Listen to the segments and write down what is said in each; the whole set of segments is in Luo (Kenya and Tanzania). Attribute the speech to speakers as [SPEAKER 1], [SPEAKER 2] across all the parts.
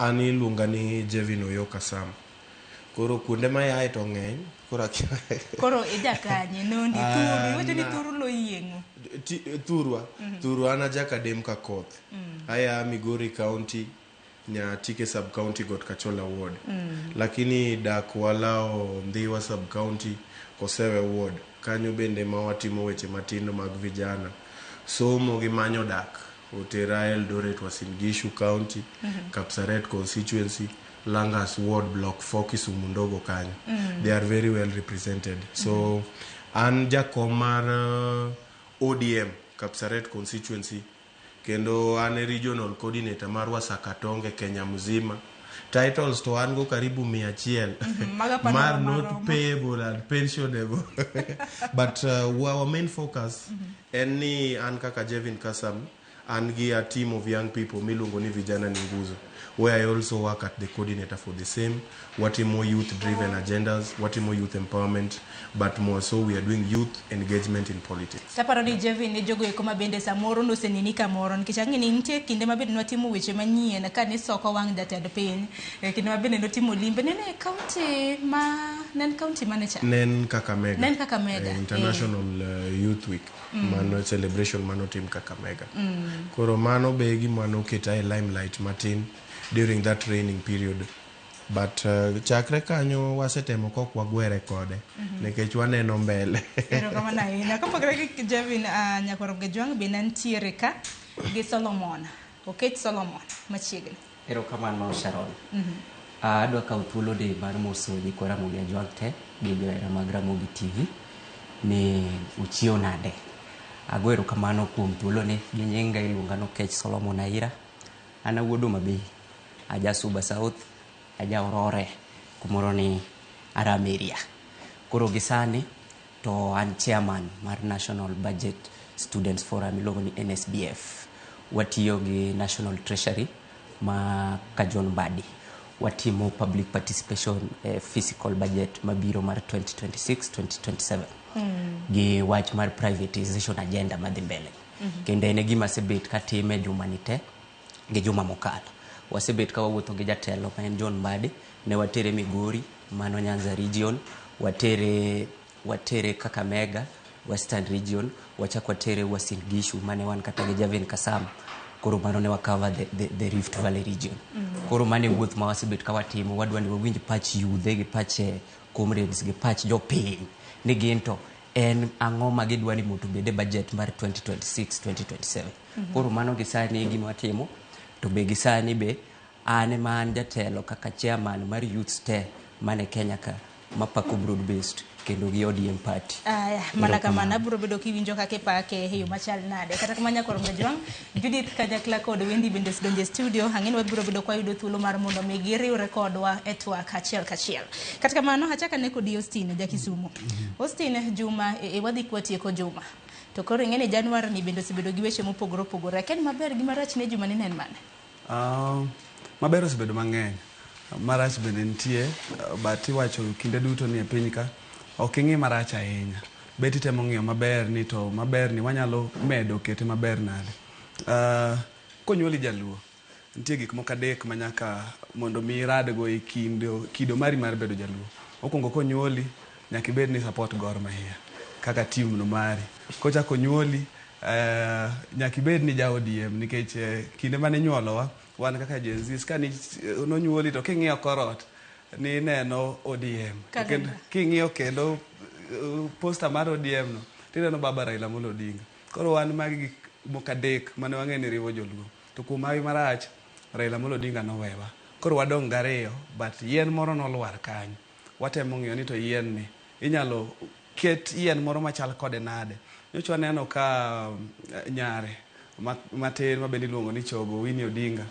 [SPEAKER 1] An iluonga ni Jevin Oyoka Sam. Koro kuonde mayae to ng'eny. Koro akia.
[SPEAKER 2] Koro ijakanye nondi thuru iwacho ni thuru loyieng'o.
[SPEAKER 1] Thurwa. Thurwa an ajakadem ka koth. Aya Migori County, Nyatike sub county Got Kachola ward. Lakini dak walao Ndhiwa sub county Kosewe ward. Kanyo bende ma watimo weche matindo mag vijana. Somo gi manyo dak otera Eldoret Uasin Gishu County, Kapsaret constituency, Langas ward block 4 Kisumu ndogo kanyo. They are very well represented. So an jakom mar ODM Kapsaret constituency kendo an e regional coordinator mar Wasakatonge Kenya mzima. Titles to an go karibu 100
[SPEAKER 2] Maga pano
[SPEAKER 1] mar
[SPEAKER 2] roma
[SPEAKER 1] not
[SPEAKER 2] roma.
[SPEAKER 1] payable and pensionable. But our main focus en ni an kaka Jevin Kasam an gi a team of young people miluongo ni Vijana ni Nguzo, where I also work at the coordinator for the same. Watimo youth driven agendas, watimo youth empowerment, but more so we are doing youth engagement in politics.
[SPEAKER 2] Taparo ni Jevin ne jogo eko ma bende samoro noseneni kamoro nikech ang'e ni nitie kinde ma bende nwatimo weche manyien ka nisoko wang' jatend piny e kinde ma bende notimo limbe nene e kaunti ma ne en kaunti mane cha?
[SPEAKER 1] Ne en Kakamega.
[SPEAKER 2] Ne en Kakamega.
[SPEAKER 1] International Youth Week. Mano celebration manotim Kakamega. Koro mano be gima noketa e limelight matin during that training period. But chakre kanyo wasetemo kok wagwere kode nikech waneno mbele.
[SPEAKER 2] Erokamano ahinya. Kopogore gi Jevin Nyakwar Gejwang' be nantiere ka gi Solomon. Okech Solomon machiegni.
[SPEAKER 3] Erokamano Sharon. Adwa kawo thuolo ni mar moso nyikwa Ramogi Ajwang' te gi johera mag Ramogi TV ni uchiew nade. Ago erokamano kuom thuolo ni gi nyinga iluonga ni Okech Solomon Aira. An awuod Homa Bay, aja Suba South, aja Orore kumoro ni Aram area. Koro gi sani to an chairman mar National Budget Students Forum iluongo ni NSBF. Watiyo gi National Treasury ma ka John Mbadi. Watimo public participation e fiscal budget mabiro mar 2026-2027 gi wach mar privatization agenda madhi mbele. Kendo en e gima asebet katime juma ni te gi juma mokalo. Wasebet ka wawuotho gi jatelo ma en John Mbadi, ne watere Migori, mano Nyanza region, watere Kakamega, Western region, wachak watere Uasin Gishu mane wan kata gi Javin Kasam. Koro mano ne wa cover the Rift Valley region. Koro mano e wuoth ma wasebet ka watimo, wadwa ni wawinj pach yudhe gi pach comrades gi pach jopiny ni gin to en ang'o ma gidwa ni mondo obed e budget mar 2026-2027. Koro mano gi sani e gima watimo, to be gi sani be an ema an jatelo kaka chairman mar youths te mane Kenya ka mapako broad based kendo gi ODM party.
[SPEAKER 2] Aya, mana kamano abiro bedo kiwinjo kaka ipake e yo machal nade. Kata kamano Nyakwar Gajwang', Judith kanyakla kod Wendy bende osedonjo e studio. Ang'e ni wabiro bedo kwayudo thuolo mar mondo mi giriwre kodwa e twak achiel kachiel. Kata kamano achak ane kodi Austin ja Kisumu. Austin Juma wadhi kwatieko Juma. To koro ing'e ni Januar ni bende osebedo gi weche mopogore opogore. Akia ni maber gi marach ne juma ni ne en mane?
[SPEAKER 4] Maber osebedo mang'eny, marach bende nitie, but iwacho kinde duto ni e piny ka ok ing'i marach ahinya. Bet itemo ng'iyo maber ni to maber ni wanyalo medo kete maber nade. Konyuoli jaluo, nitie gik moko adek ma nyaka mondo mi iradgo e kido mari mar bedo jaluo. Mokwongo konyuoli, nyaka ibed ni support Gor Mahia kaka team no mari. Kochako onyuoli, nyaka ibed ni ja ODM nikech kinde mane inyuolowa wan kaka Gen Zs ka nonyuoli to king'iyo korot nineno ODM. Kendo king'iyo kendo poster mar ODM no tineno baba Raila Amolo Odinga. Koro wan magi gik moko adek mane wang'eyo ni riwo joluo. To kuom hawi marach, Raila Amolo Odinga nowewa. Koro wadong' gariyo but yien moro nolwar kanyo. Watemo ng'iyo ni to yien ni inyalo ket yien moro machal kode nade. Nyocha waneno ka nyare matin ma bende iluongo ni Chogo Winnie Odinga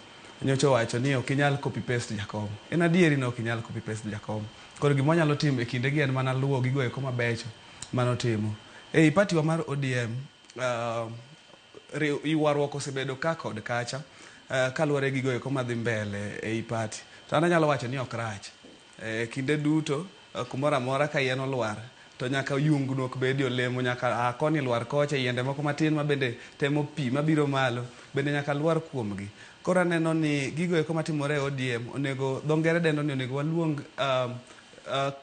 [SPEAKER 4] nyocha owacho ni ok inyal copy paste Jakom. En adieri ni ok inyal copy paste Jakom. Koro gima wanyalo timo e kindegi en mana luwo gigo eko mabecho manotimo. Ei party wa mar ODM ywaruok osebedo ka kod kacha kaluwore gi gigo eko madhi mbele ei party. To an anyalo wacho ni ok rach. Kinde duto kumoro amora ka yien olwar to nyaka yungnuok bedie, olemo nyaka a koni lwar kocha, yiende moko matin ma bende temo pi mabiro malo bende nyaka lwar kuomgi. Koro Koro aneno ni gigo eko matimore e ODM onego dho ngere dendo ni onego waluong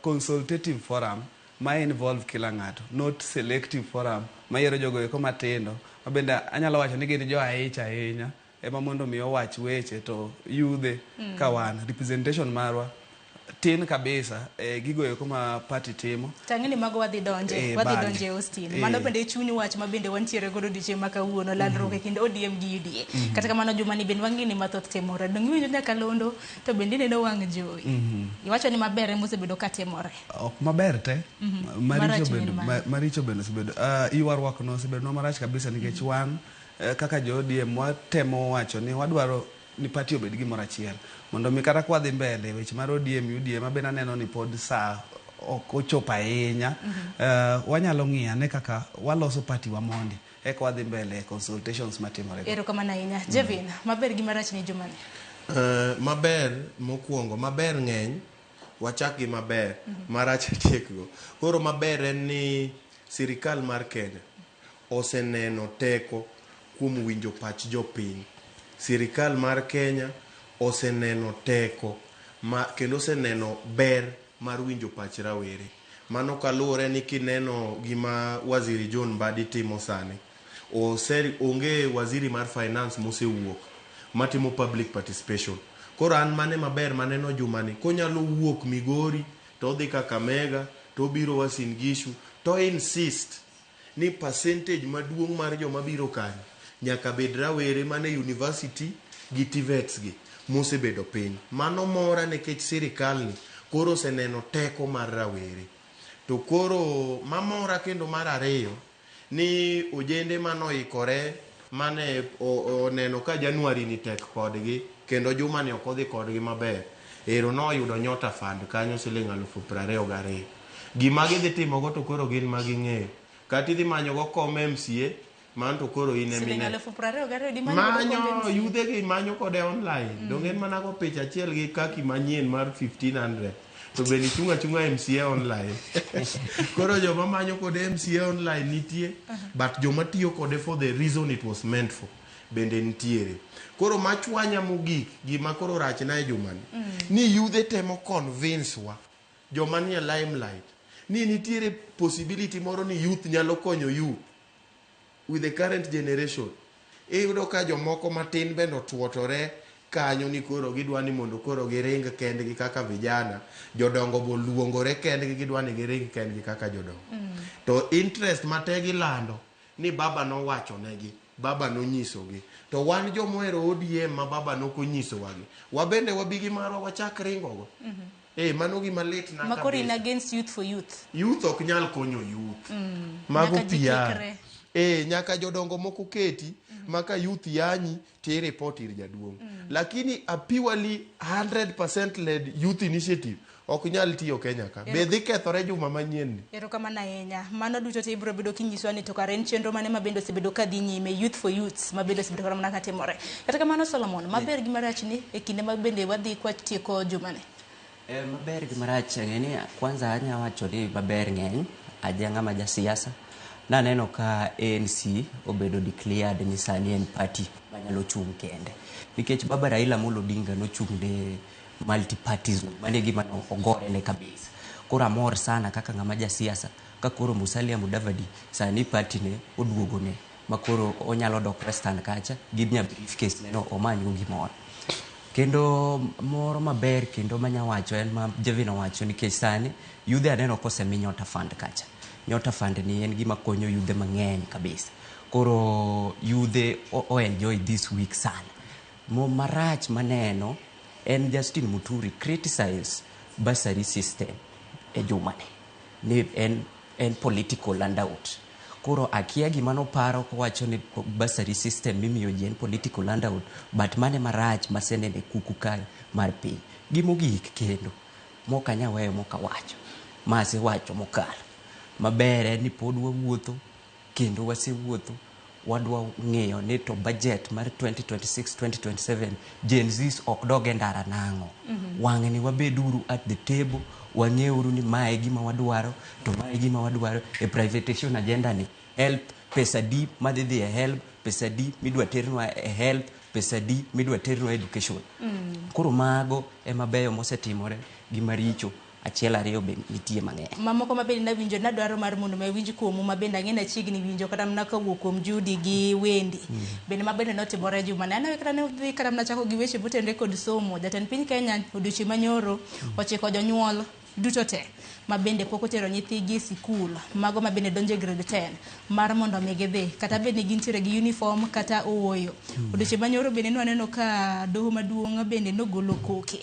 [SPEAKER 4] consultative forum ma involve kila ng'ato, not selective forum mayiero jogo eko matindo ma bende anyalo wacho ni gin jo aich ahinya ema mondo mi owach weche to yudhe ka wan representation marwa tin kabisa e gigo eko ma party timo.
[SPEAKER 2] Tang'e ni mago wadhi donje, wadhi
[SPEAKER 4] bang'e.
[SPEAKER 2] Donje Austin. Mano bende chuny wach ma bende wantiere godo odiochieng' ma kawuono, lalruok e kind ODM gi UDA. Kata kamano juma ni bende wang'e ni mathoth timore. Donge iwinjo nyakalondo to bende ineno wang' jowi. Iwacho ni maber ema osebedo ka timore.
[SPEAKER 4] Ok maber te. Maricho
[SPEAKER 2] Marach
[SPEAKER 4] bende
[SPEAKER 2] en mane?
[SPEAKER 4] Maricho bende osebedo ywaruok no osebedo marach kabisa nikech wan kaka jo ODM watemo wacho ni wadwaro ni party obed gimoro achiel mondo mi kata kwadhi mbele weche mar ODM UDA ma bende aneno ni pod saa ok ochopo ahinya. Wanyalo ng'iyo ane kaka waloso party wa mondi eka wadhi mbele e consultations matimore go.
[SPEAKER 2] Erokamano ahinya. Jevin, maber gi marach ni juma ni.
[SPEAKER 1] Maber mokwongo, maber ng'eny, wachak gi maber, marach atiekgo. Koro maber en ni sirikal mar Kenya oseneno teko kuom winjo pach jopiny. Sirikal mar Kenya oseneno teko ma, kendo oseneno ber mar winjo pach rawere. Mano kaluwore ni kineno gima Waziri John Mbadi timo sani, onge waziri mar finance mosewuok matimo public participation. Koro an mane maber maneno jumani, konyalo wuok Migori to odhi Kakamega to obiro Uasin Gishu to insist ni percentage maduong' mar joma biro kanyo nyaka bed rawere mane university gi TVETs gi mosebedo piny. Mano mora nikech sirikal ni koro oseneno teko mar rawere. To koro mamora kendo mar ariyo ni ojende manoikore mane oneno ka January ni tek kodgi kendo juma ni ok odhi kodgi maber. Ero noyudo Nyota Fund kanyo siling 22,000. Gima gidhi timogo to koro gin ma ging'eyo. Kata idhi manyogo kom MCA, man to koro in
[SPEAKER 2] Siling
[SPEAKER 1] emine.
[SPEAKER 2] 22,000 di manyo godo
[SPEAKER 1] Manyo
[SPEAKER 2] kombe MCA.
[SPEAKER 1] yudhe gi manyo kode online. Donge en mana go picha achiel gi kaki manyien mar 1500. To bende ichung' achung'a MCA online. Koro joma manyo kode MCA online nitie, but joma tiyo kode for the reason it was meant for bende nitiere. Koro machwanya mogik, gima koro rachna e jumani, ni yudhe temo convince wa joma nie limelight ni nitiere possibility moro ni youth nyalo konyo youth with the current generation. Iyudo ka jomoko matin bende otuotore kanyo ni koro gidwa ni mondo koro giring kendgi kaka vijana, jodongo bo luongore kendgi gidwa ni giring kendgi kaka jodongo. To interest mate gilando ni baba nowacho negi, baba nonyisogi. To wan jomohero ODM ma baba nokonyisowa gi, wabende wabi gi marwa wachak ringogo. Mano gima lit na
[SPEAKER 2] Makoro in
[SPEAKER 1] kabisa.
[SPEAKER 2] against youth for youth.
[SPEAKER 1] Youth ok nyal konyo youth. Mago
[SPEAKER 2] Nyaka ji
[SPEAKER 1] PR.
[SPEAKER 2] kikre.
[SPEAKER 1] Nyaka jodongo moko keti maka youth yanyi ti report ir jaduong'. Lakini a purely 100% led youth initiative ok nyal tiyo Kenya ka. Be dhi kethore juma manyien ni.
[SPEAKER 2] Erokamano ahinya. Mano duto te ibiro bedo kinyiswa ni to kare en chenro mane ma bende osebedo ka dhi nyime youth for youths ma bende osebedo mana ka timore. Kata kamano Solomon, maber gi marach ni e kinde ma bende wadhi kwa tieko jumani.
[SPEAKER 3] Maber gi marach ng'e ni kwanza anya wacho ni maber ng'eny aja ng'ama ja siasa naneno ka ANC obedo declared ni sani en party manyalo chung' kende nikech baba Raila Amolo Odinga nochung' ne multipartyism mane gima ogore ne kabisa. Koro amor sana kaka ng'ama ja siasa ka koro Musalia Mudavadi sani party ne oduogo ne ma koro onyalo dok Western kacha gi nya briefcase ne no omany go gimoro. Kendo moro maber kendo manya wacho en ma Jevin owacho nikech sani yudhe aneno kosemi Nyota Fund kacha. Nyota Fund ni en gima konyo yudhe mang'eny kabisa. Koro yudhe o enjoy this week sana. Mo marach maneno en Justin Muturi criticize bursary system e jumani. Ni en political handout. Koro akia gima noparo kowacho ni bursary system mimiyo ji en political handout, but mane marach masenene kuku kae mar piny. Gimogik kendo mok anya weyo mok awacho masewacho mokalo maber en ni pod wawuotho kendo wasewuotho wadwa ng'iyo ni to budget mar 2026-2027 Gen Zs ok dog e ndara nang'o. Wang'ni wabeduru at the table, wang'euru ni mae gima wadwaro to mae gima wadwaro e privatization agenda ni health pesa di madhi dhi e health, pesa di midwa ternwa e health, Pesa di midwa ternwa education? Koro mago ema beyo mosetimore gi maricho achiel ariyo be nitie mang'eny.
[SPEAKER 2] Mamoko ma bende nawinjo nadwaro mar mondo mi awinj kuomu ma bende ang'e nachiegni winjo kata mana kowuok kuom Judy gi Wendy. Bende ma bende notimore juma ni. Aneno kata ne kata mana chako gi weche motenore kod somo. Jatend piny Kenya odiochieng' manyoro ochiko jonyuol duto te ma bende pok otero nyithigi e sikul, mago ma bende donjo e grade 10, mar mondo mi gidhi kata bed ni gintiere gi uniform kata ooyo. Odiochieng' manyoro bende nwaneno ka doho maduong' bende nogolo koke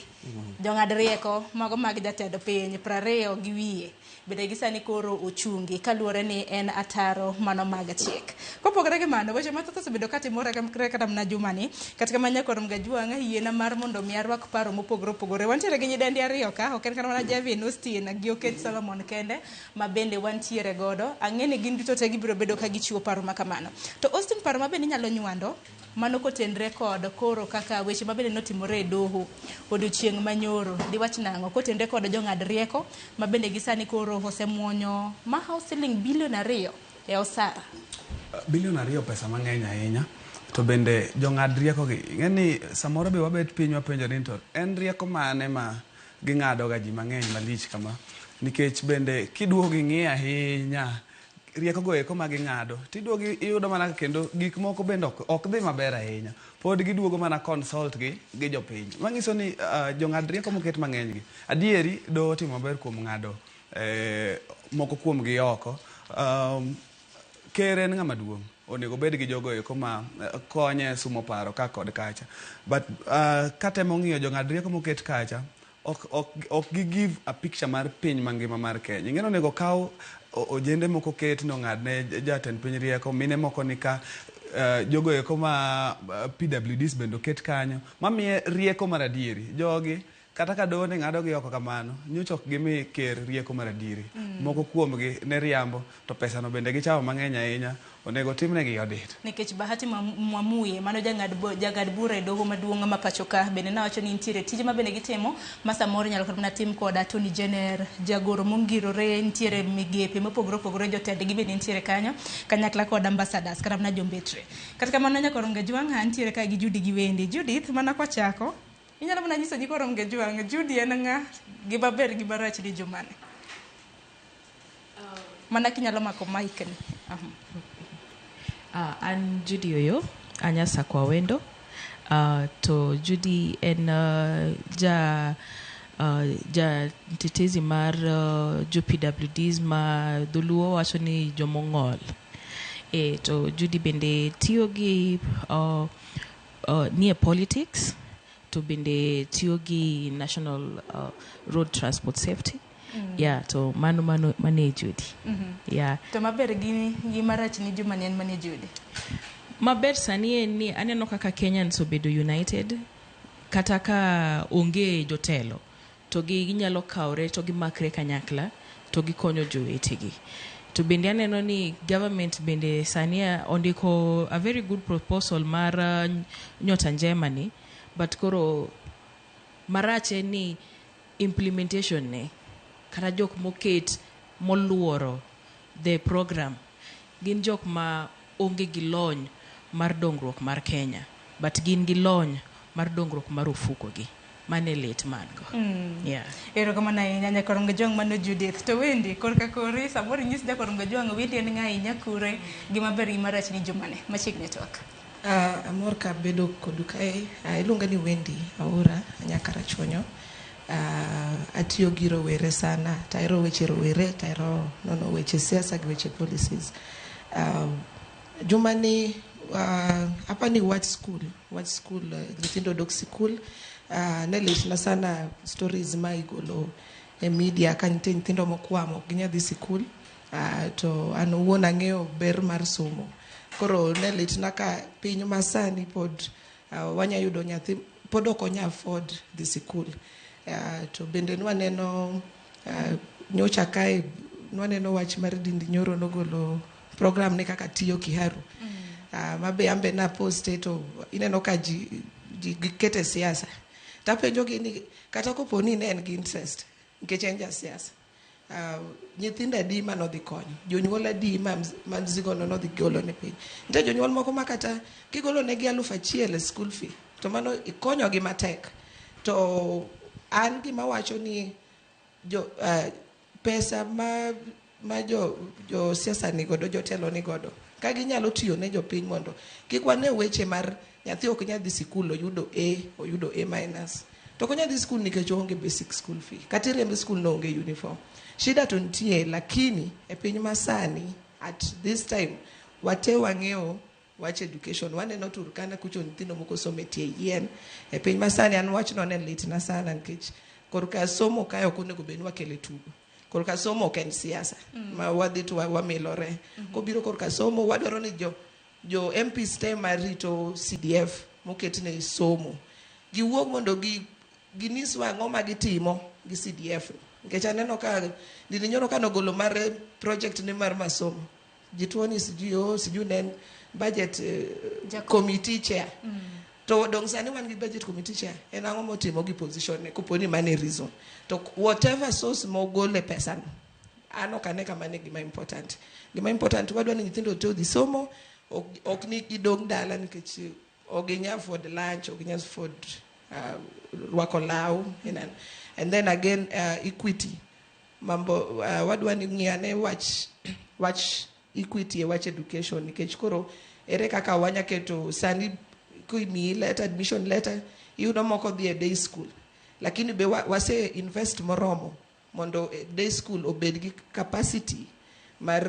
[SPEAKER 2] jong'ad rieko mago mag jatend piny 20 gi wiye bende gi sani koro ochungi kaluwore ni en ataro mano mag chik. Kopogore gi mano, weche mathoth osebedo katimore kata mana jumani. Kata kamano, Nyakwar Mgajwang' yiena mar mondo mi arwak paro mopogore opogore. Wantiere gi nyidendi ariyo ka, ok en kata mana Jevin Austin gi Okech Solomon kende ma bende wantiere godo. Ang'e ni gin duto te gibiro bedo ka gichiwo paro ma kamano. To Austin, paro ma bende inyalo nywando mano kotenre kod koro kaka weche ma bende notimore e doho odiochieng' manyoro, diwach nang'o kotenre kod jong'ad rieko ma bende gi sani koro osemuonyo mahawo siling bilion 2 e osara?
[SPEAKER 4] Bilion 2 pesa mang'eny ahinya. To bende jong'ad rieko gi, ing'e ni samoro be wabet piny wapenjo ni to en rieko mane ma ging'ado ga ji mang'eny malich kama? Nikech bende kiduogo ing'i ahinya rieko go eko ma ging'ado, tiduogo iyudo mana kendo gik moko bende ok dhi maber ahinya. Pod giduogo mana consult gi jopiny. Manyiso ni jong'ad rieko moket mang'eny gi, adieri doho otimo maber kuom ng'ado moko kuom gi oko. Ker en ng'ama duong', onego obed gi jogo eko ma konye sumo paro ka kod kacha. But katemo ng'iyo jong'ad rieko moket kacha, ok gi give a picture mar piny mangima mar Kenya. Ing'e ni onego kaw ojende moko ket nong'ad ne jatend piny rieko, mine moko ni ka, jogo eko ma PWDs bende oket kanyo, mamiye rieko mar adieri. Jogi kata ka doho ne ng'ado gi oko kamano, nyocha ok gimi ker rieko mar adieri. Moko kuomgi ne riambo, to pesano bende gichamo mang'eny ahinya, onego timnegi audit.
[SPEAKER 2] Nikech Bahati Mwamuye, mano jang'ad bura e doho maduong' ma pacho ka, bende nawacho ni nitiere tije ma bende gitimo ma samoro inyalo kata mana tim kod Attorney General, jagoro mongirore, nitiere migepe mopogore opogore, jotendgi bende nitiere kanyo, kanyakla kod ambassadors kata mana jombetre. Kata kamano, Nyakwar Ongajwang', antiere ka gi Judy gi Wendy. Judith, mana kwachako, inyalo mana nyiso nyikwar Ongajwang', Judy en ng'a, gi maber gi marach ni jumane? Mana kinyalo mako mic ni.
[SPEAKER 5] An Judy Oyo, anya Sakwa Wendo. To Judy en ja mtetezi mar jo PWDs ma dholuo wacho ni jomong'ol. To Judy bende tiyo gi nie politics, to bende tiyo gi National Road Transport Safety. Yeah, to mano mane Judy. Yeah.
[SPEAKER 2] To maber gi marach ni jumani en mane, Judy?
[SPEAKER 5] Maber sani en ni aneno kaka Kenyans obedo united, kata ka onge jotelo to ginyalo kawre to gimakre kanyakla to gikonyo jowetegi. To bende aneno ni government bende sani ondiko a very good proposal mar Nyota Njema ni, but koro marach en ni implementation ne kata jok moket moluoro the program gin jok ma onge gi lony mar dongruok mar Kenya, but gin gi lony mar dongruok mar ofuko gi. Mane lit man go. Yeah.
[SPEAKER 2] Erokamano ahinya, Nyakwar Ongajwang', mano Judith. To Wendy, korka kori, samoro inyis Nyakwar Ongajwang' Wendy en ng'a ahinya, kure, gi maber gi marach ni jumane. Machiegni twak.
[SPEAKER 6] Amor ka bedo kodu kae. Iluonga ni Wendy Aura, anya Karachuonyo. Atiyo gi rowere sana. Tahero weche rowere, tahero nono weche siasa gi weche policies. Jumani apani wach school, nyithindo dok sikul. Ne litna sana stories ma igolo e media ka nitie nyithindo mokwamo ok ginyal dhi sikul. To an owuon ang'eyo ber mar somo. Koro ne litna ka piny masani pod wanya yudo nyathi pod ok onya afford dhi sikul. To bende nwaneno nyocha kae nwaneno wach mar Dindi Nyoro nogolo program ne kaka tiyo Kiharu. Mabe ambe na poste to ineno ka ji gikete siasa. Tapenjo gi ni kata kopo ni ne en gi interest nikech en jasiasa. Nyithindo adi manodhi konyo, jonyuol adi ma mzigo no nodhi golo ne piny. Nitie jonyuol moko ma kata kigolo negi 1000 e school fee to mano ikonyogi matek. To an gima wacho ni jo pesa ma jo siasa ni godo, jotelo ni godo, ka ginyalo tiyo ne jopiny mondo kik wane weche mar nyathi ok nyal dhi sikul oyudo A, oyudo A minus, to ok onyal dhi sikul nikech oonge basic school fee, kata iriembe sikul no onge uniform. Shida to nitie, lakini e piny masani at this time wate wang'eyo wach education. Waneno Turkana kucho nyithindo moko somo e tie yien. E piny masani an wachno ne litna sana, nikech korka somo kae ok onego bed ni wakele tugo. Korka somo ok en siasa ma wadhi to wamilore. Kobiro korka somo, wadwaro ni jo MPs te marito CDF moketne somo giwuog mondo ginyiswa ang'o ma gitimo gi CDF, nikech aneno ka Ndindi Nyoro kanogolo mar project ne mar masomo, ji tuo ni sijui, oh, sijui ne en budget committee chair. To dong sani wan gi budget committee chair, en ang'o motimo gi position ne kopo ni mane reason? To whatever source mogole pesa no, an ok ane ka mano e gima important. Gima important, wadwa ni nyithindo te odhi somo, ok ni gidong' dala nikech ok ginyal afford lunch, ok ginyal afford rwako law, ineno. And then again, equity mambo, wadwa ni ng'iyane wach equity e wach education, nikech koro ere kaka wanya keto sani kimiyi letter, admission letter, iyudo moko dhi e day school, lakini be wase invest moromo mondo day school obed gi capacity mar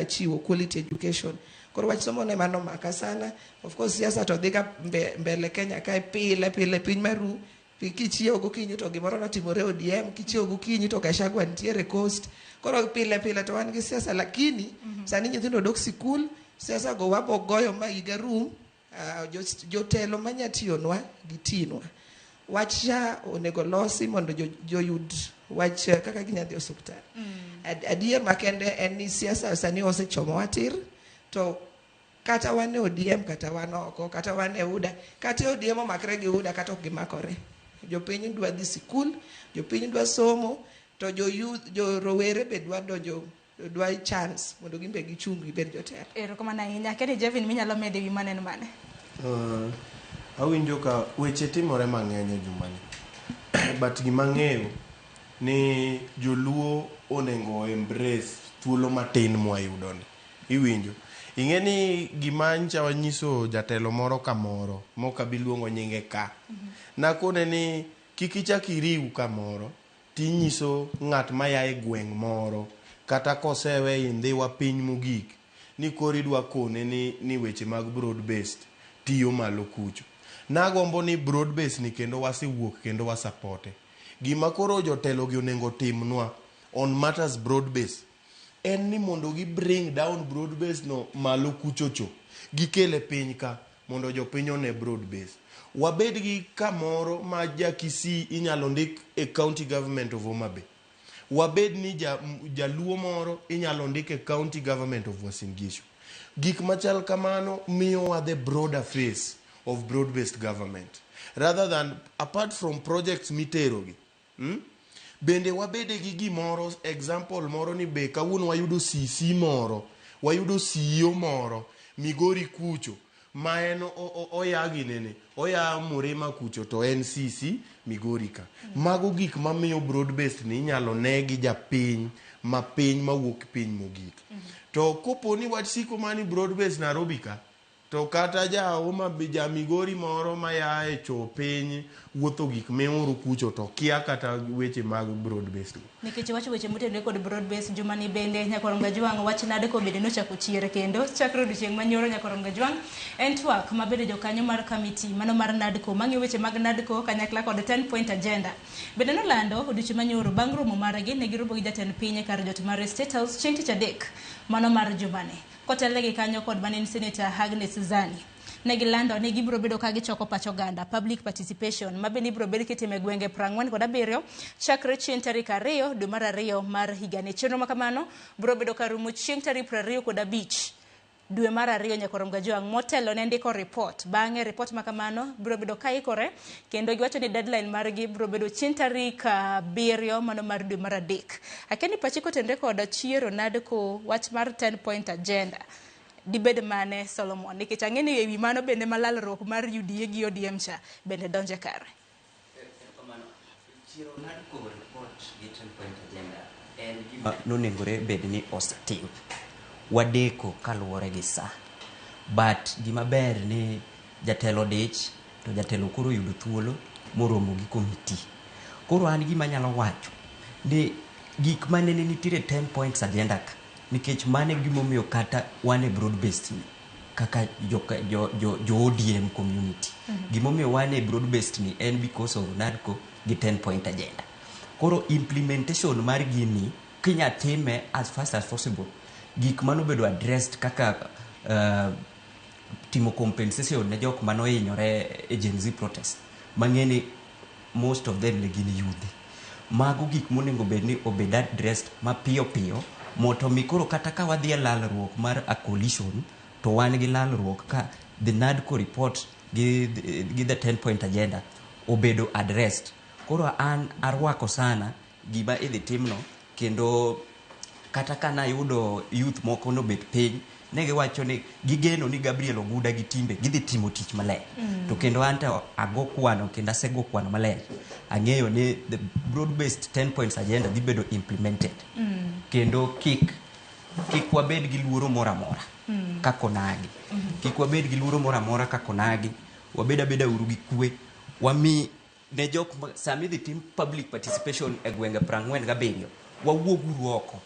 [SPEAKER 6] chiwo quality education? Koro wach somo ne mano maka sana. Of course siasa to dhiga mbele Kenya kae pile pile, piny maru. Kichiewo gokinyi to gimoro notimore ODM, kichiewo gokinyi to Gachagua nitiere Coast. Koro pile pile to wan gi siasa, lakini sani nyithindo dok sikul, siasa go wabo goyo ma higa rum. Jotelo manya tiyonwa gitinwa. Wach SHA onego losi mondo joyud wach kaka ginya dhi osuptal. Adier makende en ni siasa sani osechomowa tir, to kata wan e ODM, kata wan oko, kata wan e UDA, kata ODM omakre gi UDA, kata ok gimakore, jopiny dwa dhi sikul, jopiny dwa somo, to jo youth, jo rowere be dwa donjo, dwa chance mondo gin be gichung gibed jotelo.
[SPEAKER 2] Erokamano ahinya. Keni Jevin, minyalo medo e wi maneno mane?
[SPEAKER 1] Awinjo ka weche timore mang'eny e jumani, but gima ang'eyo ni joluo onego embrace thuolo matin mwayudoni. Iwinjo, ing'e ni gima ncha wanyiso jatelo moro kamoro mok abi luongo nyinge ka, nakone ni kik ichak iriw kamoro tinyiso ng'at maya e gweng' moro kata kosewe indhiwa piny mogik ni koro idwa kone ni weche mag broad based tiyo malo kucho. Nagombo ni broad based ni kendo wasewuok kendo wasapote. Gima koro jotelo gi onego timnwa on matters broad based en ni mondo gi bring down broad based no malo kuchocho, gikele piny ka mondo jopiny one broad base. Wabed gi kamoro ma ja Kisii inyalo ndik e county government of Homa Bay, wabed ni jaluo moro inyalo ndik e county government of Uasin Gishu. Gik machal kamano miyowa the broader face of broad based government rather than apart from projects miterogi, Bende wabede gi gimoro, example moro ni be kawuono wayudo CC moro, wayudo CEO moro Migori kucho ma en oya ginene, oya Murima kucho to en CC Migori ka. Mago gik mamiyo broad based ni inyalo ne gi japiny ma piny mawuok piny mogik. To kopo ni wach siko mani broad based Nairobi ka, to kata ja Homa Bay, ja Migori moro maya e cho piny wuotho gik miuru kucho to kia kata weche mag broad based.
[SPEAKER 2] Nikech iwacho weche motenore kod broad base jumani, bende Nyakwar Gajwang' wach nade kobedo nochako chier kendo chakre odiochieng' manyoro? Nyakwar Gajwang' en twak mabedo jokanyo mar kamiti mano mar NADCO mang'iyo weche mag NADCO kanyakla kod 10 point agenda bende nolando odiochieng' manyoro bang' romo margi ne giromo gi jatend piny e kar jot mar State House chieng' tich adek mano mar jumani, kotelnegi kanyo kod mane en Senator Agnes Zani. Ne gilando ni gibiro bedo ka gichoko pach oganda, public participation, ma bende ibiro bed kitimo e gwenge 47 chakre chieng' tarik 2 dwe mar 2 mar higani. Chenro ma kamano biro bedo ka rumo chieng' tarik 25. Dwe mar ariyo nyakorom Gajwang' motelo ne ndiko report. Bang'e report ma kamano biro bedo ka ikore kendo giwacho ni deadline margi biro bedo chieng' tarik 7 mano mar dwe mar adek. Akia ni pachi kotenre kod chiero NADCO wach mar 10 point agenda. Dibed mane Solomon? Nikech ang'e ni ewi mano bende malalruok mar UDA gi ODM cha bende donje kare.
[SPEAKER 3] Chiero NADCO report gi 10 point agenda en gima nonegore bed ni osetim. Wadeko kaluwore gi sa. But gima ber ni jatelo dich to jatelo koro oyudo thuolo moromo gi komiti. Koro an gima anyalo wacho ni gik mane ne nitiere 10 points agenda ka nikech mano e gimomiyo kata wan e broad based ni kaka jo ODM community. Gimomiyo wan e broad based ni en because of NADCO gi 10 point agenda. Koro implementation mar gini kinya time as fast as possible. Gik manobedo addressed kaka timo compensation ne jok manohinyore e Gen Z protest. Mang'eni most of them ne gin youth. Mago gik monego bed ni obed addressed mapiyo piyo mondo mi koro kata ka wadhi e lalruok mar a coalition to wan gi lalruok ka the NADCO report gi the 10 point agenda obedo addressed. Koro an arwako sana gima idhi timno kendo kata ka nayudo youth moko nobet piny ne giwacho ni gigeno ni Gabriel Oguda gi timbe gidhi timo tich maler. To kendo an to ago kwano kendo asego kwano maler. Ang'eyo ni the broad based 10 points agenda dhi bedo implemented. Kendo kik wabed gi luoro moro amora kaka onagi. Kik wabed gi luoro moro amora kaka onagi. Wabed abeda uru gi kwe. Wami ne jok ma sama idhi tim public participation e gwenge 47 wawuog uru oko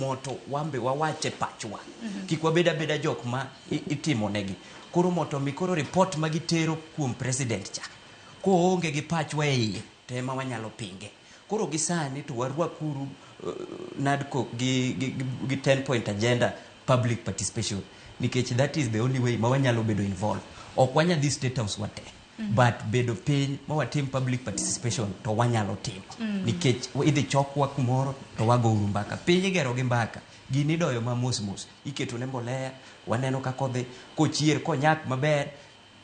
[SPEAKER 3] moto wambe wawache pachwa. Kik wabed abeda jok ma itimo negi. Koro moto mi koro report ma gitero kuom president cha koonge gi pachwa e iye to ema wanyalo pinge. Koro gi sani to warwakuru NADCO gi 10 point agenda public participation nikech that is the only way ma wanyalo bedo involved. Ok wanyal dhi state house wate. But bedo piny ma watim public participation to wanyalo timo. Nikech idhi chokwa kumoro to wago uru mbaka. Piny igero gi mbaka. Gini idoyo ma mos mos. Iketo ne mbolea, waneno kaka odhi, kochier, konyak maber,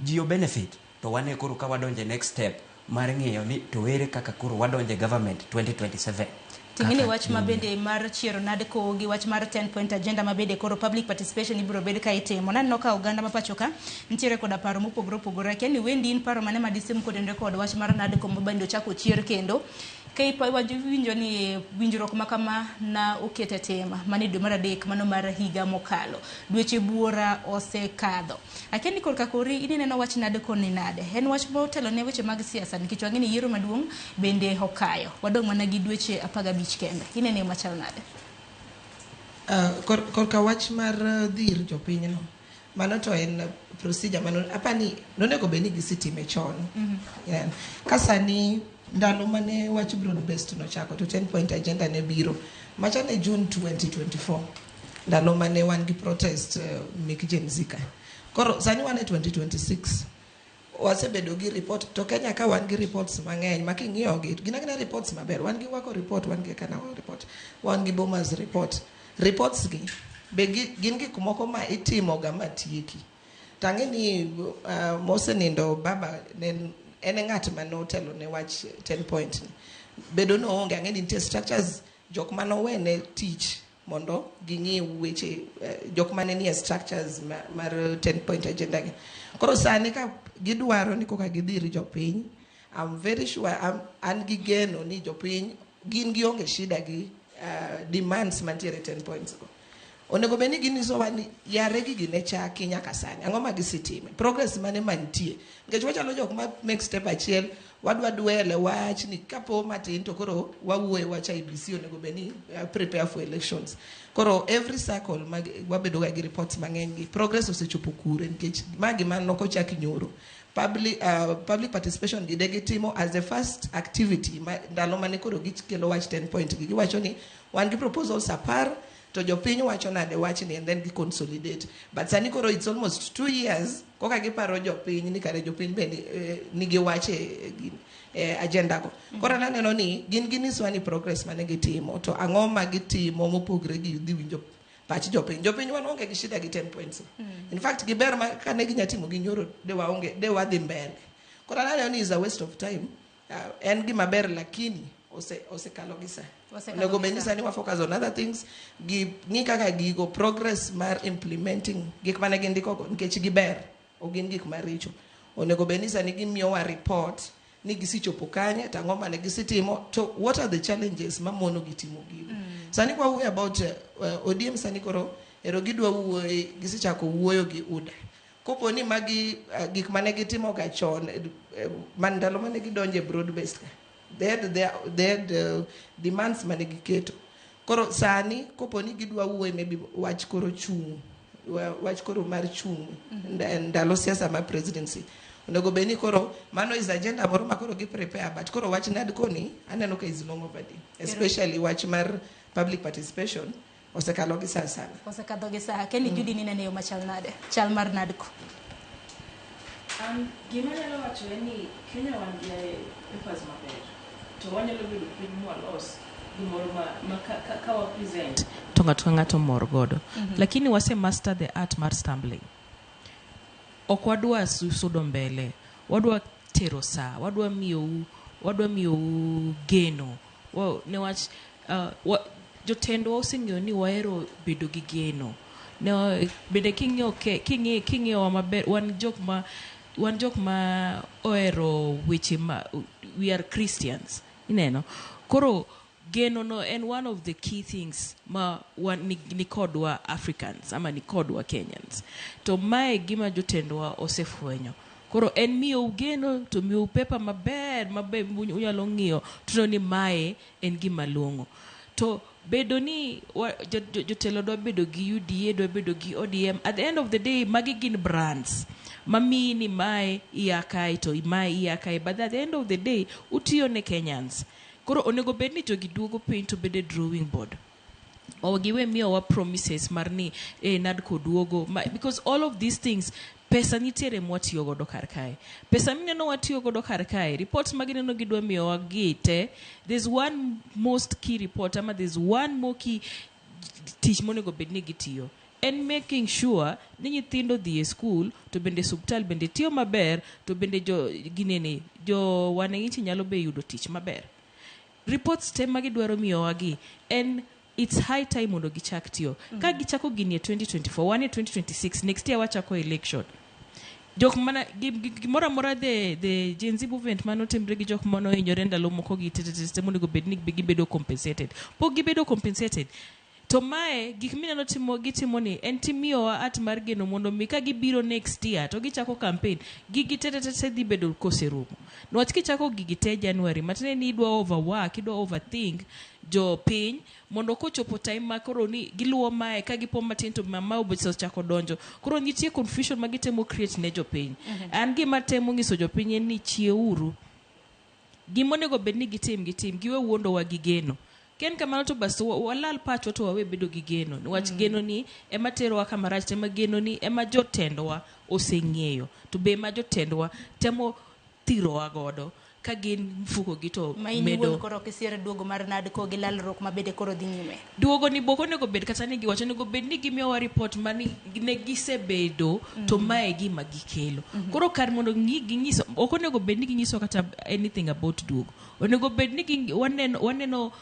[SPEAKER 3] ji o benefit. To wane koro ka wadonje next step mar ng'iyo ni to ere kaka koro wadonje government 2027.
[SPEAKER 2] Ting'eni wach ma bende mar chiero NADCO gi wach mar 10 point agenda ma bende koro public participation ibiro bed ka itimo. Naneno ka oganda ma pacho ka nitiere koda paro mopogore opogore. Akia ni Wendi in paro mane ma disim kotenore kod wach mar NADCO ma bende ochako chier kendo. Ka winjo ni winjruok ma kama na oket e tim mane dwe mar adek mano mar higa mokalo. Dweche buora osekadho. Akia ni korka kori in ineno wach NADCO ni nade? En wach motelo ne weche mag siasa nikech wang'e ni yiero maduong' bende okayo. Wadong' mana gi dweche 15 kende. Inene machal nade?
[SPEAKER 6] Korka wach mar dhi ir jopinyno, mano to en procedure mano apani nonego bed ni gisetime chon. Yeah. Ka sani ndalo mane wach broad based nochako to 10 point agenda ne biro macha ne June 2024 ndalo mane wan gi protest mek Gen Z ka. Koro sani wan e 2026 wasebedo gi report to Kenya ka wan gi reports mang'eny ma king'iyo gi gin agina reports maber wan gi Wako report wan gi Kanawa report wan gi Bomas report reports gi be gin gik moko ma itimo ga matieki tang'e ni mosenindo baba ne en e ng'at mane otelo ne wach 10 point ni bedo no onge ang'e ni nitie structures jok manowene tich mondo ging'i weche jok mane nie structures mar 10 point agenda gi koro sani ka gidwaro ni koka gidhi ir jopiny I'm very sure an gi geno ni jopiny gin gionge shida gi demands mantiere 10 points go onego bed ni ginyisowa ni yare gigi ne chaki nyaka sani ang'o ma gisetime progress mane mantie nikech wachalo jok ma make step achiel wadwa dwele wach ni kapo matin to koro wawuoye wach IEBC onego bed ni prepare for elections koro every cycle mag wabedo ga gi reports mang'eny gi progress osechopo kure nikech ma gima nokochak nyoro public participation gi de gitimo as the first activity ma, ndalo mane koro gikelo wach 10 point gi giwacho ni wan gi proposals 10 to jopiny wacho nade wachni and then gi consolidate but sani koro it's almost 2 years koka giparo jopiny ni kare jopiny be nigi wach e agenda go koro an aneno ni gin ginyiswa ni progress mane gitimo to ang'o ma gitimo mopogre gi dhi winjo pach jopiny. Jopiny wan onge gi shida gi 10 points. In fact, giber ma kane ginya timo gi nyoro de waonge de wadhi mbele. Koro aneno ni is a waste of time. En gima ber lakini osekalo gi sa.
[SPEAKER 2] Osekalo
[SPEAKER 6] Onego
[SPEAKER 2] gi
[SPEAKER 6] bed ni
[SPEAKER 2] sa.
[SPEAKER 6] sani wa focus on other things, gi ng'i kaka gigo progress mar implementing gik mane gindiko go nikech giber, ok gin gik maricho. Onego bed ni sani gimiyowa report ni gisechopo kanye to ang'o mane gisetimo to what are the challenges mamono gi timo gigo. Sani kwa wuoyo about ODM sani koro ero gidwa wuoyo gisechako wuoyo gi UDA. Kopo ni magi gik mane gitimo ga chon man ndalo mane gidonje e broad based ka they had demands mane giketo. Koro sani kopo ni gidwa wuoyo maybe wach koro chung' wach koro mar chung' ndalo siasa mar presidency onego bed ni koro mano is agenda moro ma koro gi prepare, but koro wach NADCO ni aneno ka is long overdue, especially wach mar public participation osekalo gi saa sana.
[SPEAKER 2] Osekadho gi saa. Kenny Judy ninene yo machal nade chal mar NADCO?
[SPEAKER 5] Gima anyalo wacho en ni Kenya wan gi papers maber to wanyalo bedo piny mwalos gimoro ma ka wa present to ng'ato ka ng'ato mor godo. Lakini wase master the art mar stumbling. Ok wadwa sudo mbele, wadwa tero saa, wadwa miyou geno. Newach jotendwa oseng'eyo ni wahero bedo gi geno. Ne, bende king'iyo king'iyowa maber, wan jok ma ohero weche ma we are Christians, ineno. Koro geno no en one of the key things ma wan ni kodwa Africans ama ni kodwa Kenyans. To mae gima jotendwa osefwenyo. Koro en miyou geno to miyou paper maber maber unyalo ng'iyo to ni mae en gima long'o. To bedo ni jotelo dwa bedo gi UDA, dwa bedo gi ODM, at the end of the day magi gin brands mamiyi ni mae iya kae to mae iya kae, but at the end of the day utiyo ne Kenyans. Koro onego bed ni jogi duogo piny to bedo e drawing board or giwe miyowa promises mar ni NADCO duogo because all of these things pesa nitiere mwatiyo godo kar kae. Pesa mineno watiyo godo kar kae, reports ma gineno gidwa miyowa gi te, there's one most key report ama there's one more key tich monego bed ni gitiyo en making sure ni nyithindo dhi e school to bende osiptal bende tiyo maber to bende jo ginene jo wananchi nyalo be yudo tich maber. Reports te ma gidwaro miyowa gi en it's high time mondo gichak tiyo. Ka gichako gini e 2024, wan e 2026, next year wachako election. Jok mana gimoro amora the Gen Z movement manotimre gi jok manohinyore ndalo moko gi te monego bed ni gibedo compensated. Pok gibedo compensated. To mae gik mineno timo gitimo ni en timiyowa art mar geno mondo mi ka gibiro next year to gichako campaign gigi te te te te dhi bedo koserumo. Niwach kichako gigi te January matiende ni idwa overwork, idwa overthink jopiny mondo kochopo time ma koro ni giluwo mae ka gipo matin to mama osechako donjo. Koro nitie confusion ma gitemo create ne jopiny. An gima temo nyiso jopiny en ni chieuru. Gima onego bed ni gitim gitim, giwe wuondowa gi geno. Ken kamano to bas walal pachwa to wawe bedo gi geno. Niwach geno ni ema terowa kama rach, to ema geno ni ema jotendwa oseng'eyo. To be ema jotendwa temo thirowa godo ka gin mfuko gi to
[SPEAKER 2] Ma in
[SPEAKER 5] medo
[SPEAKER 2] iwuon koro ok isier duogo mar NADCO gi lalruok ma bende koro dhi nyime.
[SPEAKER 5] Duogo ni bok onego bed kata ni giwacho, onego bed ni gimiyowa report mani ne gisebedo to mae e gima gikelo. Koro kar mondo ginyiso, ok onego bed ni ginyiso kata anything about duogo. Onego bed ni waneno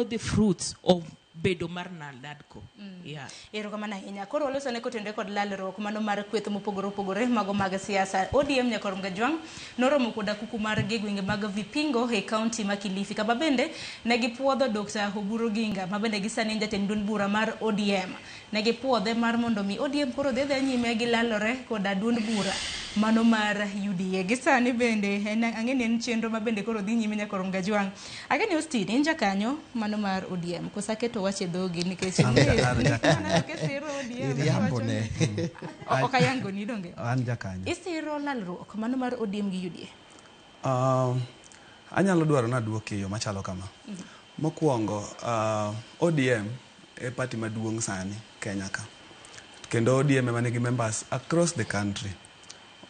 [SPEAKER 5] the fruits of bedo mar NADCO. Yeah.
[SPEAKER 2] Erokamano ahinya. Koro walosone kotenore kod lalruok mano mar kweth mopogore opogore mago mag siasa. ODM Nyakor Mgajwang' noromo koda kuku margi e gwenge mag Vipingo e kaunti ma Kilifi, kama bende ne gipuodho Dr. Oburu Oginga ma bende gi sani en jatend duond bura mar ODM. Ne gipuodhe mar mondo mi ODM koro dhi adhiya nyime gi lalore koda duond bura mano mar UDA. Gi sani bende en ang'e ni en chenro ma bende koro dhi nyime Nyakor Mgajwang'. Ang'e ni Austin in jakanyo mano mar ODM koso aketo wach e dhogi nikech
[SPEAKER 4] An jakanyo.
[SPEAKER 2] Aneno kisiro ODM.
[SPEAKER 1] Iriambo ne.
[SPEAKER 2] Ok ayangoni donge?
[SPEAKER 4] An jakanyo.
[SPEAKER 2] Isiro lalruok mano mar ODM gi UDA.
[SPEAKER 4] Anyalo dwaro naduoki e yo machalo kama. Mokwongo, ODM e party maduong' sani Kenya ka. Kendo ODM ema nigi members across the country.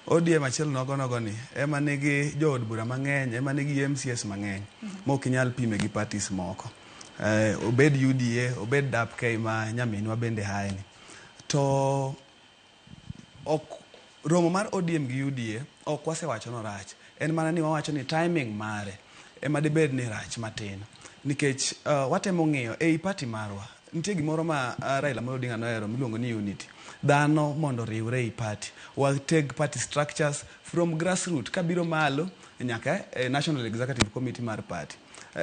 [SPEAKER 4] ODM achiel nogo nogo ni ema nigi jood bura mang'eny, ema nigi MCAs mang'eny, ma ok inyal pime gi parties moko. Obed UDA, obed DAP-K ma nyaminwa bende hae ni. To ok romo mar ODM gi UDA ok wasewacho norach. En mana ni wawacho ni timing mare ema dibed ni rach matin. Nikech watemo ng'iyo ei party marwa nitie gimoro ma Raila Amolo Odinga nohero miluongo ni unity. Dhano mondo oriwre ei party. Wateg party structures from grassroots kabiro malo nyaka e National Executive Committee mar party.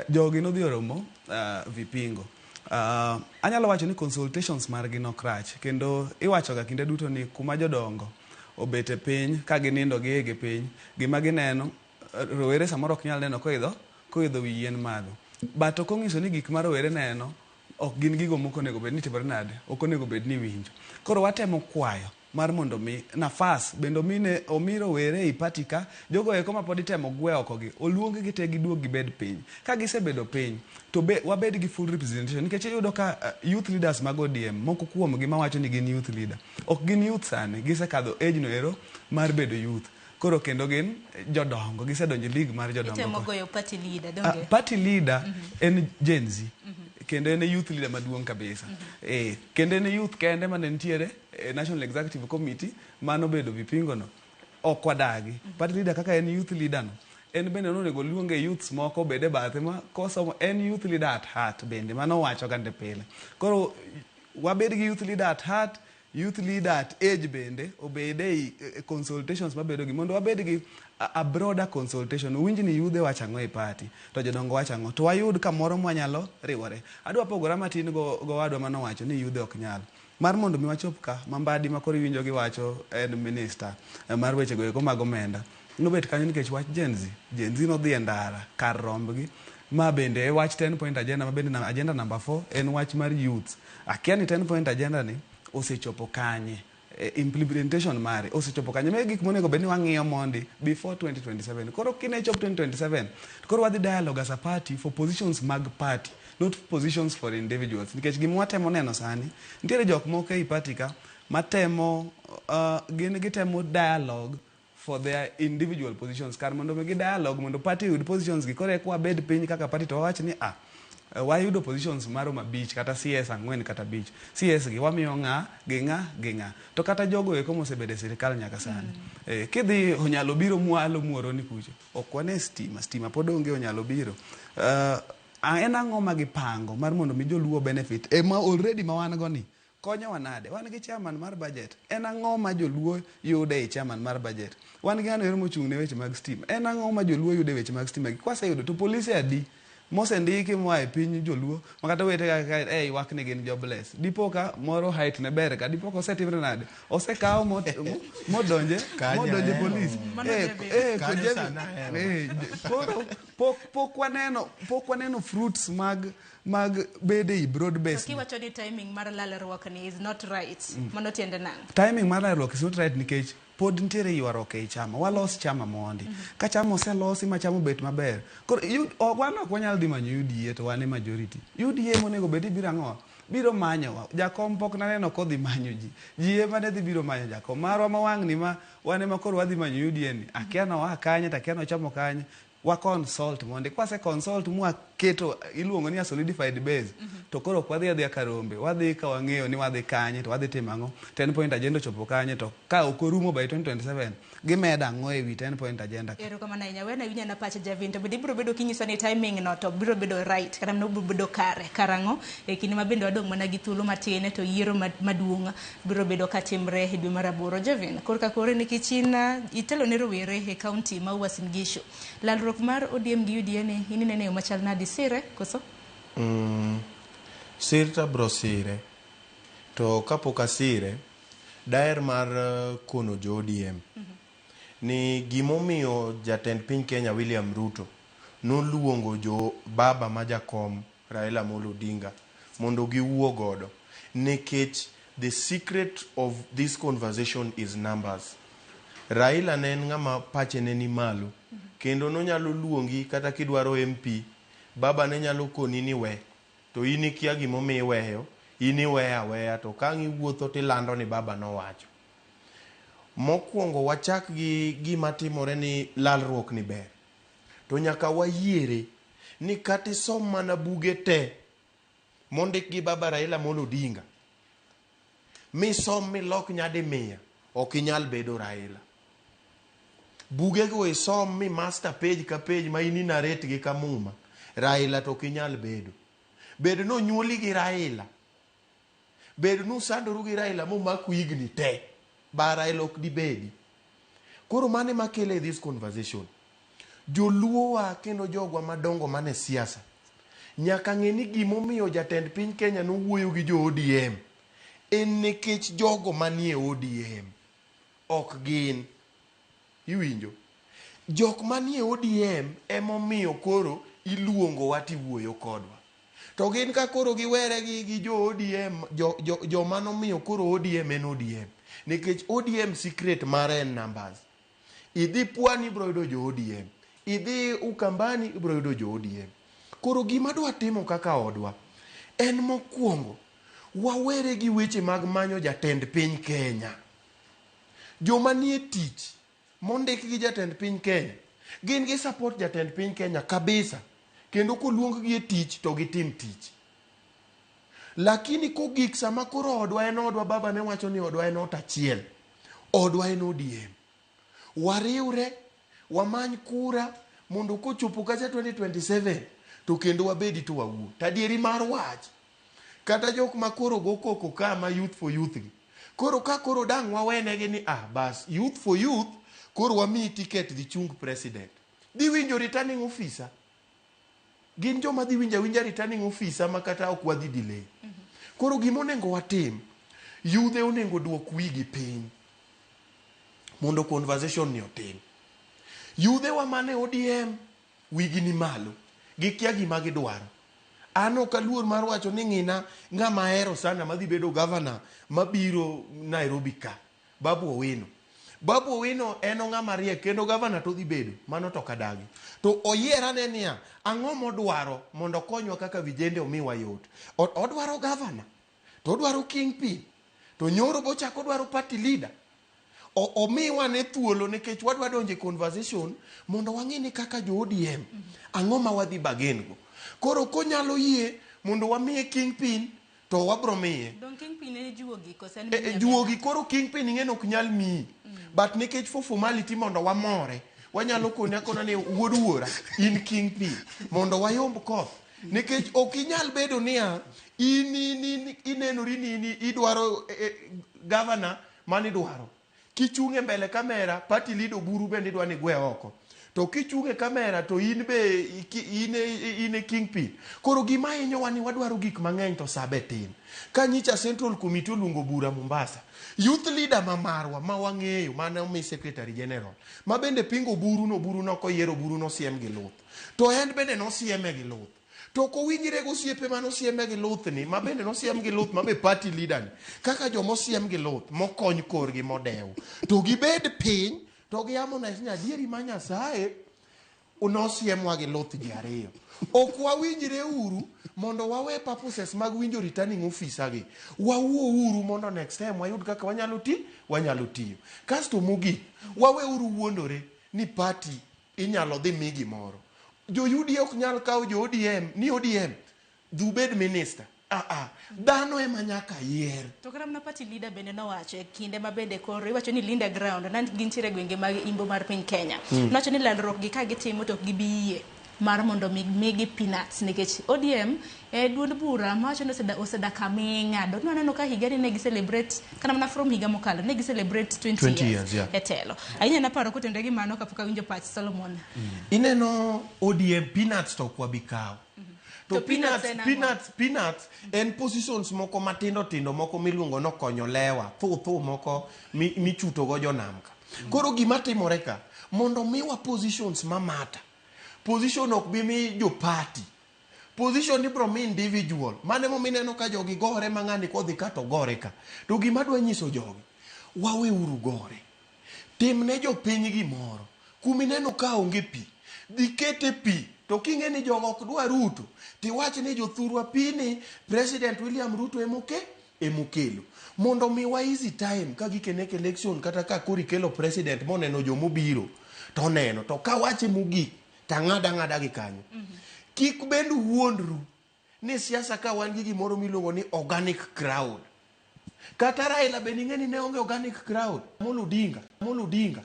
[SPEAKER 4] Jogi nodhi oromo Vipingo. Anyalo wacho ni consultations margi nok rach kendo iwacho ga kinde duto ni kuma jodongo obet e piny ka ginindo gi igi piny gima gineno rowere samoro ok nyal neno koidho wi yien malo. But ok onyiso ni gik ma rowere neno ok gin gigo mok onego bed ni timore nade, ok onego bed ni winjo. Koro watemo kwayo mar mondo mi nafas bende omi rowere ei party ka jogo eko ma pod itemo gwe oko gi oluong gi te giduog gibed piny. Ka gisebedo piny to be wabed gi full representation nikech iyudo ka youth leaders mag ODM moko kuom gi mawacho ni gin youth leader ok gin youth sani gisekadho age no ero mar bedo youth. Koro kendo gin jodongo gisedonjo e league mar jodongo.
[SPEAKER 2] Itemo goyo party leader donge?
[SPEAKER 4] Party leader en Gen Z kendo en e youth leader maduong' kabisa. Kendo en e youth kende mane nitiere e National Executive Committee manobedo Vipingo no. Ok wadagi. Party leader kaka en youth leader no en bende nonego oluonge youths moko obed e bathe ma kosomo en youth leader at heart bende mano wacho gande pile. Koro wabed gi youth leader at heart youth leader at age bende obed ei consultations mabedo gi mondo wabed gi a broader consultation winj ni yudhe wacho ang'o e party to jodongo wacho ang'o to wayud kamoro mwanyalo riwore adwa pogora matin go gowadwa manowacho ni yudhe ok nyal mar mondo mi wachop ka mambadi ma koro iwinjo giwacho en minister mar weche go eko mag omenda nobet kanyo nikech wach Gen Z Gen Z nodhi e ndara kar rombgi ma bende e wach 10 point agenda ma bende agenda number 4 en wach mar youth akia ni 10 point agenda ni osechopo kanye implementation mare osechopo kanye magi gik monego bed ni wang'iyo mondi before 2027 koro kine chop 2027 to koro wadhi dialogue as a party for positions mag party not positions for individuals nikech gima watemo neno sani nitiere jok moko ei party ka matemo gin gitemo dialogue for their individual positions kar mondo mi gi dialogue mondo party oyud positions gi koro eka wabed piny kaka party to wawach ni ah wayudo positions maromo abich kata CS ang'wen kata abich CS gi wamiyo ng'a gi ng'a gi ng'a to kata jogo eko mosebedo e sirikal nyaka sani kidhi onyalo biro mwalo muoroni kucho ok wane stima stima pod onge onyalo biro en ang'o ma gipango mar mondo mi joluo benefit ma already ma wan go ni konyowa nade wan gi chairman mar budget en ang'o ma joluo yudo ei chairman mar budget wan gi ng'ano ero mochung' ne weche mag stima en ang'o ma joluo yudo e weche mag stima gi kwaseyudo to polise adi mosendiki moa e piny joluo ma kata wete kaka e ywak ni gin jobless dipo ka moro height ne ber ka dipo ka osetimre nade osekaw modonje modonje polis koro pok waneno fruits mag bede i broad base.
[SPEAKER 2] Kiwacho ni timing mar lalruok ni is not right. Mano tiende nang'o?
[SPEAKER 4] Timing mar lalruok is not right nikech pod nitiere ywaruok ei chama. Walos chama mondi. Ka chama oselosi ma chama obet maber. Koro wan ok wanyal dhi manyo UDA to wan e majority. UDA monego bed ni biro ang'o? Biro manyowa. Jakom pok naneno kodhi manyo ji. Ji ema ne dhi biro manyo jakom. Marwa ma wang' ni ma wan ema koro wadhi manyo UDA ni. Akia noa kanye to akia nochomo kanye. Wa consult mondi. Kwase consult mwaketo iluongo ni a solidified base. To koro ok wadhi adhiya karombe. Wadhi ka wang'eyo ni wadhi kanye to wadhi timo ang'o. 10 point agenda ochopo kanye to ka ok orumo by 2027 gimedo ang'o ewi 10 point agenda ka.
[SPEAKER 2] Erokamano ahinya. Wena winja na pacha Javin to bende ibiro bedo kinyiso ni timing no to biro bedo right kata mano biro bedo kare. Karang'o? E kinde ma bende wadong' mana gi thuolo matin to yiero maduong' biro bedo katimre e dwe mar aboro. Javin, korka kore nikech in itelo ne rowere e kaunti ma Uasin Gishu. Lalruok mar ODM gi UDA ni in inene yo machal nadi sire koso?
[SPEAKER 1] Sir to abro sire. To kapok asire, daher mar kono jo ODM ni gimomiyo jatend piny Kenya William Ruto noluongo jo baba ma jakom Raila Amolo Odinga mondo giwuo godo nikech the secret of this conversation is numbers. Raila ne en ng'ama pache ne ni malo kendo nonyalo luongi kata kidwaro MP baba ne nyalo koni ni we to in ikia gimomiyo iweyo in iweyo aweya to ka ang' iwuotho tilando ni baba nowacho. Mokwongo wachak gi gima timore ni lalruok ni ber. To nyaka wayiere ni kata isom mana buge te mondik gi Baba Raila Amolo Odinga misom milok nyadi mia, ok inyal bedo Raila. Bugego isom mi master page ka page ma in inarrate gi ka muma, Raila to ok inyal bedo. Bed nonyuoli gi Raila, bed nusandoru gi Raila momaku higni te, ba Raila ok dibedi. Koro mano ema kele this conversation. Joluowa kendo jogwa madongo mane siasa nyaka ng'e ni gimomiyo jatend piny Kenya nowuoyo gi jo ODM en nikech jogo manie ODM ok gin iwinjo jok manie ODM emomiyo koro iluongowa tiwuoyo kodwa to gin ka koro giwere gi jo ODM joma nomiyo koro ODM en ODM nikech ODM secret mare en numbers. Idhi Pwani ibro yudo jo ODM, idhi Ukambani ibro yudo jo ODM. Koro gima dwa timo kaka odwa en mokwongo wawere gi weche mag manyo jatend piny Kenya. Joma nie tich mondik gi jatend piny Kenya gin gi support jatend piny Kenya kabisa kendo koluong gi e tich to gitim tich. Lakini kogik sama koro odwa en odwa, baba ne wacho ni odwa en ot achiel, odwa en ODM. Wariwre, wamany kura mondo kochopo kacha 2027 to kendo wabedi to wawuo. Tadieri mar wach, kata jok ma koro go koko ka ma youth for youth gi, koro ka koro dang' wawenegi ni ah bas youth for youth koro wamiyi ticket dhi chung president. Dhi winjo returning officer. Gin joma dhi winjo awinja returning officer ma kata ok wadhi delay. Koro gima onego watim, yudhe onego duok wigi piny mondo conversation ni otim. Yudhe wa mane ODM wigi ni malo, gikia gima gidwaro. An ok aluor mar wacho ni ng'ina ng'ama ahero sana madhi bedo governor mabiro Nairobi ka, Babu Owino. Babu Owino en ng'ama riek kendo governor to dhi bedo, mano to ok adagi. To oyier ane niya, ang'o modwaro mondo okonywa kaka vijende omiwa yot. Odwaro governor, to odwaro kingpin, to nyoro bochako odwaro party leader. Omiwa ne thuolo nikech wadwa donjo e conversation mondo wang'e ni kaka jo ODM ang'o ma wadhi bargain go. Koro konyalo yie mondo wamiye kingpin to wabro miye.
[SPEAKER 2] Dong kingpin en juogi koso en
[SPEAKER 1] E, juogi koro kingpin ing'e ni ok nyal miyi. But nikech for formality mondo wamore, wanyalo koni akona ni wuod wuora in kingpin mondo wayomb koth. Nikech ok inyal bedo niya in inenori ni in idwaro governor mani dwaro. Kichung' e mbele kamera, party leader Oburu bende idwa ni gwe oko. To kichung' e kamera to in be in e kingpin. Koro gima hinyowa ni wadwaro gik mang'eny to sa be tin. Ka nyicha Central Committee oluongo bura Mombasa, youth leader ma marwa ma wang'eyo mane omi secretary general, ma bende pingo Oburu no, Oburu nokoyiero Oburu nosiem gi luth. To en bende nosieme gi luth. To ok owinjre gi osiepe mane osieme gi luth ni, ma bende nosiem gi luth, ma be party leader ni. Kaka joma osiem gi luth, mokony korgi modew. To gibed piny, to gi harmonize ni adieri ma Nyasaye nosiemwa gi luth ji ariyo. Ok wawinjre uru mondo wawe purposes mag winjo returning officer gi. Wawuo uru mondo next time wayud kaka wanyalo tiyo. Kasto mogik, wawe uru wuondore ni party inyalo dhi mi gimoro. Jo UDA ok nyal kawo jo ODM ni ODM dhi ubed minister. Ah ah, dhano ema nyaka yier.
[SPEAKER 2] To kata mana party leader bende nowacho e kinde ma bende koro iwacho ni Linda Ground na gintiere e gwenge mag imbo mar piny Kenya. Nowacho ni lalruok gi ka gitimo to ok gibi yie mar mondo migi peanuts nikech ODM e duond bura mawacho ni osedak aming'a. Dok naneno ka higani ne gi celebrate kata mana from higa mokalo ne gi celebrate 20,
[SPEAKER 1] 20 years, yeah.
[SPEAKER 2] e telo. Ahinya naparo kotenore gi mano kapok awinjo pach Solomon.
[SPEAKER 1] Ineno ODM peanuts to ok wabi kawo. To
[SPEAKER 2] To peanuts
[SPEAKER 1] peanuts,
[SPEAKER 2] en ang'o?
[SPEAKER 1] peanuts en positions moko matindo tindo moko miluongo ni okonyo lewa, thu thu moko michuto go jonam ka. Koro gima timore ka, mondo miwa positions ma matter. Position ok bi mi jo party. Position ibro mi individual. Mano emomiyo ineno ka jogi gore ma ng'ani kodhi ka to gore ka. To gima adwa nyiso jogi, waweuru gore. Timne jopiny gimoro. Kumineno ka onge pi, dhi kete pi. To king'e ni jogo ok dwa Ruto, tiwach ni jothurwa pi ni President William Ruto emokelo. Mondo miwa easy time ka gikenek election kata ka koro ikelo president moneno jomobiro to oneno. To kawache mogik, tang'ada ang'ada gi kanyo. Kik bende wuondru Ni siasa ka wan gi gimoro miluongo ni organic crowd. Kata Raila be ning'e ni ne onge organic crowd. Amolo Odinga, Amolo Odinga.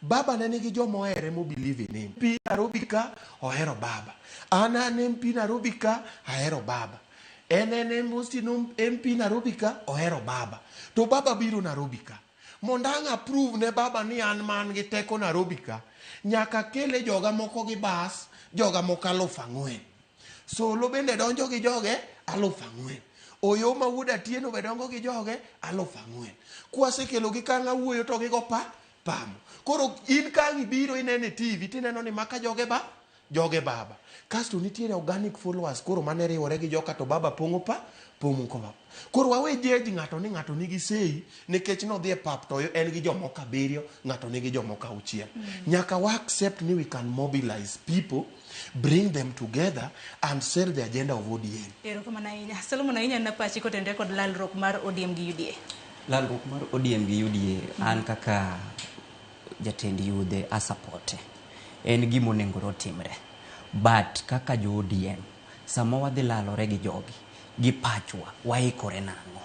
[SPEAKER 1] Baba ne nigi joma ohere mo believe in him. MP Nairobi ka ohero baba. An an MP Nairobi ka ahero baba. En en Austin MP Nairobi ka ohero baba. To baba biro Nairobi ka. Mondo ang' approve ne baba ni an man gi teko Nairobi ka, nyaka kele joga moko gi bas, joga moko 4,000. Solo bende donjo gi joge 4,000. Oyoma wuod Atieno be dongo gi joge 4,000. Kwasekelo gi kang' awuoyo to gigo pa pamo. Koro in kang' ibiro inene TV tineno ni maka joge ba joge baba. Kasto nitiere organic followers koro mane riwore gi joka to baba pong'o pa pong'o ko. Koro wawe judge ng'ato ni ng'ato nigi sei nikech nodhi e pap to en gi jomoko abiriyo, ng'ato nigi jomoko auchiel. Nyaka wa accept ni we can mobilize people, bring them together and sell the agenda of ODM.
[SPEAKER 2] Erokamano ahinya. Solomon ahinya na pachi kotenore kod lalruok mar ODM gi UDA.
[SPEAKER 3] Lalruok mar ODM gi UDA an kaka jatend yudhe asapote. En gima onego otimre. But kaka jo ODM, sama wadhi lalore gi jogi, gi pachwa, waikore nang'o?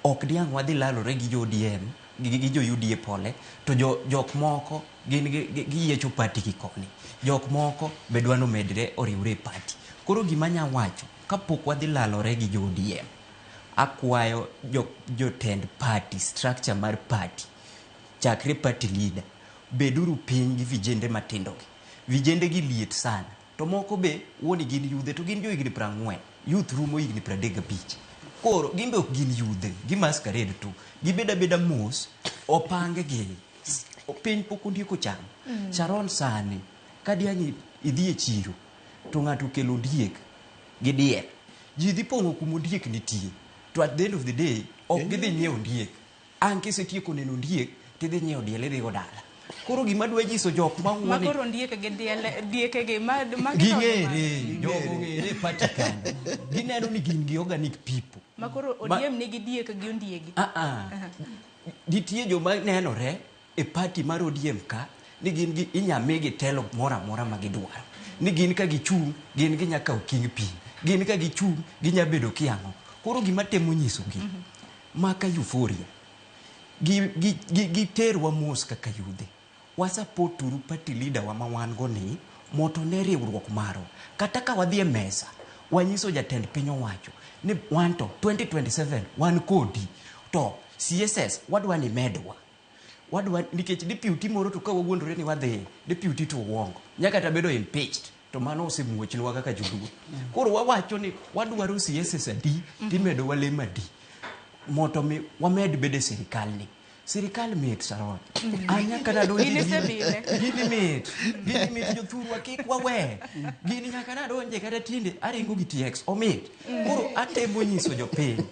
[SPEAKER 3] Ok diang' wadhi lalore gi jo ODM, gi jo UDA pole, to jo, jok moko gin giyiecho party gi koni. Jok moko be dwa nomedre oriwre e party. Koro gima anya wacho, kapok wadhi lalore gi jo ODM, akwayo jotend party, structure mar party, chakre party leader, beduru piny gi vijende matindo gi. Vijende gi liet sana. To moko be wuoni gin yudhe to gin jo higni 40. Youth rumo higni 35. Koro gin be ok gin yudhe, gi masquerade tu. Gibed abeda mos, opang gi. Piny pok ondiek cham. Sharon sani, ka diang' idhi e chiro, to ng'ato okelo ondiek gi diel. Ji dhi pong'o kuma ondiek nitie. To at the end of the day, ok gidhi nyiewo ondiek. Ang' kisetieko neno ondiek, tidhi nyiewo diel idhi go dala. Koro gima adwa nyiso jok ma
[SPEAKER 2] Ma
[SPEAKER 3] wuoni
[SPEAKER 2] koro ondiek gi diel dieke gi ma ma
[SPEAKER 3] ging'ere, jogo ong'ere e party kanyo. Gineno ni gin gi organic people.
[SPEAKER 2] Ma koro ODM nigi diek gi ondiegi.
[SPEAKER 3] Ah ah. Nitie joma nenore e party mar ODM ka ni gin gi inya migi telo moro amora ma gidwaro. Ni gin ka gichung', gin ginya kawo kingpin. Gin ka gichung', ginya bedo kiang'o. Koro gima temo nyisogi, maka euphoria, giterwa mos kaka yudhe. Wasupport uru party leader wa ma wan go ni mondo ne riwruok marwa. Kata ka wadhi e mesa, wanyiso jatend piny owacho ni wan to 2027 wan kodi. To CSS wadwa ni medwa. Wadwa nikech deputy moro to ka wawuondore ni wadhi, deputy to uongo. Nyaka kata bedo impeached. To mano osemuochnwa kaka joluo. Koro wawacho ni wadwaro CSS adi, timedo wa lem adi. Mondo mi wamed bedo e sirikal ni. Sirikal mit Sharon. An nyaka nadonje
[SPEAKER 2] Gini osebile.
[SPEAKER 3] Gini mit. Gini mit jothurwa kik wawe. Gini nyaka nadonje kata tinde aringo gi TX omit. Koro atemo nyiso jopiny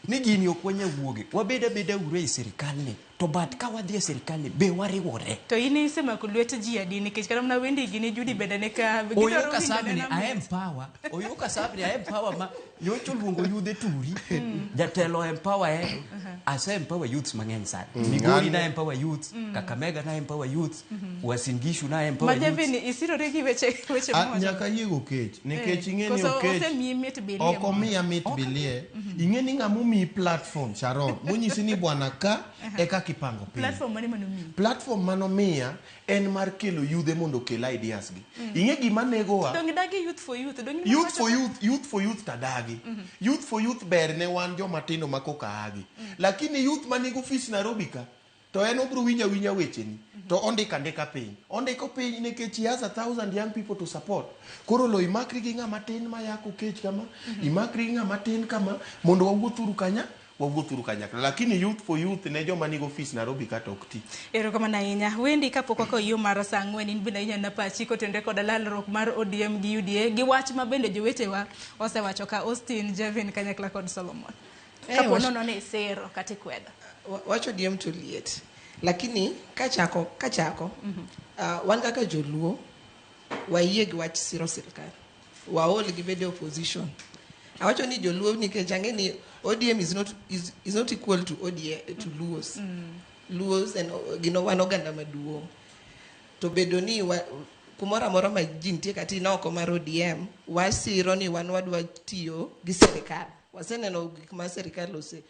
[SPEAKER 3] ni gini ok wanya wuoge. Wabed abeda uru ei sirikal ni. To but ka wadhi e sirikal ni be wariwore.
[SPEAKER 2] To in isemako lwet ji adi nikech kata mana Wendy gini Judy bende ne ka gidwaro
[SPEAKER 3] Oyuka
[SPEAKER 2] winjo
[SPEAKER 3] sabni
[SPEAKER 2] nena mit.
[SPEAKER 3] a empower. Oyuka sabni a empower ma nyocha oluongo yudhe turi. Jatelo empower e. Ase empower youths mang'eny sana. Migori na empower youths, Kakamega na empower youths, Uasin Gishu na empower
[SPEAKER 2] Ma
[SPEAKER 3] youths.
[SPEAKER 2] Jevin isirori gi weche weche
[SPEAKER 1] Ah,
[SPEAKER 2] mowacho.
[SPEAKER 1] nyaka yiego kech nikech ing'e ni
[SPEAKER 2] Koso
[SPEAKER 1] okech
[SPEAKER 2] osemiyi mit bilie
[SPEAKER 1] ok
[SPEAKER 2] moro.
[SPEAKER 1] omiya mit bilie ing'e ni ng'ama omiyi platform Sharon monyisi ni bwana ka e kaka ipango piny
[SPEAKER 2] Platform mane manomiyi?
[SPEAKER 1] platform manomiya en mar kelo yudhe mondo okel ideas gi ing'e gima negowa
[SPEAKER 2] Dong dagi youth for youth. Dong
[SPEAKER 1] youth for youth youth for youth tadagi youth for youth ber ne wan joma tindo ma koka agi lakini youth manigi ofis Nairobi ka to en obro winjo awinja wecheni to ondiko andika piny ondiko piny nikech he has 1,000 young people to support koro lo imakri gi ng'ama tin mayako kech kama imakri gi ng'ama tin kama mondo wawuothuru kanya wawuothuru kanyakla lakini youth for youth ne joma nigi ofis Nairobi ka to ok ti.
[SPEAKER 2] Erokamano ahinya. Wendi kapok wakawo yo mar saa ang'wen in bende ahinya na pachi kotenore koda lalruok mar ODM gi UDA gi wach ma bende jowetewa osewacho ka Austin, Jevin kanyakla kod Solomon. Kapo nono ni isiro kata ikwedo.
[SPEAKER 6] Wach ODM to liet. Lakini kachako wan kaka joluo wayie gi wach siro sirkal. Waol gi bedo e opposition. Awacho ni joluo nikech ang'e ni ODM is not equal to ODM to Luos. Luos en gino wan oganda maduong'. To bedo ni Kumoro amora ma ji nitie kata in oko mar ODM, wasiro ni wan wadwa tiyo gi sirikal. Waseneno gik ma sirikal ose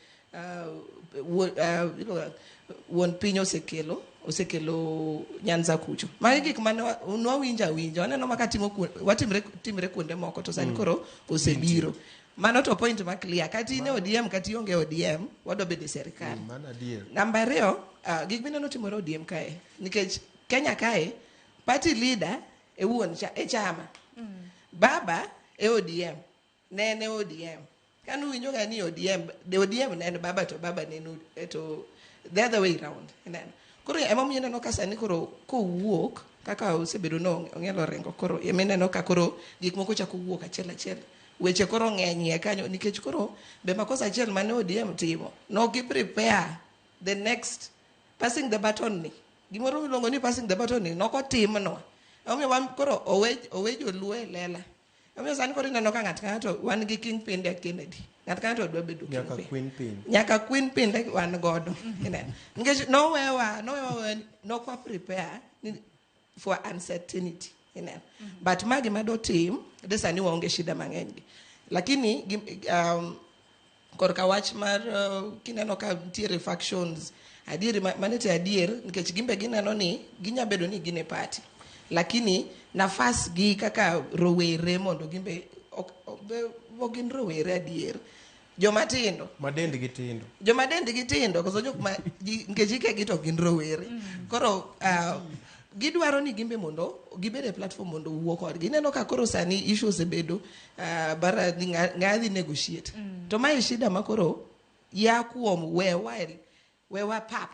[SPEAKER 6] wuon piny osekelo osekelo Nyanza kucho. Magi gik mane nwawinjo awinja, waneno maka timo watimre timre kuonde moko to sani koro osebiro. Mano to point ma clear. Kata in e ODM kata ionge ODM, wadwa bedo e sirikal.
[SPEAKER 1] Mano adier.
[SPEAKER 6] Namba ariyo, gik mineno timore ODM kae, nikech Kenya kae, party leader e wuon cha, e chama. Baba e ODM, ne en e ODM. Kanu winjo ga ni ODM, the ODM ne en baba to baba ne en to the other way round. Ineno. Koro emomiyo ineno ka sani koro kowuok kaka osebedo no ong'ielo orengo koro emineno ka koro gik moko chako wuok achiel achiel. Weche koro ng'eny iye kanyo nikech koro be makosa achiel mane ODM timo nok gi prepare the next passing the baton ni gimoro miluongo ni passing the baton ni nokotimnwa emomiyo wan koro owe joluo e lela emomiyo sani koro ineno ka ng'ato ka ng'ato wan gi kingpin de Kennedy ng'ato ka ng'ato dwa bedo
[SPEAKER 1] Nyaka
[SPEAKER 6] kingpin
[SPEAKER 1] queen pin.
[SPEAKER 6] Nyaka queen pin de wan godo ineno nikech nowewa nokwa prepare for uncertainty ineno but ma gima dotim de sani waonge shida mang'eny gi lakini korka wach mar kineno ka nitiere factions adier mane te adier nikech gimbe gineno ni ginya bedo ni gin e party lakini nafas gi kaka rowere mondo gimbe ok gin rowere adier joma tindo
[SPEAKER 1] Ma dendgi tindo.
[SPEAKER 6] Joma dendgi tindo koso jok ma nikech hikegi to gin rowere koro gidwaro ni gimbe mondo gibed e platform mondo owuo kodgi ineno ka koro sani issue osebedo bara ni ng'a dhi negotiate to mae shida ma koro ya kuom wewa pap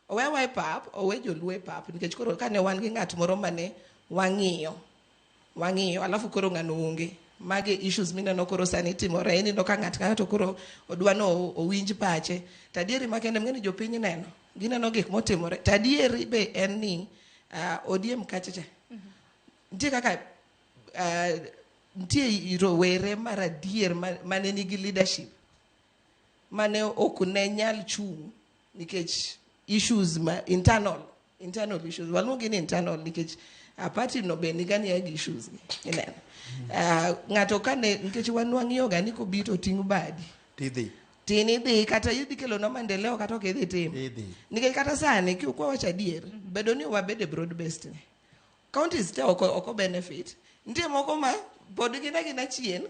[SPEAKER 6] owewa e pap owe joluo e pap nikech koro kane wan gi ng'at moro mane wang'iyo wang'iyo alafu koro ng'ano onge magi issues mineno koro sani timore ineno ka ng'at ka ng'ato koro odwa no owinj pache to adieri makende mng'eni jopiny neno gineno gik motimore to adieri be en ni ODM kacha cha nitie kaka nitie rowere mar adier mane nigi leadership mane ok ne nyal chung' nikech issues ma internal issues waluongi ni internal nikech party no be niga niya gi issues gi ineno ng'ato kane nikech wan wang'iyo ga ni kobi to ting' badi
[SPEAKER 1] Tidhi.
[SPEAKER 6] Tin idhi kata idhi kelonwa maendeleo kata ok idhi timo
[SPEAKER 1] Idhi.
[SPEAKER 6] Nikech kata sani kwawacho adier bedo ni wabed e broad based ni counties te ok benefit nitie moko ma pod gin agina chien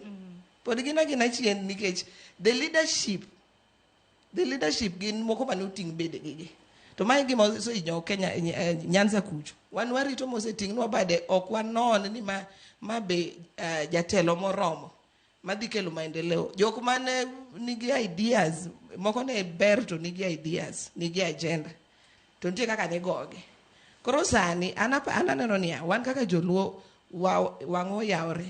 [SPEAKER 6] pod gin agina chien nikech the leadership gin moko mane oting' bedegi gi to mae gima osehinyo Kenya Nyanza kucho wan warito moseting'nwa bade ok wanon ni ma be jatelo moromo madhi kelo maendeleo jok mane nigi ideas moko ne ber to nigi ideas nigi agenda to nitie kaka nigogi koro sani an aneno niya wan kaka joluo wang'wa oyawre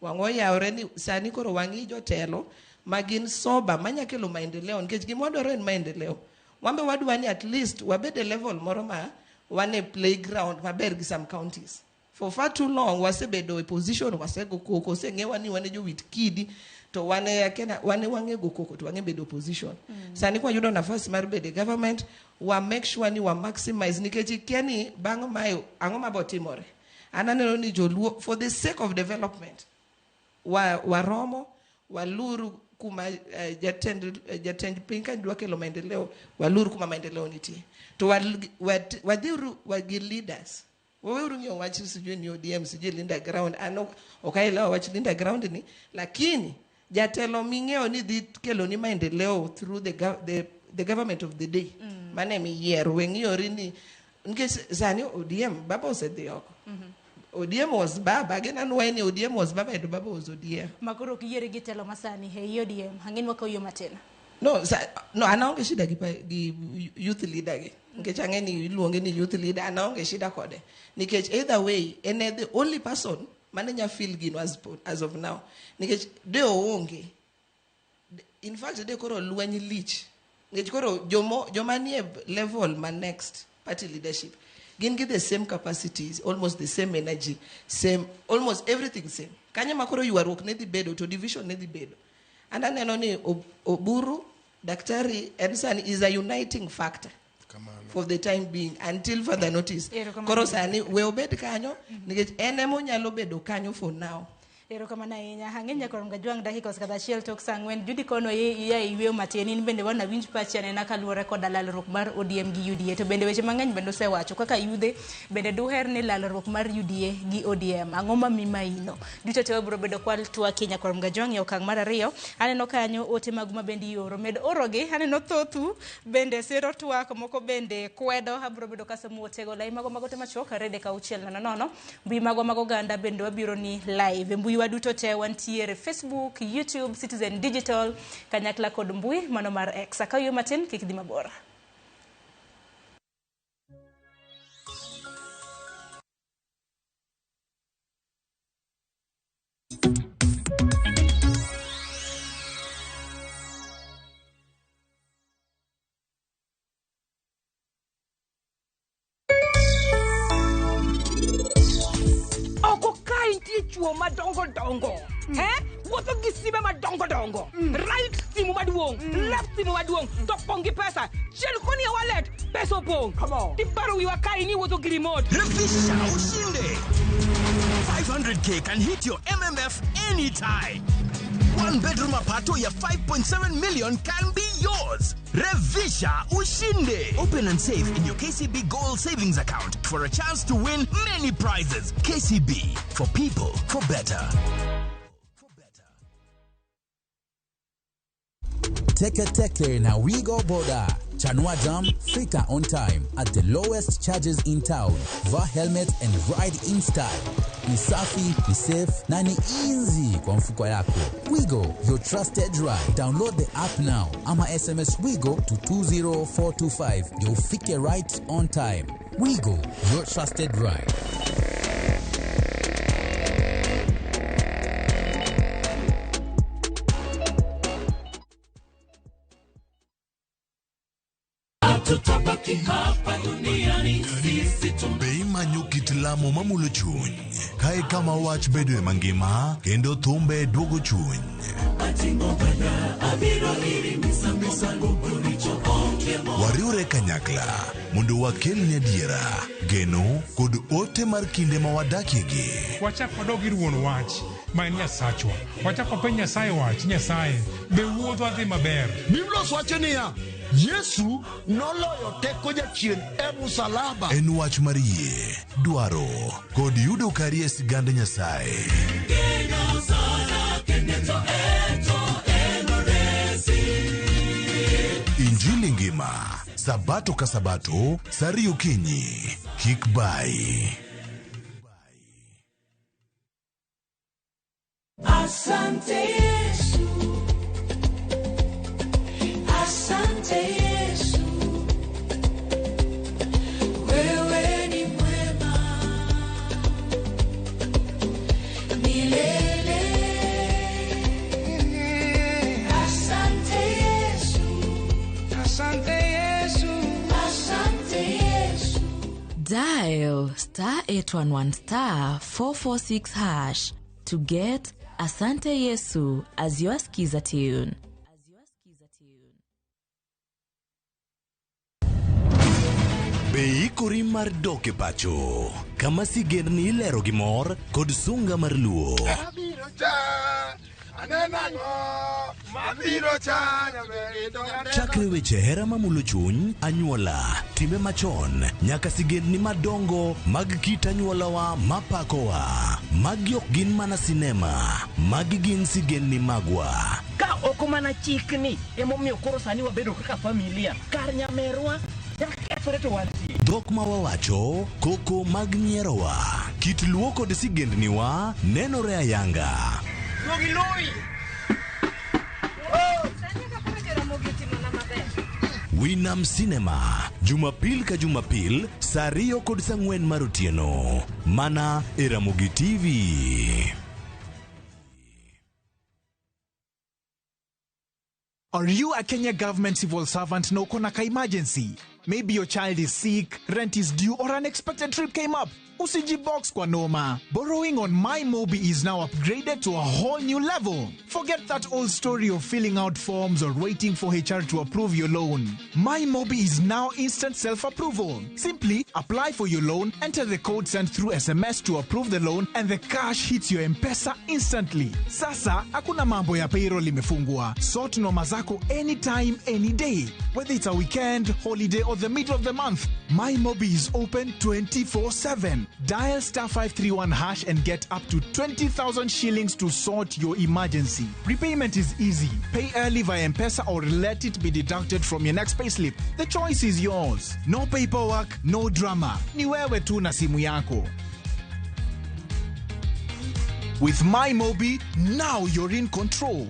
[SPEAKER 6] wang'wa oyawre ni sani koro wang'i jotelo ma gin sober manya kelo maendeleo nikech gima wadwaro en maendeleo wan be wadwa ni at least wabed e level moro ma wan e playground maber gi some counties for far too long wasebedo e position wasego koko oseng'ewa ni wan e jowit kidi to wan e Kenya wan e wang'e go koko to wang'e bedo opposition sani kwayudo nafas mar bedo e government wa make sure ni wa maximize nikech ikia ni bang' mae ang'o mabo timore an aneno ni joluo for the sake of development wa waromo waluru kuma jatend piny ka dwa kelo maendeleo walur kuma maendeleo nitie to wadhiuru gi leaders waweuru ng'iyo wach sijui ni ODM sijui Linda Ground an ok aelewa wach Linda Ground ni lakini jatelo ming'eyo ni dhi keloni maendeleo through the government of the day mane miyiero we ng'iyori ni nikech sani ODM baba osedhi oko ODM was baba gin anwaye ni ODM was baba and baba was ODM
[SPEAKER 2] Makoro ok yieri gi telo masani e ODM ang'e ni wakawo yo matin
[SPEAKER 6] no no an aonge shida gi youth leader gi nikech ang'e ni iluonge ni youth leader an aonge shida kode nikech either way en e the only person mane nya feel gino as of now nikech de oonge in fact de koro lweny lich nikech koro joma nie level ma next party leadership gin gi the same capacities almost the same energy same almost everything same kanyo ma koro ywaruok ne dhi bedo to division ne dhi bedo and aneno ni Oburu daktari en sani is a uniting factor. For the time being until further notice.
[SPEAKER 2] Erokamano.
[SPEAKER 6] Koro sani we obed kanyo nikech en ema onyalo bedo kanyo for now.
[SPEAKER 2] Erokamano ahinya. Ang'e nyakor Mgajwang' dakika osekadho achiel tok saa ang'wen. Judy kono iya e yweyo matin in bende wana winj pachi anena kaluwore koda lalruok mar ODM gi UDA. To bende weche mang'eny bende osewacho kaka yudhe bende duher ni lalruok mar UDA gi ODM. Ang'o ma mimaino? Duto te wabiro bedo kwa twakie nyakwar Mgajwang' e okang' mar ariyo. Aneno kanyo ote magu ma bende ioro. Med orogi. Aneno thothu bende siro twak moko bende kwedo. Abiro bedo kasomo otego lai mago mago te machuok 3 6 0 0. Mbui magwa mag oganda bende wabiro ni live. E mbui wa duto te wantiere Facebook, YouTube, Citizen Digital kanyakla kod mbui mano mar X. Akaw yo matin kik dhi mabor.
[SPEAKER 7] Oko kae nitie chuo madongo dongo wuotho gi simbe madongo dongo, right simu maduong', left simu maduong', to pong' gi pesa chien koni e wallet pesa opong'. Tiparo wiwa kae ni wuotho gi remote.
[SPEAKER 8] Revisha Ushinde. 500K can hit your MMF anytime. One bedroom apartment ya 5.7 million can be yours. Revisha Ushinde. Open and save in your KCB Gold Savings Account for a chance to win many prizes. KCB, for people, for better.
[SPEAKER 9] Teke Teke na Wigo Boda. Chanua Jam, fika on time at the lowest charges in town. Vaa helmet and ride in style. Ni safi, ni safe na ni easy kwa mfuko yako. Wigo, your trusted ride. Download the app now ama SMS Wigo to 20425 ndio ufike right on time. Wigo, your trusted ride.
[SPEAKER 10] Tutabaki hapa duniani sisi.
[SPEAKER 11] Be imanyo kit lamo mamulo chuny kae kama wach bedoe mangima kendo thumbe duogo chuny.
[SPEAKER 10] Ating'o bada abiro iri misango boricho onge mo.
[SPEAKER 11] Wariwre kanyakla mondo wakelni adiera, geno kod ote mar kinde ma wadakiegi.
[SPEAKER 12] Wachak wadog ir wuon wach ma en Nyasachwa. Wachak wapenj Nyasaye wach, Nyasaye, be wuodhwa dhi maber?
[SPEAKER 13] Biblos wacho niya, Yesu noloyo teko jachien e musalaba.
[SPEAKER 11] En wach mar yie, dwaro kod yudo kari e sigand Nyasaye.
[SPEAKER 10] Geno sana kendo eto enoresi.
[SPEAKER 11] Injili ngima, Sabato ka Sabato, saa ariyo okinyi. Kik bai.
[SPEAKER 10] Asante Yesu. Asante Yesu. Wewe ni mwema. Milele. Asante Yesu.
[SPEAKER 14] Asante Yesu.
[SPEAKER 10] Asante Yesu.
[SPEAKER 15] Dial *811 *446# to get Asante Yesu as your skiza tune.
[SPEAKER 11] Be ikori mar dok e pacho kama sigendni ilero gi mor kod sunga mar luo.
[SPEAKER 13] Abiro cha, aneno ang'o, mabiro cha, nyaber to aneno.
[SPEAKER 11] Chakre weche hera mamulo chuny, anyuola, timbe machon, nyaka sigendni madongo mag kit anyuolawa mapakowa. Magi ok gin mana sinema, magi gin sigendni magwa.
[SPEAKER 7] Ka ok mana chikni emomiyo koro sani wabedo kaka familia kar nyamerwa jakethore to wantie.
[SPEAKER 11] Dhok ma wawacho, koko mag nyierowa, kit luo kod sigendniwa nenore ayanga.
[SPEAKER 7] Duogi loyi.
[SPEAKER 11] Winam Cinema, Jumapil ka Jumapil, saa ariyo kod saa ang'wen mar otieno. Mana e Ramogi TV.
[SPEAKER 16] Are you a Kenya government civil servant na uko na ka emergency? Maybe your child is sick, rent is due, or an unexpected trip came up. Usijibox kwa noma. Borrowing on MyMobi is now upgraded to a whole new level. Forget that old story of filling out forms or waiting for HR to approve your loan. MyMobi is now instant self-approval. Simply apply for your loan, enter the code sent through SMS to approve the loan, and the cash hits your M-Pesa instantly. Sasa, hakuna mambo ya payroll imefungwa. Sort noma zako anytime, any day. Whether it's a weekend, holiday, or the middle of the month, MyMobi is open 24/7. Dial star 531 hash and get up to 20,000 shillings to sort your emergency. Repayment is easy. Pay early via M-Pesa or let it be deducted from your next payslip. The choice is yours. No paperwork, no drama. Ni wewe tu na simu yako. With MyMobi, now you're in control.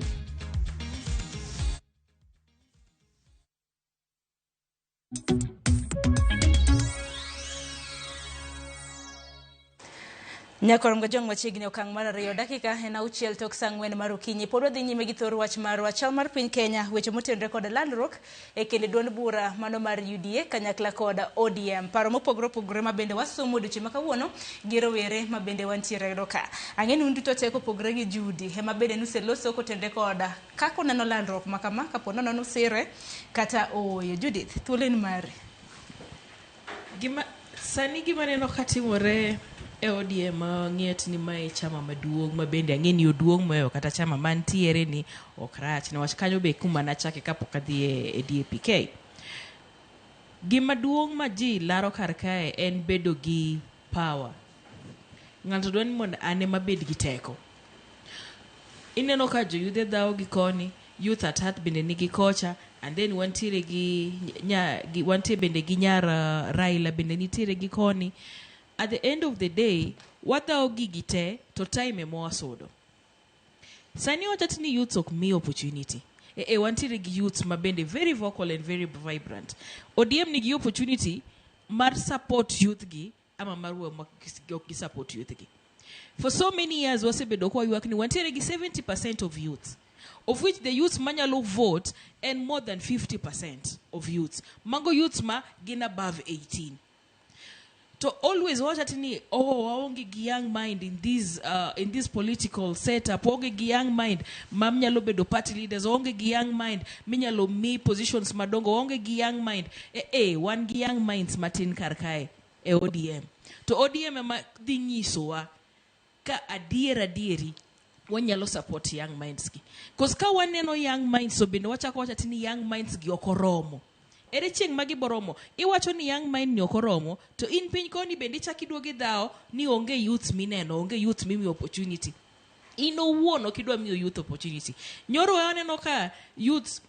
[SPEAKER 2] Nyakorom Gajwang' machiegni okang' mar 2 dakika en 6 tok saa 4 mar okinyi. Pod wadhi nyime gi thor wach marwa chal mar piny Kenya, weche motenore kod landruok e kind duond bura mano mar UDA kanyakla kod ODM. Paro mopogore opogore ma bende wasomo odiochieng' ma kawuono gi rowere ma bende wantiere godo ka. Ang'e ni un duto te kopogore gi Judy ema bende nuseloso kotenore kod kaka uneno landruok ma kama kapo nono nusire kata ooyo. Judith, thuolo en mari.
[SPEAKER 5] Gima sani gima neno katimore e ODM ng'iet ni mae chama maduong' ma bende ang'e ni oduong' mohewo kata chama mantiere ni ok rach niwach kanyo be kuma nachake kapok adhi e DAPK. Gima duong' ma ji laro kar kae en bedo gi power. Ng'ato dwa ni mondo an ema abed gi teko. Ineno ka joyudhe dhawo gi koni, youth at heart bende nigi kocha, and then wantiere gi wantie bende gi nyar Raila bende nitiere gi koni. At the end of the day, wadhawo gigi te to time ema wasudo. Sani wachati ni youths ok mi opportunity. Wantiere gi youths ma bende very vocal and very vibrant. ODM nigi opportunity mar support youth gi ama mar weyo ma ok gi support youth gi. For so many years wasebedo kwa ywak ni wantiere gi 70% of youths, of which the youths manyalo vote and more than 50% of youths. Mago youths ma gin above 18. To always watch at ni, oh, waonge gi young mind in this political setup, waonge gi young mind ma nyalo bedo party leaders, waonge gi young mind minyalo mi positions madongo, waonge gi young mind. Wan gi young minds matin kar kae e ODM. To ODM ema dhi nyisowa ka adier adieri wanyalo support young minds gi. Cause ka waneno young minds so bende wachako wacho ni young minds gi ok oromo. Ere chieng' ma giboromo, iwacho ni young mind ni ok oromo, to in piny koni bende ichako iduogo idhawo ni onge youth mineno, onge youth mimiyo opportunity. In owuon ok idwa miyo youth opportunity. Nyoro waneno ka youths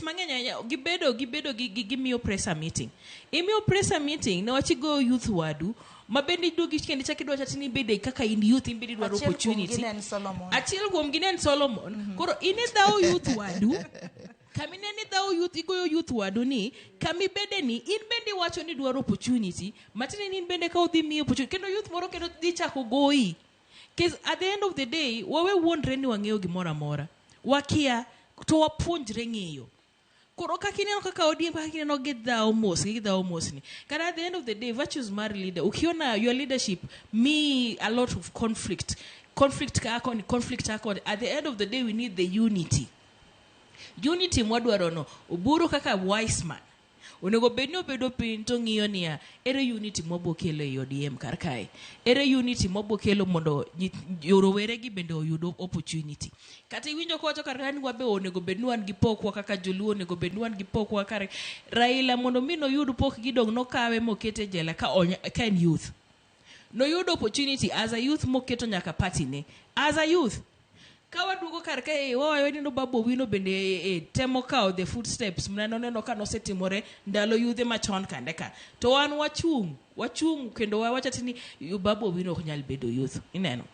[SPEAKER 5] mang'eny ahinya gibedo gimiyo pressure meeting. Imiyo pressure meeting ne wach igoyo youth wadu, ma bende iduogo kendo ichako idwa wacho ni ibede kaka in youth in bende idwaro opportunity. Achiel kuom gi ne en Solomon. Koro in idhawo youth wadu. Kamine ni dhawo youth igoyo youth wadu ni kamibede ni in bende iwacho ni dwaro opportunity matine ni in bende ka udhi miyo opportunity kendo youth moro kendo dhi chako goyi. Cause at the end of the day wawe wuondre ni wang'eyo gimoro amora. Wakia to wapuonjre ng'eyo. Koro kaka ineno kaka ODM kaka ineno gidhawo mos gidhawo mos ni. Kata at the end of the day virtues mar leader ukiona your leadership mi a lot of conflict. Conflict ka koni conflict ka at the end of the day we need the unity. Unity mwadwaro no Oburu kaka wise man onego bed ni obedo piny to ng'iyo niya ere unity mwabo kelo e ODM kar kae, ere unity mwabo kelo mondo rowere gi bende oyud opportunity. Kata iwinjo kowacho kar kae ni wabe onego bed ni wan gi pokwa kaka joluo onego bed ni wan gi pokwa kar Raila mondo mi noyud pok gi dong nokawe mokete jela ka en youth. Noyudo opportunity as a youth moketo nyaka party ne as a youth. Ka waduogo kar kae wawayo ni no Babu Owino bende temo kawo the footsteps mane neno ka nosetimore ndalo yudhe machon kande ka. To wan wachung' kendo wawacho ni Babu Owino ok nyal bedo youth. Ineno?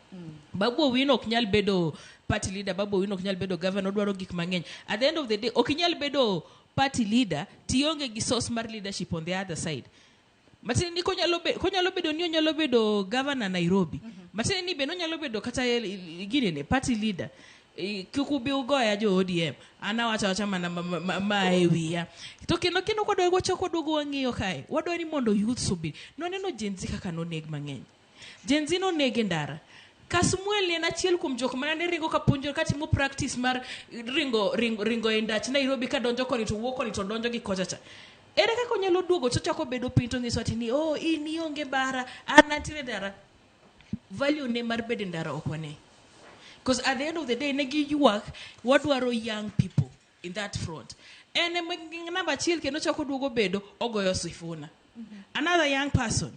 [SPEAKER 5] Babu Owino ok nyal bedo party leader, Babu Owino ok nyal bedo governor, odwaro gik mang'eny. At the end of the day ok inyal bedo party leader tionge gi source mar leadership on the other side. Matine ni konyalo bedo ni onyalo bedo governor Nairobi. Matine ni bende onyalo bedo kata ginene party leader. Kik ubi ugoya jo ODM. An awacho awacha mana ma e wiya. To kendo kwadwa wachako waduogo wang'iyo kae. Wadwa ni mondo youths obi. Nwaneno Gen Z kaka noneg mang'eny. Gen Z noneg e ndara. Kasmuel en achiel kuom jok mane ringo ka puonjo katimo practice mar ringo e ndach Nairobi ka donjo koni to wuok koni to donjo gi kocha cha. Ere kaka onyalo duogo to chako bedo piny to nyiso ati ni oh in ionge bara an antiere ndara. Value ne mar bedo e ndara ok wane. Because at the end of the day ne giywak wadwaro young people in that front. En ema namba achiel kendo chako duogo bedo ogoyo Sifuna. Another young person.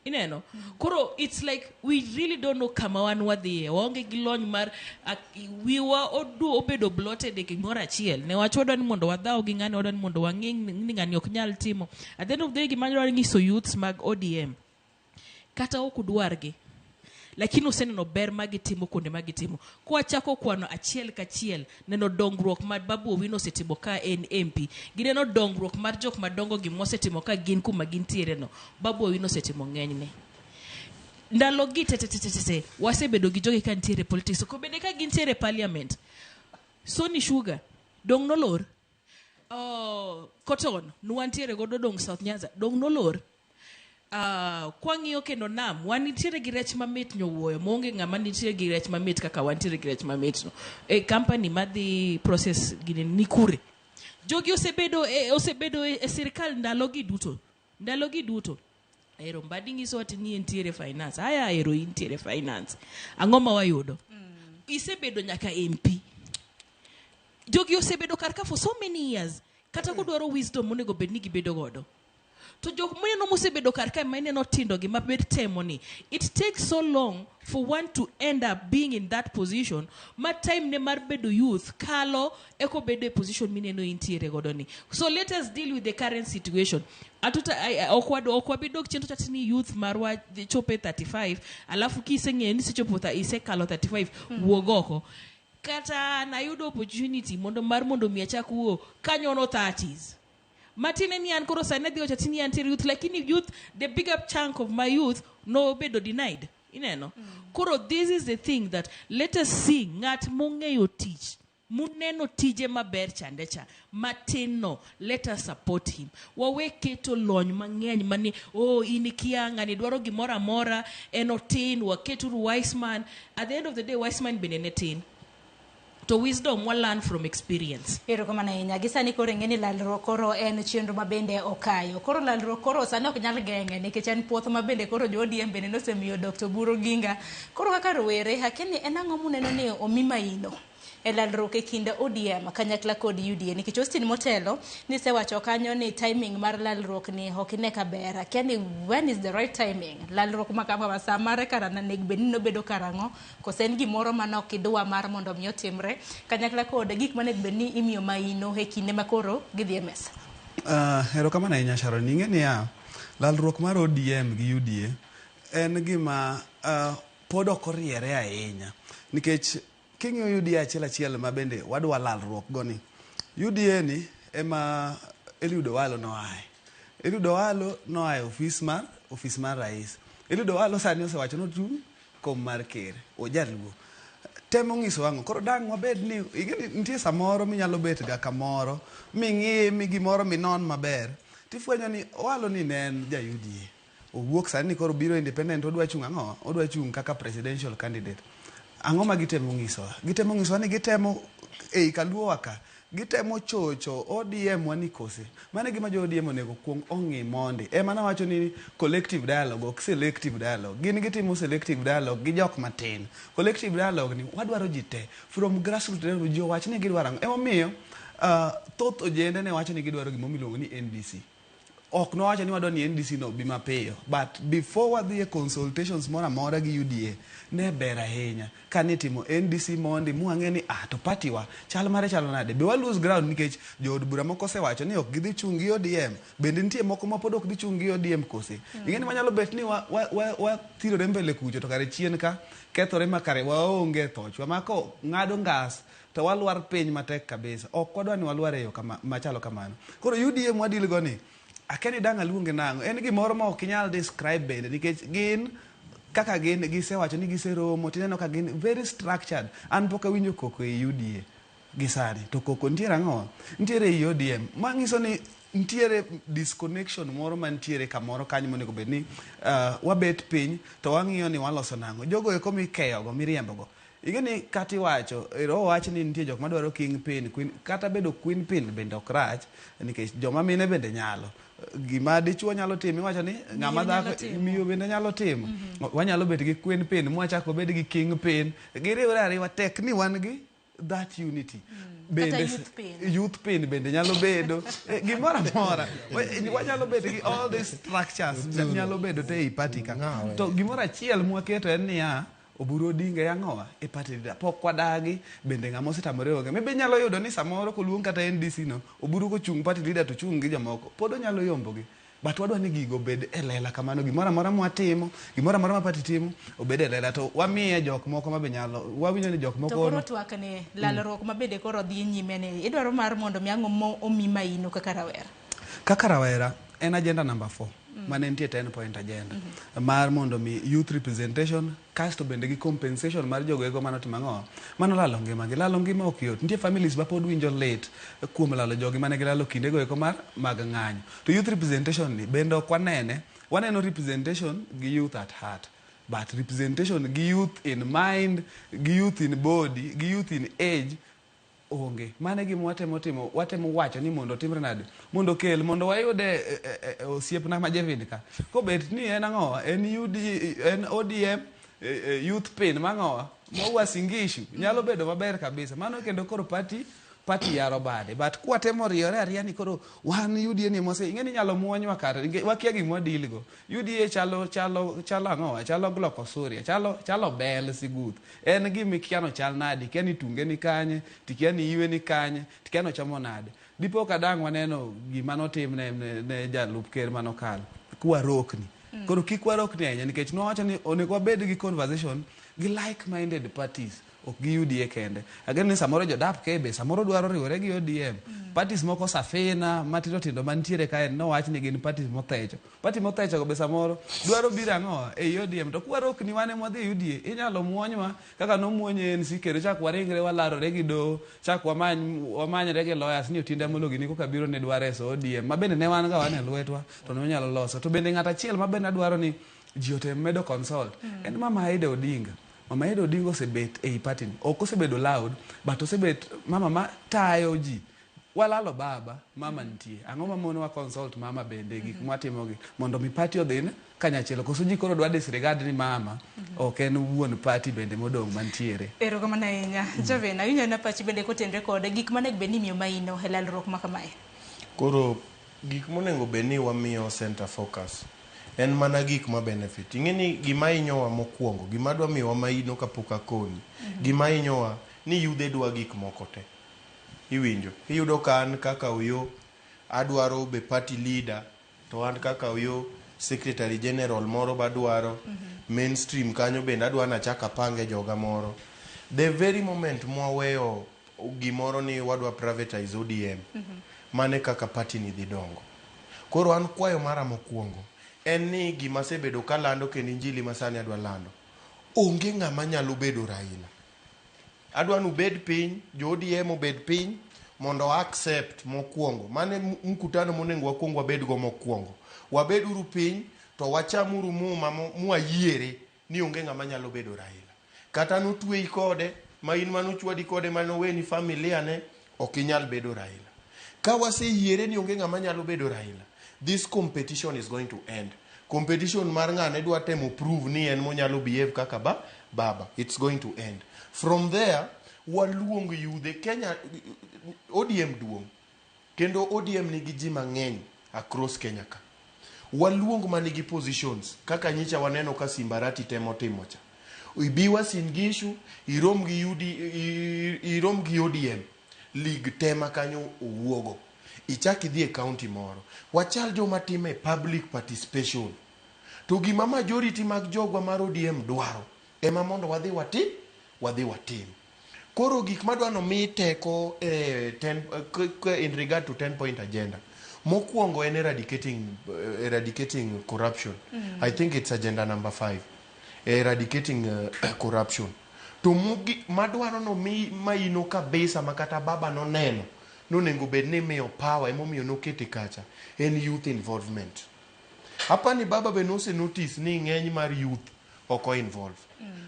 [SPEAKER 5] Ineno? Koro it's like we really don't know kama wan wadhiye. Waonge gi lony mar wiwa obedo bloated e gimoro achiel. Ne wach wadwa ni mondo wadhaw gi ng'ani, wadwa ni mondo wang'i ni ng'ani ok nyal timo. At the end of the day gima adwaro nyiso youths mag ODM kata ok udwargi lakini useneno ber ma gitimo kuonde ma gitimo. Kwachako kwano achiel kachiel neno dongruok ma Babu Owino osetimo ka en MP, gineno dongruok mar jok madongo gi mosetimo ka gin kuma gintiere no, Babu Owino osetimo ng'enyne. Ndalo gi te te te te te wasebedo gi jogi ka nitiere politics, to bende ka gintiere parliament. Sony Sugar dong nolor. Cotton nwantiere godo dong South Nyanza dong nolor. Kwang'iyo kendo nam wan nitiere gi rech mamit nyowuoyo maonge ng'ama nitiere gi rech mamit kaka wantiere gi rech mamit no. E company madhi process gini ni kure. Jogi osebedo e sirikal ndalo gi duto. Ndalo gi duto. Ero Mbadi nyiso ati ni entiere finance. Aya ero intiere finance. Ang'o ma wayudo? Isebedo nyaka MP. Jogi osebedo kar ka for so many years. Kata kudwaro wisdom monego bed ni gibedo godo. To jok mineno mosebedo kar kae ma ineno tindo gi mabed temo ni it takes so long for one to end up being in that position ma time ne mar bedo youth kalo eko bedo e position mineno intiere godo ni. So let us deal with the current situation. Atuta ok wabi dok chien to chati ni youth marwa chopo e 35 alafu kiseng'eyo ni isechopo isekalo 35 wuog oko. Kata nayudo opportunity mondo mar mondo mi achak wuo kanyono 30s. Matine ni an koro sani adhi wacho ni antiere youth lakini youth the bigger chunk of my youth no bedo denied. Ineno? Koro this is the thing that let us see ng'at mong'eyo tich muneno tije maber chande cha matin no let us support him. Wawe keto lony mang'eny mani oh in ikia ng'ani dwaro gimoro amora en otin waketuru wise man. At the end of the day wise man bende ne tin. To wisdom wa learn from experience.
[SPEAKER 2] Erokamano ahinya. Gi sani koro ing'e ni lalruok koro en chenro ma bende okayo. Koro lalruok koro sani ok nyal geng'e nikech en puoth ma bende koro jo ODM bende nosemiyo Dr. Oburu Oginga. Koro kaka rowere, akia ni en ang'o muneno ni omi maino e lalruok e kind ODM kanyakla kod UDA nikech Austin motelo nisewacho kanyo ni timing mar lalruok ni ok ine ka ber. Akia ni when is the right timing? Lalruok ma kama sa mare kara onego bed ni nobedo karang'o kose en gimoro mane ok idwa mar mondo mi otimre kanyakla kod gik manego bed ni imiyo maino e kinde ma koro gidhi e mesa.
[SPEAKER 4] Erokamano ahinya Sharon. Ing'e niya, lalruok mar ODM gi UDA en gima pod ok oriere ahinya nikech king'iyo UDA achiel achiel ma bende wadwa lalruok go ni UDA ni ema Eliud Owalo noaye. Eliud Owalo noaye ofis mar rais. Eliud Owalo sani osewacho nochung' kom mar ker. Ojaluo. Temo nyiso ang'o? Koro dang' wabed ni ing'e ni nitie samoro minyalo bet ga kamoro ming'i mi gimoro minon maber tifwenyo ni Owalo ni ne en ja UDA. Owuok sani ni koro biro independent odwa chung' ang'o? Odwa chung' kaka presidential candidate. Ang'o ma gitemo nyisowa? Gitemo nyisowa ni gitemo ei kaluowa ka gitemo chocho ODM wa ni kose. Mano e gima jo ODM onego kuong ong'i mondi. Ema nawacho ni collective dialogue ok selective dialogue. Gin gitimo selective dialogue gi jok matin. Collective dialogue ni wadwaro ji te from grassroots level ji owach ni gidwaro ang'o. Emomiyo thoth ojende ne wacho ni gidwaro gima miluongo ni NDC. Ok nowacho ni wadwa ni NDC no bi mapiyo but before wadhi e consultations moro amora gi UDA ne ber ahinya ka nitimo NDC mondi mwang'e ni to party wa chal mare chalo nade be wa lose ground nikech jood bura moko osewacho ni ok gidhi chung' gi ODM bende nitie moko ma pod ok dhi chung' gi ODM kose. Ing'e ni wanyalo bet ni wathirore mbele kucho to kare chien ka kethore ma kare waonge thochwa ma ko ng'ado ngas to walwar piny matek kabisa. Ok wadwa ni walwar e yo machalo kamano. Koro UDA mwadil go ni akia ni dang' aluonge nang'o. En gimoro ma ok inyal describe bende nikech gin Kaka gin gisewacho ni giseromo, tineno ka gin very structured. An pok awinjo koko e UDA gi sani. To koko nitiere ang'o? Nitiere ei ODM. Ma nyiso ni nitiere disconnection moro mantiere kamoro kanyo monego bed ni wabet piny to wang'iyo ni waloso nang'o. Jogo eko mikeyogo, miriembogo. Ing'e ni kata iwacho, ero owach ni nitie jok madwaro king pin, queen, kata bedo queen pin bende ok rach nikech joma mine bende nyalo. Gima dichuo nyalo timo iwacho ni ng'ama dhako miyo bende nyalo timo. Wanyalo bet gi queen pin mwachak wabed gi king pin. Giriwre ariwa tek ni wan gi that unity.
[SPEAKER 2] Kata youth pin.
[SPEAKER 4] Youth pin bende nyalo bedo gimoro amora. Wanyalo bedo gi all these structures nyalo bedo te ei party ka. To gimoro achiel mwaketo en niya, Oburu Odinga e ang'owa e party leader. Pok wadagi bende ng'ama osetamore onge. Maybe inyalo yudo ni samoro koluong kata NDC no, Oburu kochung' party leader to chung' gi jomoko, pod onyalo yombogi. But wadwa ni gigo obed e lela kamano, gimoro amora mwatimo, gimoro amora ma party timo, obed e lela. To wamiye jok moko mabe nyalo, wawinjo ni jok moko
[SPEAKER 2] To koro twak ni, lalruok ma bende koro dhi nyime ni, idwaro mar mondo mi ang'o mo omi maino kaka rawera?
[SPEAKER 4] Kaka rawera, en agenda number 4 mane nitie 10 point agenda mar mondo mi youth representation kasto bende gi compensation mar jogo eko mane otimo ang'o mane olalo ngimagi. Lalo ngima ok yot. Nitie families ma pod winjo lit kuom lalo jogi mane gilalo kindego eko mar mag ng'anyo. To youth representation ni bende ok wanene. Waneno representation gi youth at heart. But representation gi youth in mind, gi youth in body, gi youth in age onge. Mano e gima watemo timo, watemo wacho ni mondo otimre nade? Mondo okel, mondo wayude e osiepna ma Jevin ka. Kobet ni en ang'owa, en UD, en ODM, youth pin mang'owa, ma Uasin Gishu, nyalo bedo maber kabisa. Mano kendo koro party, party yaro bade. But kwatemo riyore ariya ni koro wan UDA ni mose, ing'e ni inyalo muonywa kata, wakia gima wadil go. UDA chalo, chalo, chalo ang'owa, chalo glucosuria, chalo, chalo bel siguth. En gima ikia no chal nade, ikia ni tunge ni kanye, tikia ni iwe ni kanye, tikia ni ochomo nade. Dipo ka dang' waneno gima notim ne jalup ker manokalo, kwarokni. Koro kik warokni ahinya nikech nwawacho ni onego wabed gi conversation gi like-minded parties, ok gi UDA kende. Ageno ni samoro jo DAP K be samoro dwaro riwore gi ODM. Parties moko Safina matindo tindo mantiere kae nowach ni gin parties mothecho. Party mothecho go be samoro dwaro biro ang'o ei ODM. To kwarokni wan ema wadhi e UDA, inyalo muonywa kaka nomuony ANC kendo chak waringre walarore gi doho, chak wamanyre gi lawyers ni Otiende Amolo gini koka biro ne dwa reso ODM. Ma bende ne wan ga wan e lwetwa to ne wanyalo loso. To bende ng'at achiel ma bende adwaro ni ji otem medo consult en Mama Aida Odinga. Mama Aida Odinga osebet ei party ni. Ok osebedo loud, but osebet mama ma tayo ji. Walalo baba, mama nitie. Ang'o ma monowa consult mama bende gik mwatimogi mondo mi party odhin kanyachiel. Koso ji koro dwa disregard ni mama ok en wuon party bende modong' mantiere.
[SPEAKER 2] Erokamano ahinya. Javen, awinjo na pachi bende kotenre kod gik manego bed ni imiyo maino e lalruok ma kamae.
[SPEAKER 1] Koro gik monego bed ni wamiyo center focus en mana gik ma benefit. Ing'e ni gima hinyowa mokwongo, gima dwa miyowa maino kapok akoni, gima hinyowa ni yudhe dwa gik moko te. Iwinjo? Iyudo ka an kaka Oyo adwaro be party leader, to an kaka Oyo secretary general moro badwaro, mainstream kanyo bende adwa nachak apange joga moro. The very moment mwaweyo gimoro ni wadwa privatize ODM, mane kaka party ni dhi dongo. Koro an kwayo mara mokwongo en ni gima asebedo kalando kendo injili masani adwa lando, onge ng'ama nyalo bedo Raila. Adwa ni ubed piny, jo ODM obed piny mondo accept mokwongo. Mane mkutano monego wakwong wabed go mokwongo. Wabed uru piny to wachamuru muma mwayiere ni onge ng'ama nyalo bedo Raila. Kata notweyi kode, ma in manochwadi kode, manoweni familia ne, ok inyal bedo Raila. Ka waseyiere ni onge ng'ama nyalo bedo Raila, this competition is going to end. Competition mar ng'ane dwa temo prove ni en monyalo behave kaka baba. It's going to end. From there, waluong yudhe. Kenya, ODM duong'. Kendo ODM nigi ji mang'eny across Kenya ka. Waluong manigi positions, kaka nyicha waneno ka Simbarati temo timo cha. Ibi Uasin Gishu, irom gi UD, irom gi ODM. League tema kanyo owuogo. Ichak idhi e county moro. Wachal joma time public participation. To gima majority mag jogwa mar ODM dwaro, ema mondo wadhi wati, wadhi watim. Koro gik madwa no mi teko in regard to 10 point agenda. Mokwongo en eradicating corruption. I think it's agenda number 5. Eradicating corruption. To mugi, madwaro no mi maino kabisa makata baba noneno nonego bed ni imiyo power, emomiyo nokete kacha, en youth involvement. Hapa ni baba be nose notice ni ng'eny mar youth ok involve.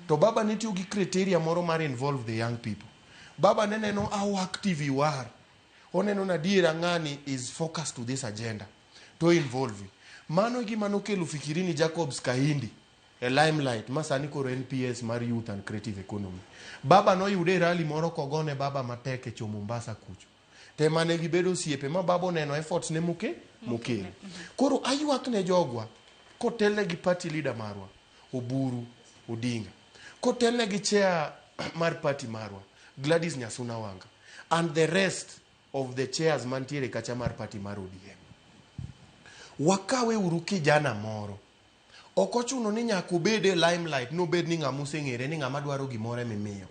[SPEAKER 1] To baba ne tiyo gi criteria moro mar involve the young people. Baba ne neno how active you are. Oneno na adiera ng'ani is focused to this agenda to involve. Mano e gima nokelo Fikirini Jacobs Kahindi e limelight ma sani koro en PS mar Youth and Creative Economy. Baba noyude e rally moro kogone baba matek e cho Mombasa kucho. Te mane gibedo osiepe ma baba oneno efforts ne mokelo. Koro aywak ne jogwa kotelne gi party leader marwa Oburu Odinga. Kotelne gi chair mar party marwa Gladys Nyasuna Wanga and the rest of the chairs mantiere kacha mar party mar ODM. Wakawe uru kijana moro. Ok ochuno ni nyaka obed e limelight, nobed ni ng'ama oseng'ere, ni ng'ama dwaro gimoro emimiyo.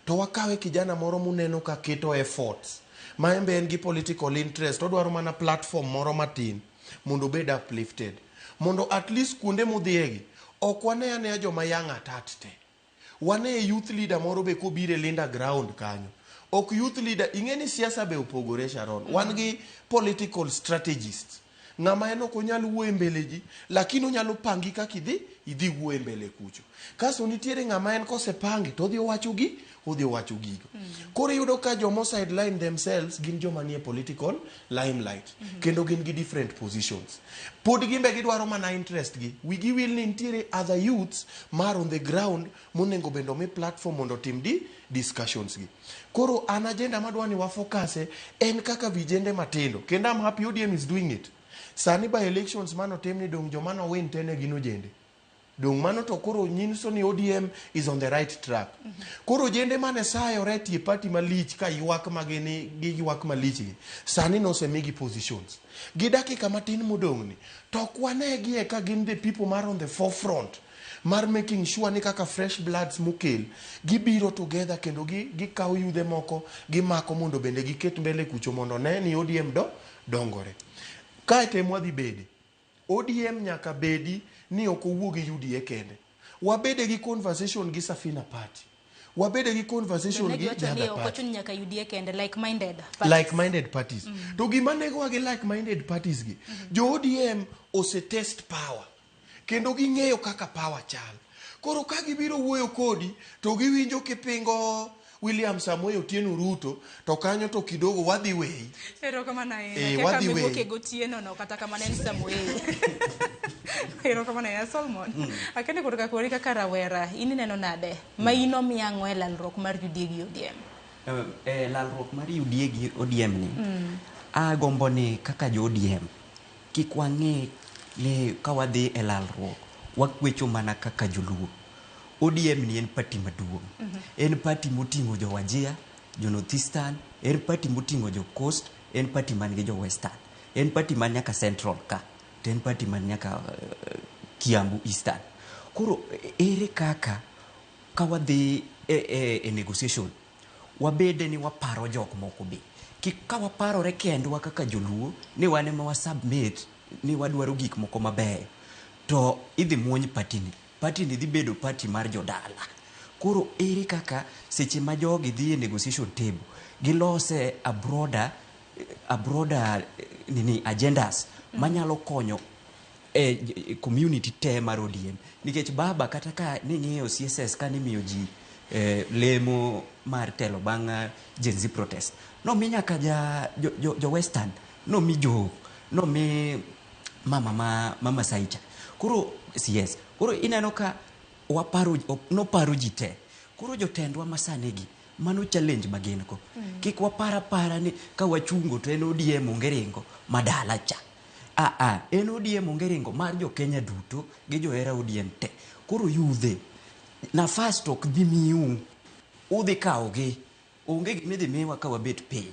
[SPEAKER 1] To wakawe kijana moro muneno ka keto efforts, ma en be en gi political interest, odwaro mana platform moro matin mondo obed uplifted. Mondo at least kuonde modhiegi, ok wane anea joma young at heart te. Wane youth leader moro be kobiro e Linda ground kanyo. Ok youth leader, ing'e ni siasa be opogore, Sharon. Wan gi political strategists. Ng'ama en ok onyal wuoyo e mbele ji, lakini onyalo pangi kaka idhi wuoyo e mbele kucho. Kasto nitiere ng'ama en kosepangi to odhi owacho gi, odhi owacho gigo. Koro iyudo ka jomo sideline themselves gin joma nie political limelight. Kendo gin gi different positions. Pod gimbe gidwaro mana interest gi. Wigi wil ni nitiere other youths mar on the ground monego bende omi platform mondo otim di discussions gi. Koro an agenda madwa ni wafocuse en kaka vijende matindo. Kendo I'm happy ODM is doing it. Sani by elections manotim ni dong joma no win te ne gin ojende. Dong mano to koro nyiso ni ODM is on the right track. Koro ojende mane sayore tie party malich ka ywak magini giywak malich gi. Sani nosemigi positions. Gi dakika matin modong' ni to ok wanegie ka gin the people mar on the forefront mar making sure ni kaka fresh bloods mokel gibiro together kendo gikawo yudhe moko gimako mondo bende giket mbele kucho mondo ne ni ODM do dongore. Kae to ema wadhi bede. ODM nyaka bedi ni ok owuo gi UDA kende. Wabede gi conversation gi Safina Party. Wabede gi conversation
[SPEAKER 2] Ne
[SPEAKER 1] gi
[SPEAKER 2] giwacho
[SPEAKER 1] the
[SPEAKER 2] ni
[SPEAKER 1] other
[SPEAKER 2] ok
[SPEAKER 1] party.
[SPEAKER 2] ochuno nyaka UDA kende, like-minded parties.
[SPEAKER 1] Like-minded parties. To gima negowa gi like-minded parties gi, jo ODM ose test power. Kendo ging'eyo kaka power chal. Koro ka gibiro wuoyo kodi, to giwinjo kipingo William Samoei Otieno Ruto, to kanyo to kidogo wadhi weyi.
[SPEAKER 2] Erokamano ahinya.
[SPEAKER 1] Eh,
[SPEAKER 2] Kaka
[SPEAKER 1] wadhi
[SPEAKER 2] miwuok
[SPEAKER 1] weyi.
[SPEAKER 2] e gotieno no, kata kamano en Samuel. Erokamano ahinya Solomon. Akende kutoka kori kaka rawera, in ineno nade? Ma in omiyo ang'o e lalruok mar UDA gi ODM?
[SPEAKER 3] Lalruok mar UDA gi ODM ni, agombo ni kaka jo ODM kik wang'i ni ka wadhi e lalruok wakwecho mana kaka joluo. ODM ni en party maduong'. En party moting'o jo Wajir, jo North Eastern, en party moting'o jo Coast, en party man gi jo Western, en party man nyaka Central ka, to en party man nyaka Kiambu Eastern. Koro ere kaka ka wadhi e negotiation wabede ni waparo jok moko be. Kik ka waparore kendwa kaka joluo ni wan ema wa submit ni wadwaro gik moko mabeyo to idhi muony party ni. Party ni dhi bedo party mar jodala. Koro ere kaka seche ma jogi dhi e negotiation table gilose a broader nini agendas manyalo konyo e community te mar ODM. Nikech baba kata ka ning'iyo CSS ka nimiyo ji lemo mar telo bang' Gen Z protest, nomi nyaka jo Western, nomi jo nomi mama ma mama Saicha. Koro CS koro ineno ka waparo noparo ji te. Koro jotendwa masani gi mano challenge ma gin go. Kik wapar apara ni ka wachungo to en ODM onge ringo madala cha. En ODM onge ringo mar jo Kenya duto gi johera ODM te. Koro yudhe nafas to ok dhi miu, udhi kawogi. Onge gima idhi miwa ka wabet piny.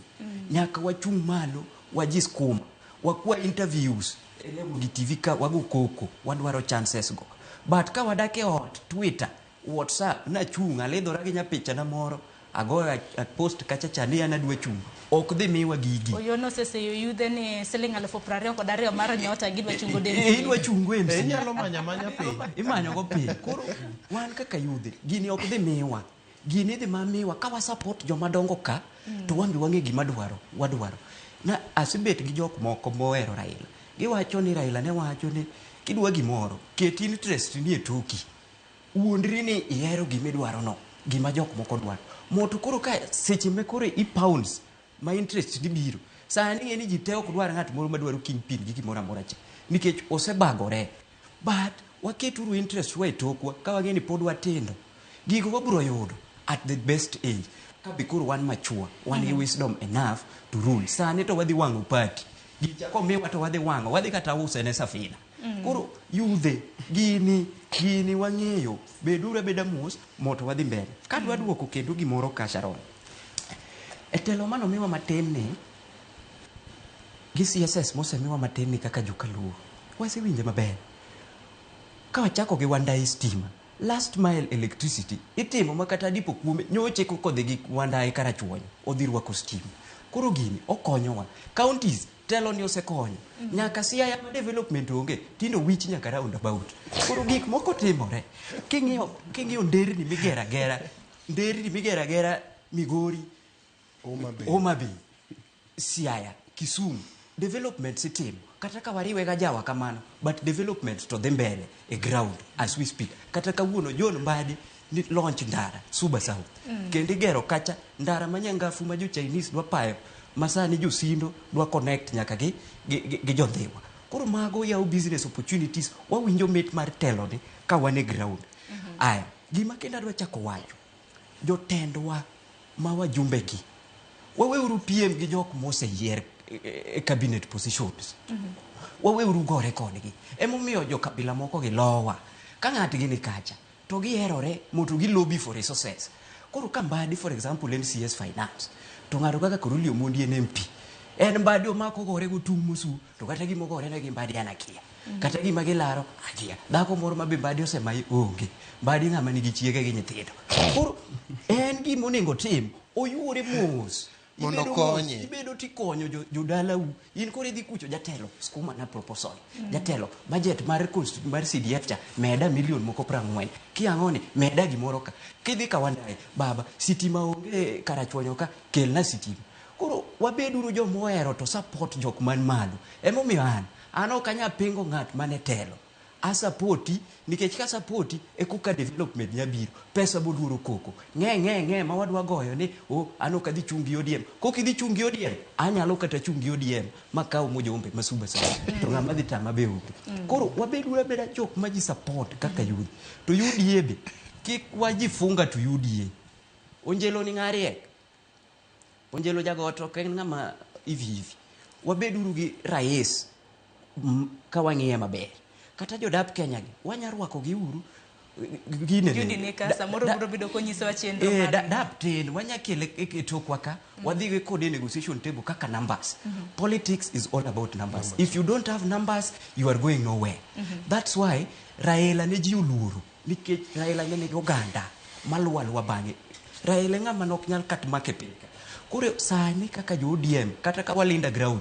[SPEAKER 3] Nyaka wachung' malo wajiskuma, wakwa interviews e Ramogi TV ka wago koko, wadwaro chances go. But ka wadak e ot, Twitter, WhatsApp, nachung' alidhora gi nyapichana moro. Agoyo a post kacha cha ni an adwa chung. Ok dhi miwa gigi.
[SPEAKER 2] Oyo noseseyo yudhe ni siling 22,000 mar nyota gidwa chungo
[SPEAKER 3] Eh,
[SPEAKER 2] dem.
[SPEAKER 3] idwa chungo MC.
[SPEAKER 1] Eh, inyalo manyo amanya piny.
[SPEAKER 3] Imanyo go piny. Koro wan kaka yudhe, gini ok dhi miwa. Gini idhi ma miwa ka wa support joma dongo ka to wan be wang'e gima dwaro, wadwaro. Na asebet gi jok moko mohero Raila. Giwacho ni Raila ne wacho ni kidwa gimoro, ket interest ni e toki. Wuondri ni ihero gima idwaro no, gima jok moko dwaro. Moto koro ka seche ma koro i pounds ma interest ni biro. Sani ing'e ni ji te ok dwar ng'at moro madwaro kingpin gi gimoro amora cha. Nikech osebagore. But waketuru interest wa e tokwa ka wang'e ni pod watindo. Gigo wabiro yudo at the best age. Ka be koro wan mature, wan gi wisdom enough to rule. Sani to wadhi wang'o party. Gicha komiwa to wadhi wang'o, wadhi kata use ne safina. Koro yudhe gini gini wang'eyo beduru abeda mos moto wadhi mbele. Kadwa duoko kendo gimoro ka Sharon. E telo manomiwa matin ni gi CSS mosemiwa matin ni kaka jokaluo wasewinje maber. Ka wachako gi Wandayi stima, last mile electricity itimo ma kata dipo kuome nyoche kokodhi gi Wandayi karachuonyo odhi rwako stima. Koro gini okonyowa. Counties telo ni osekonyo. Nyaka Siaya ma development onge, tinde owich nyaka roundabout. Koro gik moko timore. King'iyo king'iyo nderni migero agera, nderni migero agera Migori, Homa Bay, Siaya, Kisumu, developments itimo. Kata ka wariwe ga jawa kamano, but development to dhi mbele e ground as we speak. Kata kawuono John Mbadi ni launch ndara Suba South. Kendo igero kacha ndara ma nyangafu ma jo Chinese dwa payo ma sani jo Sindo dwa connect nyaka gi, gi, gi, gi jodhiwa. Koro mago yawo business opportunities, wawinjo mit mar telo ni ka wan e ground. Aya, gima kendo adwa chako wacho, jotendwa ma wajumbe gi, waweuru piem gi jok moseyier e, e cabinet positions. Waweuru gore kodgi. Emomiyo jokabila moko gi lowa. Ka ng'atgi ni kacha, to giherore mondo gi lobby for resources. Koro ka Mbadi for example en CS Finance, to ng'ato kaka Koroli Omondi en MP. En Mbadi omako gore go tung' mosu, to kata gima ogore ne gi Mbadi an akia. Kata gima gilaro akia. Dhako moro ma be Mbadi osemayi onge. Mbadi ng'ama nigi chiege gi nyithindo. Koro en gima onego otim, oyuore mos.
[SPEAKER 17] Mondo
[SPEAKER 3] Ibedo mos,
[SPEAKER 17] okonye.
[SPEAKER 3] Ibedo tikonyo jodalau. In koro idhi kucho jatelo, skuma na proposal. Jatelo, budget mar mar CDF cha meda milion moko 40. Kiang'o ni meda gimoro ka. Kidhi ka Wandayi, baba, sitima onge karachuonyo ka, kelna sitima. Koro wabeduru joma ohero to support jok man malo. Emomiyo an, an ok anyal pingo ng'at mane telo. Asapoti nikech ka sapoti e koka development nyabiro pesa boluoro koko ng'e ng'e ng'e ma wadwa goyo ni o an ok adhi chung' gi ODM kok idhi chung' gi ODM anyalo kata chung' gi ODM makaw mojombe ma Suba South to ng'ama dhi tama be onge koro wabeduru abeda jok ma ji support kaka youth to UDA be kik wajifunga to UDA Onjelo ni ng'a riek Onjelo jagoto ok en ng'ama hivi hivi wabeduru gi rais ka wang'iye maber kata jodap Kenya gi wanya rwako gi uru gine
[SPEAKER 2] Judy ni ka samoro biro bedo konyisowa chenro
[SPEAKER 3] Eh,
[SPEAKER 2] mar
[SPEAKER 3] dap tin wanya kele e e tokwa ka wadhi go kode e negotiation table kaka numbers politics is all about numbers. If you don't have numbers you are going nowhere. That's why Raila ne ji oluoro nikech Raila ne nigi oganda maluwo aluwa bang'e. Raila e ng'ama nok nyal kat make piny ka. Koro sani kaka jo ODM kata ka walinda ground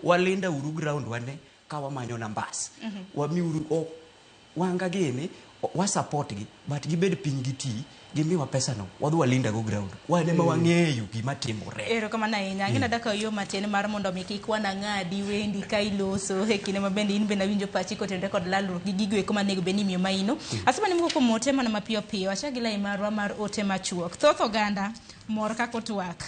[SPEAKER 3] walinda uru ground wane ka wamanyo numbers. Wamiuru ok wanga gini wa support gi but gibed piny gi ti gimiwa pesa no wadhi walinda go ground wan ema wang'eyo gima timore.
[SPEAKER 2] Erokamano ahinya. Ang'e nadaka yo matin mar mondo mi kik wanang'adi wendi ka iloso e kinde ma bende in bende awinjo pachi kotenore kod lalruok gi gigo eko manego bed ni imiyo maino. Asema ni moko kuom ote mana mapiyo piyo. Achak gi lai marwa mar ote machuok. Thoth oganda mor kaka otwak.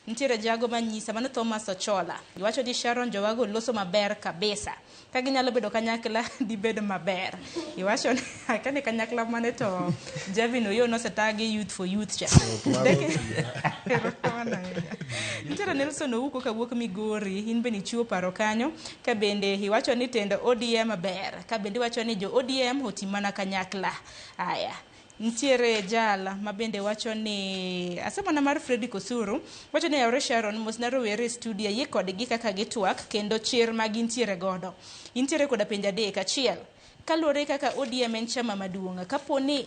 [SPEAKER 2] Nitiere jago manyisa mano Thomas Ochola. Iwacho ni Sharon Jowago loso maber kabisa. Ka ginyalo bedo kanyakla dibed maber. Iwacho ni akane kanyakla mane to Javin Oyo nosetagi youth for youth cha. Erokamano ahinya. Nitiere Nelson Ouko kawuok Migori, in bende ichiwo paro kanyo. Ka bende iwacho ni tend ODM ber. Ka bende iwacho ni jo ODM oti mana kanyakla. Aya. Nitiere jal ma bende wacho ni asemana mar Fredrick Osuru wacho ni yaore Sharon mos na rowere e studio ayie kodgi kaka gitwak kendo chir ma gintiere godo. Intiere koda penjo adek. Achiel, kaluwore kaka ODM en chama maduong', kapo ni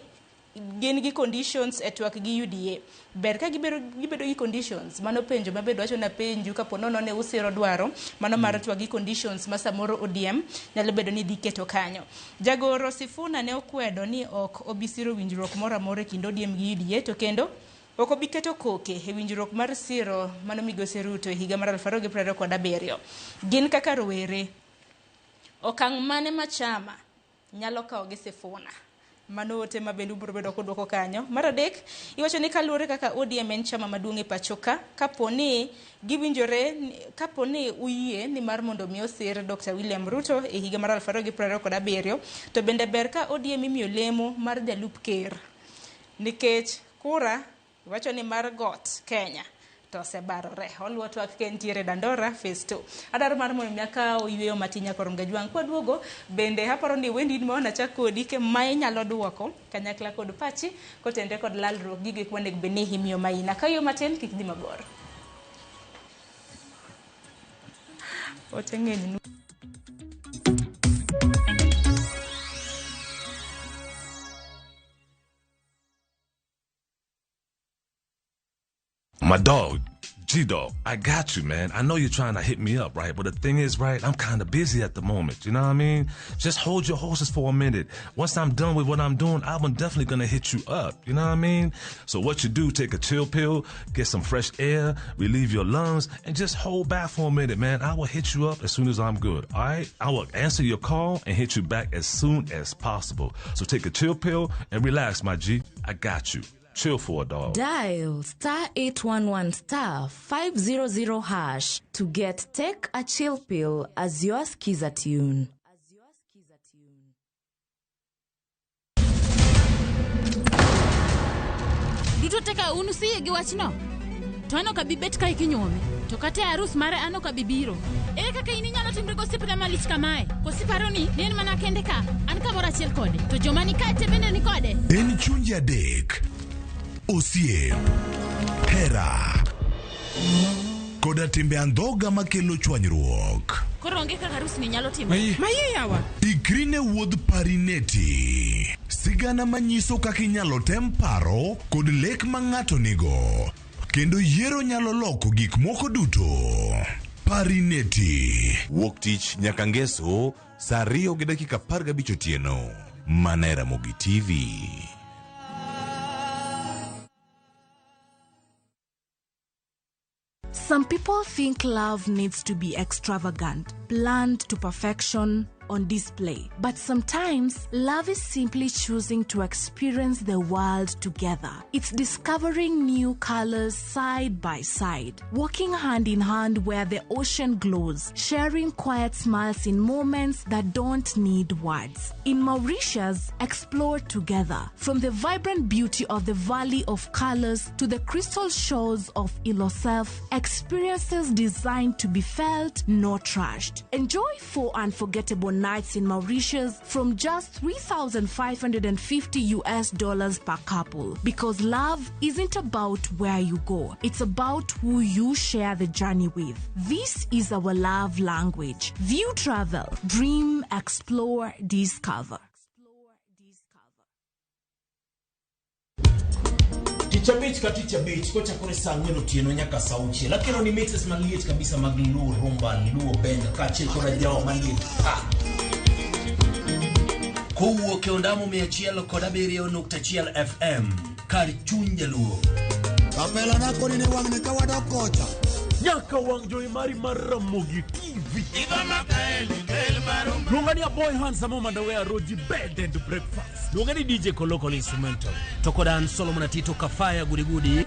[SPEAKER 2] gin gi conditions e twak gi UDA. Ber ka gibedo gi conditions, mano penjo mabedo wacho na penju kapo nono ne usiro dwaro, mano mar twak gi conditions ma samoro ODM nyalo bedo ni dhi keto kanyo. Jagoro Sifuna ne okwedo ni ok obi siro winjruok moro amora e kind ODM gi UDA to kendo ok obi keto koke e winjruok mar siro mano migosi Ruto e higa mar 2027. Gin kaka rowere, okang' mane ma chama nyalo kawo gi Sifuna? Mano ote ma bende ubiro bedo kudwoko kanyo. Mar adek, iwacho ni kaluwore kaka ODM en chama maduong' e pacho ka, kapo ni giwinjore, kapo ni uyie ni mar mondo mi osir Dr. William Ruto e higa mar 2027, to bende ber ka ODM imiyo lemo mar jalup ker. Nikech kura, iwacho ni mar got Kenya to osebarore. Oluwo twak ka entiere Dandora Phase 2. Adwaro mar mondo mi akaw yweyo matin nyaka Ronga Jwang'. Kwaduogo, bende aparo ni Wendy in ma wanachak kodi ke ma inyalo duoko kanyakla kod pachi kotenre kod lalruok gigo ek monego bed ni imiyo maina. Ka yweyo matin kik dhi mabor. Ote ng'eny nu.
[SPEAKER 17] My dog, G Dog, I got you, man. I know you're trying to hit me up, right? But the thing is, right, I'm kind of busy at the moment. You know what I mean? Just hold your horses for a minute. Once I'm done with what I'm doing, I'm definitely going to hit you up. You know what I mean? So what you do, take a chill pill, get some fresh air, relieve your lungs, and just hold back for a minute, man. I will hit you up as soon as I'm good, all right? I will answer your call and hit you back as soon as possible. So take a chill pill and relax, my G. I got you. Chill for a dog.
[SPEAKER 15] Dial star 811 star 500 hash to get Take a Chill Pill as your skiza tune.
[SPEAKER 18] Duto te ka un usiyie gi wachno? To an ok abi bet kae kinyuome. To kata e arus mare an ok abi biro. Ere kaka in inyalo timri gosiepna malich kamae? Koso iparo ni ne en mana kende ka? An kamoro achiel kode, to joma ni kae te bende ni kode?
[SPEAKER 11] En chunje adek, osiep, hera, koda timbe andhoga makelo chwanyruok.
[SPEAKER 18] Koro onge kaka arusni nyalo timore.
[SPEAKER 7] Mayie yawa.
[SPEAKER 11] Ikri ne wuodh Parineti, sigana manyiso kaka inyalo tem paro kod lek ma ng'ato nigo, kendo yiero nyalo loko gik moko duto. Parineti.
[SPEAKER 19] Wuok tich nyaka ngeso saa 2:15 otieno. Mana e Ramogi TV.
[SPEAKER 15] Some people think love needs to be extravagant, planned to perfection, on display. But sometimes, love is simply choosing to experience the world together. It's discovering new colors side by side, walking hand in hand where the ocean glows, sharing quiet smiles in moments that don't need words. In Mauritius, explore together. From the vibrant beauty of the Valley of Colors to the crystal shores of Ilosef, experiences designed to be felt, not rushed. Enjoy 4 unforgettable nights in Mauritius from just $3,550 US dollars per couple. Because love isn't about where you go, it's about who you share the journey with. This is our love language. View travel, dream, explore, discover.
[SPEAKER 20] Tich abich ka tich abich kochakore saa 4 otieno nyaka saa 6 akelo ni mixes maliet kabisa mag Luo Rumba, Luo Benga kaachiel kod ajawa maliet pa.
[SPEAKER 21] Kowuok e ondamo 107.1 FM kar chuny jaluo.
[SPEAKER 22] Kapela na koni ni wang'ni ka wadok kocha.
[SPEAKER 23] Nyaka wang' jowi mari mar Ramogi TV. Luonga ni Aboy Handsome Mandawe Roji Bed and Breakfast.
[SPEAKER 24] Luonga ni DJ Kolokol Instrumental. To kod an Solomon Atito Kafaya Gudigudi.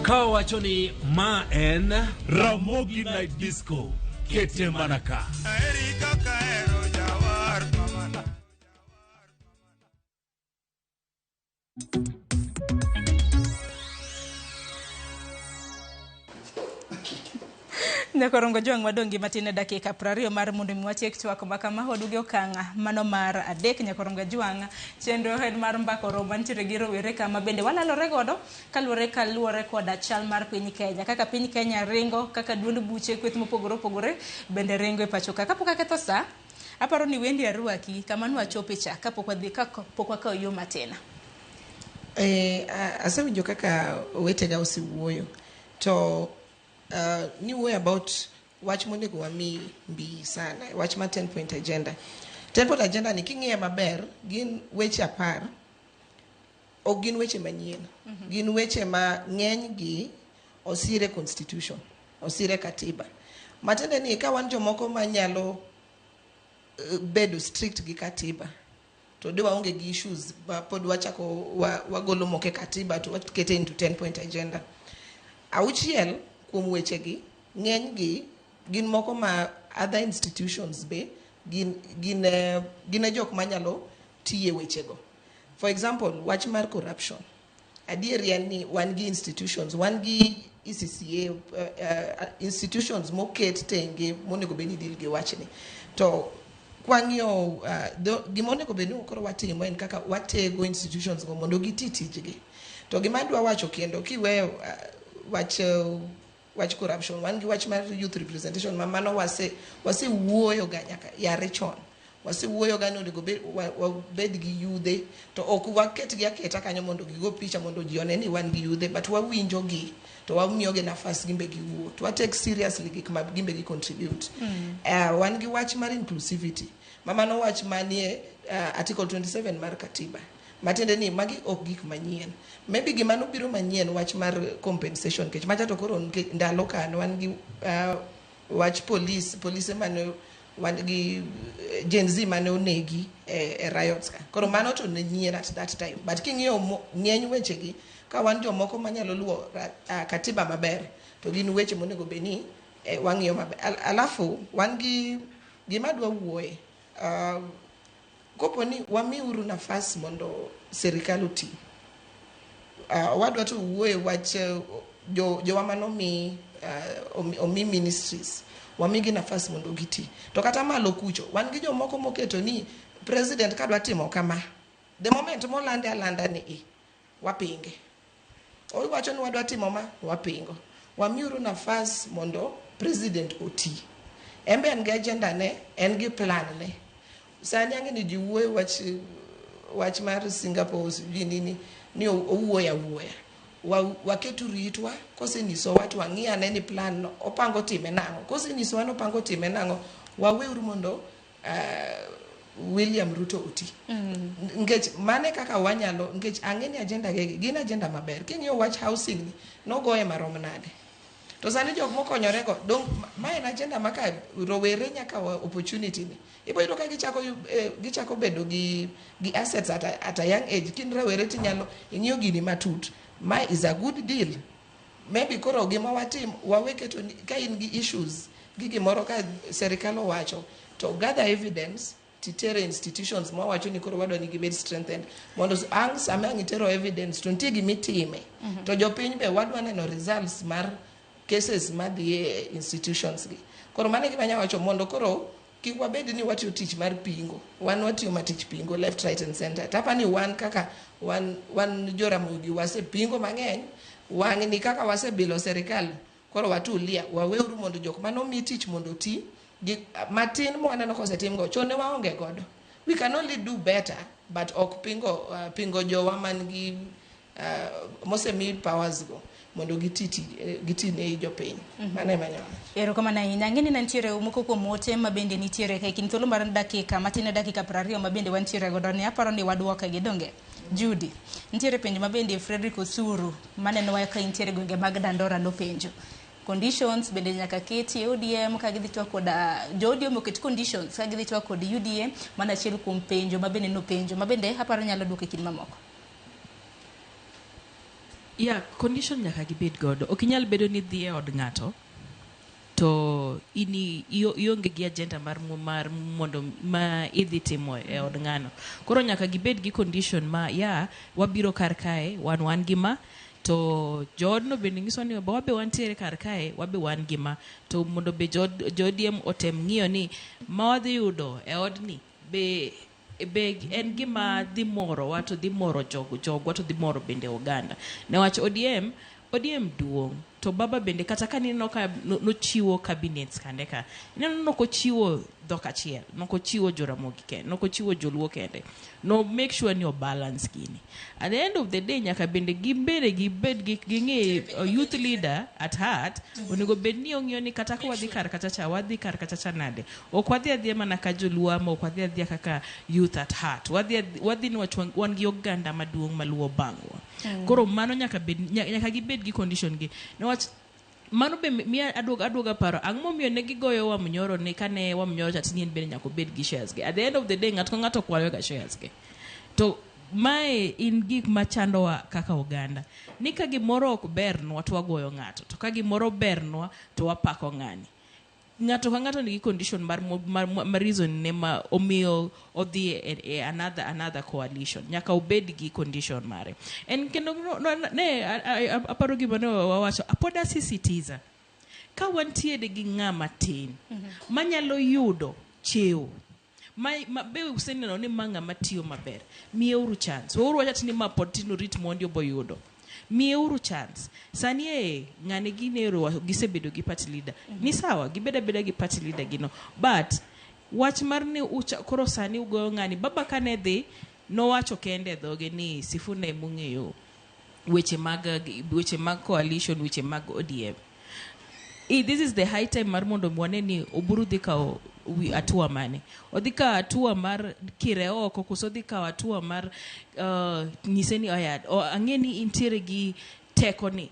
[SPEAKER 24] Ka wacho ni ma en
[SPEAKER 23] Ramogi Night Disco. Kete mana ka.
[SPEAKER 2] Nyakorongo Jwang' wadong' gi matin e dakika 20 mar mondo mi watiek twak ma kama waduogo e okang' mano mar 3. Nyakorongo Jwang' chenro en mar mbako romo mantiere gi rowere kama bende walalore godo kaluwore koda chal mar piny Kenya, kaka piny Kenya ringo, kaka duond buche kweth mopogore opogore bende ringo e pacho ka. Kapok aketho sa, Aparo ni Wendi arwaki kama nwachope cha kapok wadhi kapok wakawo yo matin.
[SPEAKER 6] Asewinjo kaka owetega osewuoyo to niwuoyo about wach monego wami mbi sana, wach mar 10 point agenda. 10 point agenda ni king'iye maber gin weche 10, ok gin weche manyien. Gin weche ma ng'eny gi osire constitution, osire katiba. Matiende ni ka wan jomoko manyalo bedo strict gi katiba to de waonge gi issues ma pod wachako wagolo moko e katiba to wakete into 10 point agenda. 6 kuom wechegi ng'eny gi gin moko ma other institutions be gin e jok manyalo tiye wechego. For example, wach mar corruption. Adieri en ni wan gi institutions, wan gi ECCA, institutions moket tenge monego bed ni deal gi wachni. To kwang'iyo gima onego bed ni koro watimo en kaka watego institutions go mondo giti tijgi. To gima adwa wacho kendo kiweyo wach corruption, wan gi wach mar youth representation ma mano wasewuoyo ga nyaka yare chon. Wasewuoyo ga ni onego wabed gi yudhe to ok waketgi aketa kanyo mondo gigo picha mondo ji one ni wan gi yudhe, but wawinjo gi to wamiyogi nafas gimbe giwuo to wa take seriously gik ma gimbe gi contribute. Wan gi wach mar inclusivity ma mano wach manie article 27 mar katiba. Matiende ni magi ok gik manyien. Maybe gima nobiro manyien wach mar compensation nikech macha to koro ndalo kano wan gi wach police mane wan gi Gen Z mane onegi e riots ka. Koro mano to ne nyien at that time. But king'iyo ng'eny wechegi ka wan jomoko manyalo luwo katiba maber to gin weche monego bed ni wang'iyo maber. Alafu wan gi gima dwa wuoye. Kopo ni wamiuru nafas mondo serikal oti. Wadwa to wuoye wach jowa manomi omi ministries wamigi nafas mondo giti. To kata malo kucho wan gi jomoko moketo ni president kadwa timo kama, the moment molande alanda ni wapinge. Owacho ni wadwa timo ma, wapingo. Wamiuru nafas mondo president oti. En be en gi agenda ne, en gi plan ne. Sani ang'e ni ji wuoyo wach mar Singapore sijui nini ni owuoyo awuoya. Waketu ritwa kosenyisowa to wang'i ane ni plan no opango time nang'o. Kosenyisowa ni opango time nang'o, waweuru mondo William Ruto oti. Nikech mane kaka wanyalo, nikech ang'e ni agenda gi gin agenda maber. King'iyo wach housing ni, nogoye marom nade. To sani jok mokonyore go, dong ma en agenda ma ka rowere nyaka opportunity ni. Ibo yudo ka gichako bedo gi assets at a young age. Kin rawere tinyalo ing'iyo gini matut. Ma is a good deal. Maybe koro gima watim, wawe keto ni, ka in gi issues gi gimoro ka serikal owacho, to gather evidence titere institutions mawacho ni koro wadwa ni gibed strengthened mondo ang' sama ang' itero evidence to nitie gimitime. To jopiny be wadwa neno results mar cases madhi e institutions gi. Koro mano e gima anyalo wacho mondo koro kik wabed ni watiyo tich mar pingo. Wan watiyo ma tich pingo left, right and center. Tapa ni wan kaka wan Joramogi wasepingo mang'eny, wang' ni kaka wasebilo serikal, koro watulia, waweuru mondo jok manomi tich mondo oti gi matin mwaneno kosetimgo chon ne waonge godo. We can only do better, but ok pingo jowa man gi mosemi powers go mondo giti ne jopiny. Mano ema anyalo wacho.
[SPEAKER 2] Erokamano ahinya. Ang'e ni nitiere moko kuom ote ma bende nitiere ka e kind thuolo mar dakika matin e dakika 20 ma bende wantiere godo ni aparo ni waduoke gi donge. Judy, nitiere penjo ma bende Frederick Osuru maneno wa ka intiere gwenge mag Dandora nopenjo. Conditions bende nyaka keti e ODM ka gidhi twak kod jo ODM oket conditions ka gidhi twak kod UDA, mano achiel kuom penjo ma bende nopenjo ma bende aparo nyalo duoko e kind mamoko.
[SPEAKER 5] Yeah, condition nyaka gibed godo. Ok inyal bedo ni dhi e od ng'ato to ionge gi agenda mar mondo ma idhi timo e od ng'ano. Koro nyaka gibed gi condition ma ya wabiro kar kae wan gi ma, to joodno bende nyiso ni wabe wantiere kar kae wabe wan gi ma, to mondo be jo ODM otem ng'iyo ni ma wadhi yudo e odni be en gima dhi morowa to dhi moro jogwa to dhi moro bende oganda. Newach ODM ODM duong' to baba bende kata ka nineno ka nochiwo cabinets kande ka ineno nokochiwo dhok achiel, nokochiwo Joramogi kende, nokochiwo Joluo kende, no make sure ni o balance gini. At the end of the day nyaka bende gibende gibed gi ging'e youth leader at heart onego bed ni ong'iyo ni kata ka wadhi kar kacha cha wadhi kar kacha cha nade, ok wadhi adhiya mana ka Joluo ama ok wadhi adhiya kaka youth at heart, wadhi wadhi niwach wan gi oganda maduong' maluwo bang'wa. Koro mano nyaka bed nyaka gibed gi condition gi niwach mano be miya aduoga paro ang'o momiyo ne gigoyo Wamunyoro ni kane Wamunyoro cha tini en bende nyaka obed gi shares ge. At the end of the day ng'ato ka ng'ato kwayo ga shares ge. To mae in gik machandowa kaka oganda ni ka gimoro ok bernwa to wagoyo ng'ato, to ka gimoro bernwa to wapako ng'ani. Ng'ato ka ng'ato nigi condition mar, mar, mar reason ne ma omiyo odhi e another coalition. Nyaka obed gi condition mare. En kendo no, ne aparo gima ne wawacho, pod asisitiza ka wantiere gi ng'ama tin manyalo yudo cheo ma be useneno ni ma ng'ama tiyo maber, miyeuru chance. Weuru wach ni ma pod tin orit mondi oboyudo. Miyeuru chance. Sani e ng'ane ginero gisebedo gi party leader. Ni sawa, gibedo abeda gi party leader gino. But wach mar ni koro sani ugoyo ng'ani, baba kane dhi nowacho kende e dhoge ni Sifuna emong'eyo weche mag coalition, weche mag ODM. This is the high time mar mondo wane ni Oburu dhi kawo hatua mane. Odhi kawo hatua mar kire oko, koso odhi kawo hatua mar nyise ni oya, ang'e ni intiere gi teko ni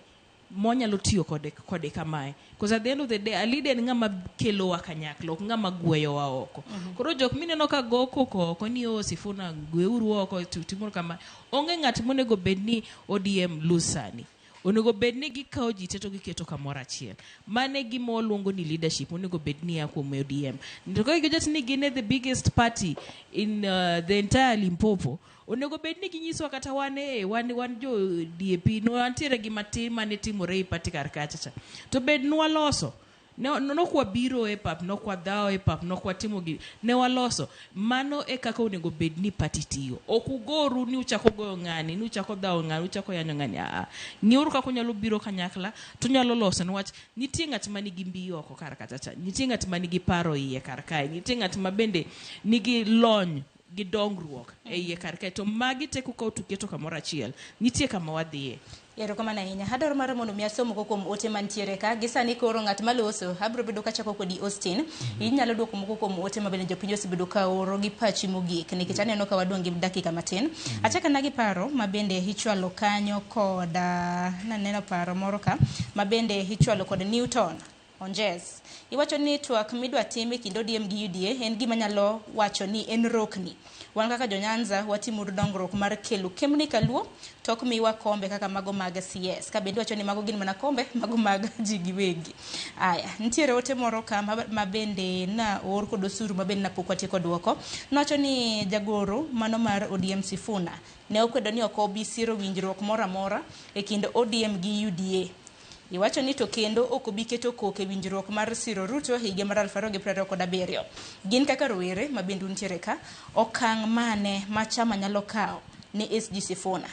[SPEAKER 5] monyalo tiyo kode kamae. Because at the end of the day, a leader en ng'ama kelowa kanyakla, ok ng'ama gweyowa oko. Koro jok mineno ka go koko oko ni o Sifuna gweuru oko, timuru kama. Onge ng'at monego bed ni ODM lose sani. Onego bed ni gikawo ji te to giketo kamoro achiel. Mane gima waluongo ni leadership onego bed ni ya kuom ODM. To ka giwacho ni gin e the biggest party in the entire Limpopo, onego bed ni ginyisowa kata wan wan jo DAP, no wantiere gi matin mane timore e party kar kacha cha. To bed nwaloso. Nok wabiro e pap, nok wadhawo e pap, nok watimo gi, ne waloso. Mano e kaka onego bed ni party tiyo. Ok ugoru ni uchako goyo ng'ani, ni uchako dhawo ng'ani, uchako yanyo ng'ani. Aa. Ng'iuru kaka unyalo biro kanyakla, to unyalo loso niwach nitie ng'at ma nigi mbi oko kar kacha cha, nitie ng'at ma nigi paro iye kar kae, nitie ng'at ma bende nigi lony gi dongruok e iye kar kae. To magi te kukawo to uketo kamoro achiel, nitie kama wadhiye.
[SPEAKER 2] Erokamano ahinya. Adwaro mar mondo mi asom moko kuom ote mantiere ka. Gi sani koro ng'at maloso, abiro bedo kachako kodi Austin. Inyalo duoko moko kuom ote ma bende jopiny osebedo ka oro gi pachi mogik, nikech aneno ka wadong' gi dakika matin. Achako ana gi paro ma bende ichwalo kanyo kod naneno paro moro ka ma bende ichwalo kod Newton Onjes. Iwacho ni twak midwa tim e kind ODM gi UDA en gima nyalo wacho ni en rokni. Wan kaka jo-Nyanza watimuru dongruok mar kelo kemni kaluo to ok miwa kombe kaka mago mag CS. Ka bende wacho ni mago gin mana kombe mago mag ji giwegi. Aya, nitiere ote moro ka ma bende na oor kod osuru ma bende napok watieko duoko. Nowacho ni jagoro mano mar ODM Sifuna ne okwedo ni ok obi siro winjruok moro amora e kind ODM gi UDA. Iwacho ni to kendo ok obi keto koko e winjruok mar siro Ruto higa mar 2027. Gin kaka rowere ma bende untiere ka, okang' mane ma chama nyalo kawo ne SG Sifuna?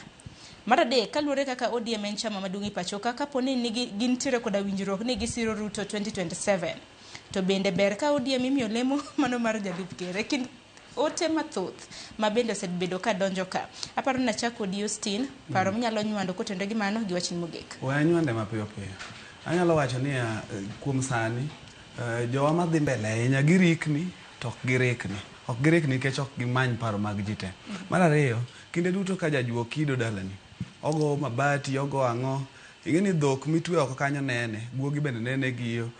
[SPEAKER 2] Mar adek, kaluwore kaka ODM en chama maduong' e pacho ka, kapo ni gintiere koda winjruok ni gisiro Ruto 2027, to bende ber ka ODM imiyo lemo mano mar jalup ker. E kind ote mathoth ma bende osebedo ka donjo ka. Aparo ni achak kodi Austin, paro minyalo nywando kotenore gi mano gi wachni mogik.
[SPEAKER 4] We anywande mapiyo piyo. Anyalo wacho niya, kuom sani, jowa madhi mbele ahinya girikni to ok girikni. Ok girikni nikech ok gimany paro mag ji te. Mar ariyo, kinde duto ka jajuok kido dalani, ogo mabati, ogo ang'o, ing'e ni dhok mitwe oko kanyo nene, guogi bende nene giyo,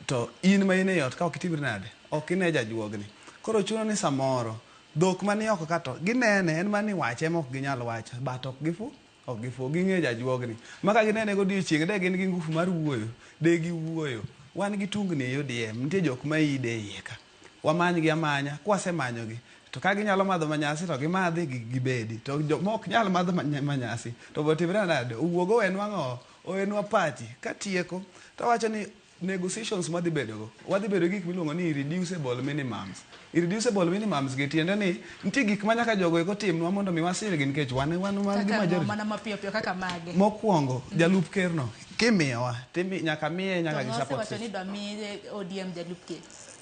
[SPEAKER 4] to in ma in ei ot ka ok itimri nade, ok ine jajuogni. Koro chuno ni samoro dhok mani oko ka to ginene, en mana ni wache ema ok ginyal wacho, but ok gifu, ok gifu, ging'e jajuogni. Ma ka ginene godiochieng' de gin gi ngufu mar wuoyo, de giwuoyo. Wan gi tungni e ODM, nitie jok ma ide iye ka. Wamanygi amanya, kwasemanyogi, to ka ginyalo madho manyasi to gimadhi gibedi. To jok ma ok nyal madho manyasi, to botimre nade? Owuog owenwa ang'o? Owenwa party. Katieko, to awacho ni Negotiations madhi bedogo, wadhi bedo gi gik miluongo ni irreducible minimums. Irreducible minimums gi tiende ni nitie gik ma nyaka jogo eko timnwa mondo mi wasirgi nikech wan gi
[SPEAKER 2] Kaka
[SPEAKER 4] majority.
[SPEAKER 2] mana mapiyo piyo kaka mage.
[SPEAKER 4] Mokwongo, jalup ker no, kimiyowa, timi, nyaka miye nyaka
[SPEAKER 2] To
[SPEAKER 4] gi support
[SPEAKER 2] nosewacho
[SPEAKER 4] system.
[SPEAKER 2] ni dwa mi ODM jalup ker.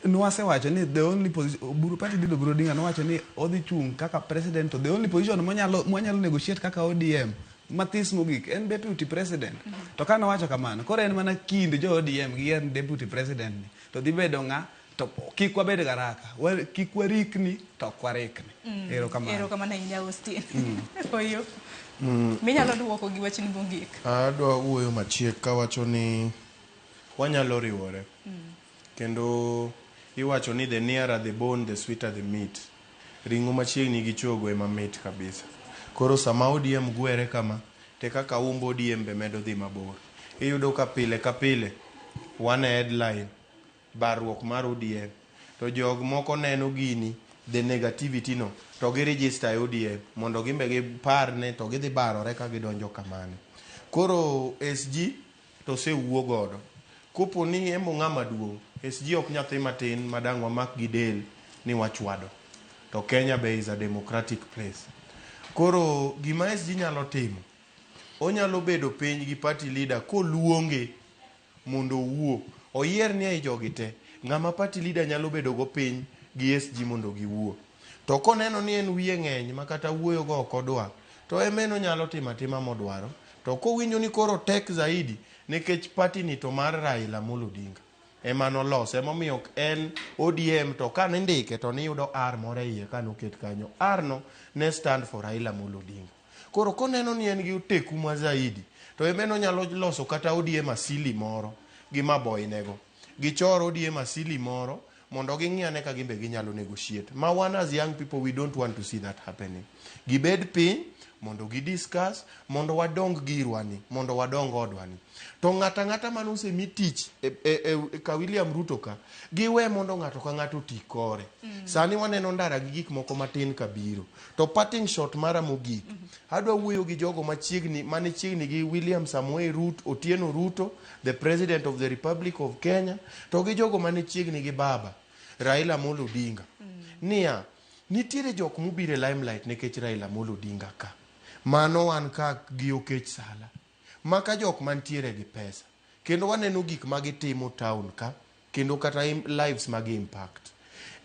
[SPEAKER 4] Nwasewacho ni the only position, Oburu party leader Oburu Odinga nowacho ni odhi chung' kaka president to the only position mwanyalo negotiate kaka ODM mathis mogik en deputy president. To ka nowacho kamano, koro en mana kind jo ODM gi en deputy president ni to dhi bedo ng'a to kik wabed garaka, kik warikni to ok warikni. Erokamano.
[SPEAKER 2] Erokamano ahinya Austin. Oyo. Minyalo duoko gi wachni mogik.
[SPEAKER 1] Adwa wuoyo machiek kawacho ni wanyalo riwore. Kendo iwacho ni the nearer the bone, the sweeter the meat. Ring'o machiegni gi chogo ema mit kabisa. Koro sama ODM gwere kama, te kaka umbo ODM be medo dhi mabor. Iyudo ka pile ka pile wan e headline barruok mar ODM. To jog moko neno gini, the negativity no, to gi register e ODM mondo gimbe gipar ne to gidhi barore ka gidonjo kamano. Koro SG to osewuo godo. Kopo ni emo ng'ama duong', SG ok nyathi matin ma dang' wamak gi del ni wachwado. To Kenya be is a democratic place. Koro gima SG nyalo timo, onyalo bedo piny gi party leader koluonge mondo owuo. Oyier ni ei jogi te, ng'ama party leader nyalo bedo go piny gi SG mondo giwuo. To koneno ni en wiye ng'eny ma kata wuoyo go ok odwa, to em en onyalo timo atima modwaro. To kowinjo ni koro tek zaidi, nikech party ni to mar Raila Amolo Odinga ema nolose, emomiyo ok en ODM to ka nindike to niyudo R moro e iye kanoket kanyo. R no ne stand for Raila Amolo Odinga. Koro koneno ni en gi oteku ma zaidi, to em en onyalo loso kata ODM asili moro gi maboinego. Gichor ODM asili moro mondo ging'i ane ka gimbe ginyalo negotiate. Ma wan as young people we don't want to see that happening. Gibed piny mondo gi discuss mondo wadong girwa ni, mondo wadong odwa ni. To ng'ato ang'ata mane osemi tich e ka William Ruto ka, giwe mondo ng'ato ka ng'ato oti kore. Sani waneno ndara gi gik moko matin kabiro. To parting shot mara mogik, adwa wuoyo gi jogo machiegni mane chiegni gi William Samoei Ruto, Otieno Ruto, the President of the Republic of Kenya, to gi jogo mane chiegni gi baba Raila Amolo Odinga. Niya, nitiere jok mobiro e limelight nikech Raila Amolo Odinga ka. Mano wan ka gi Okech Sala. Maka jok mantiere gi pesa. Kendo waneno gik ma gitimo town ka, kendo kata lives ma gi impact.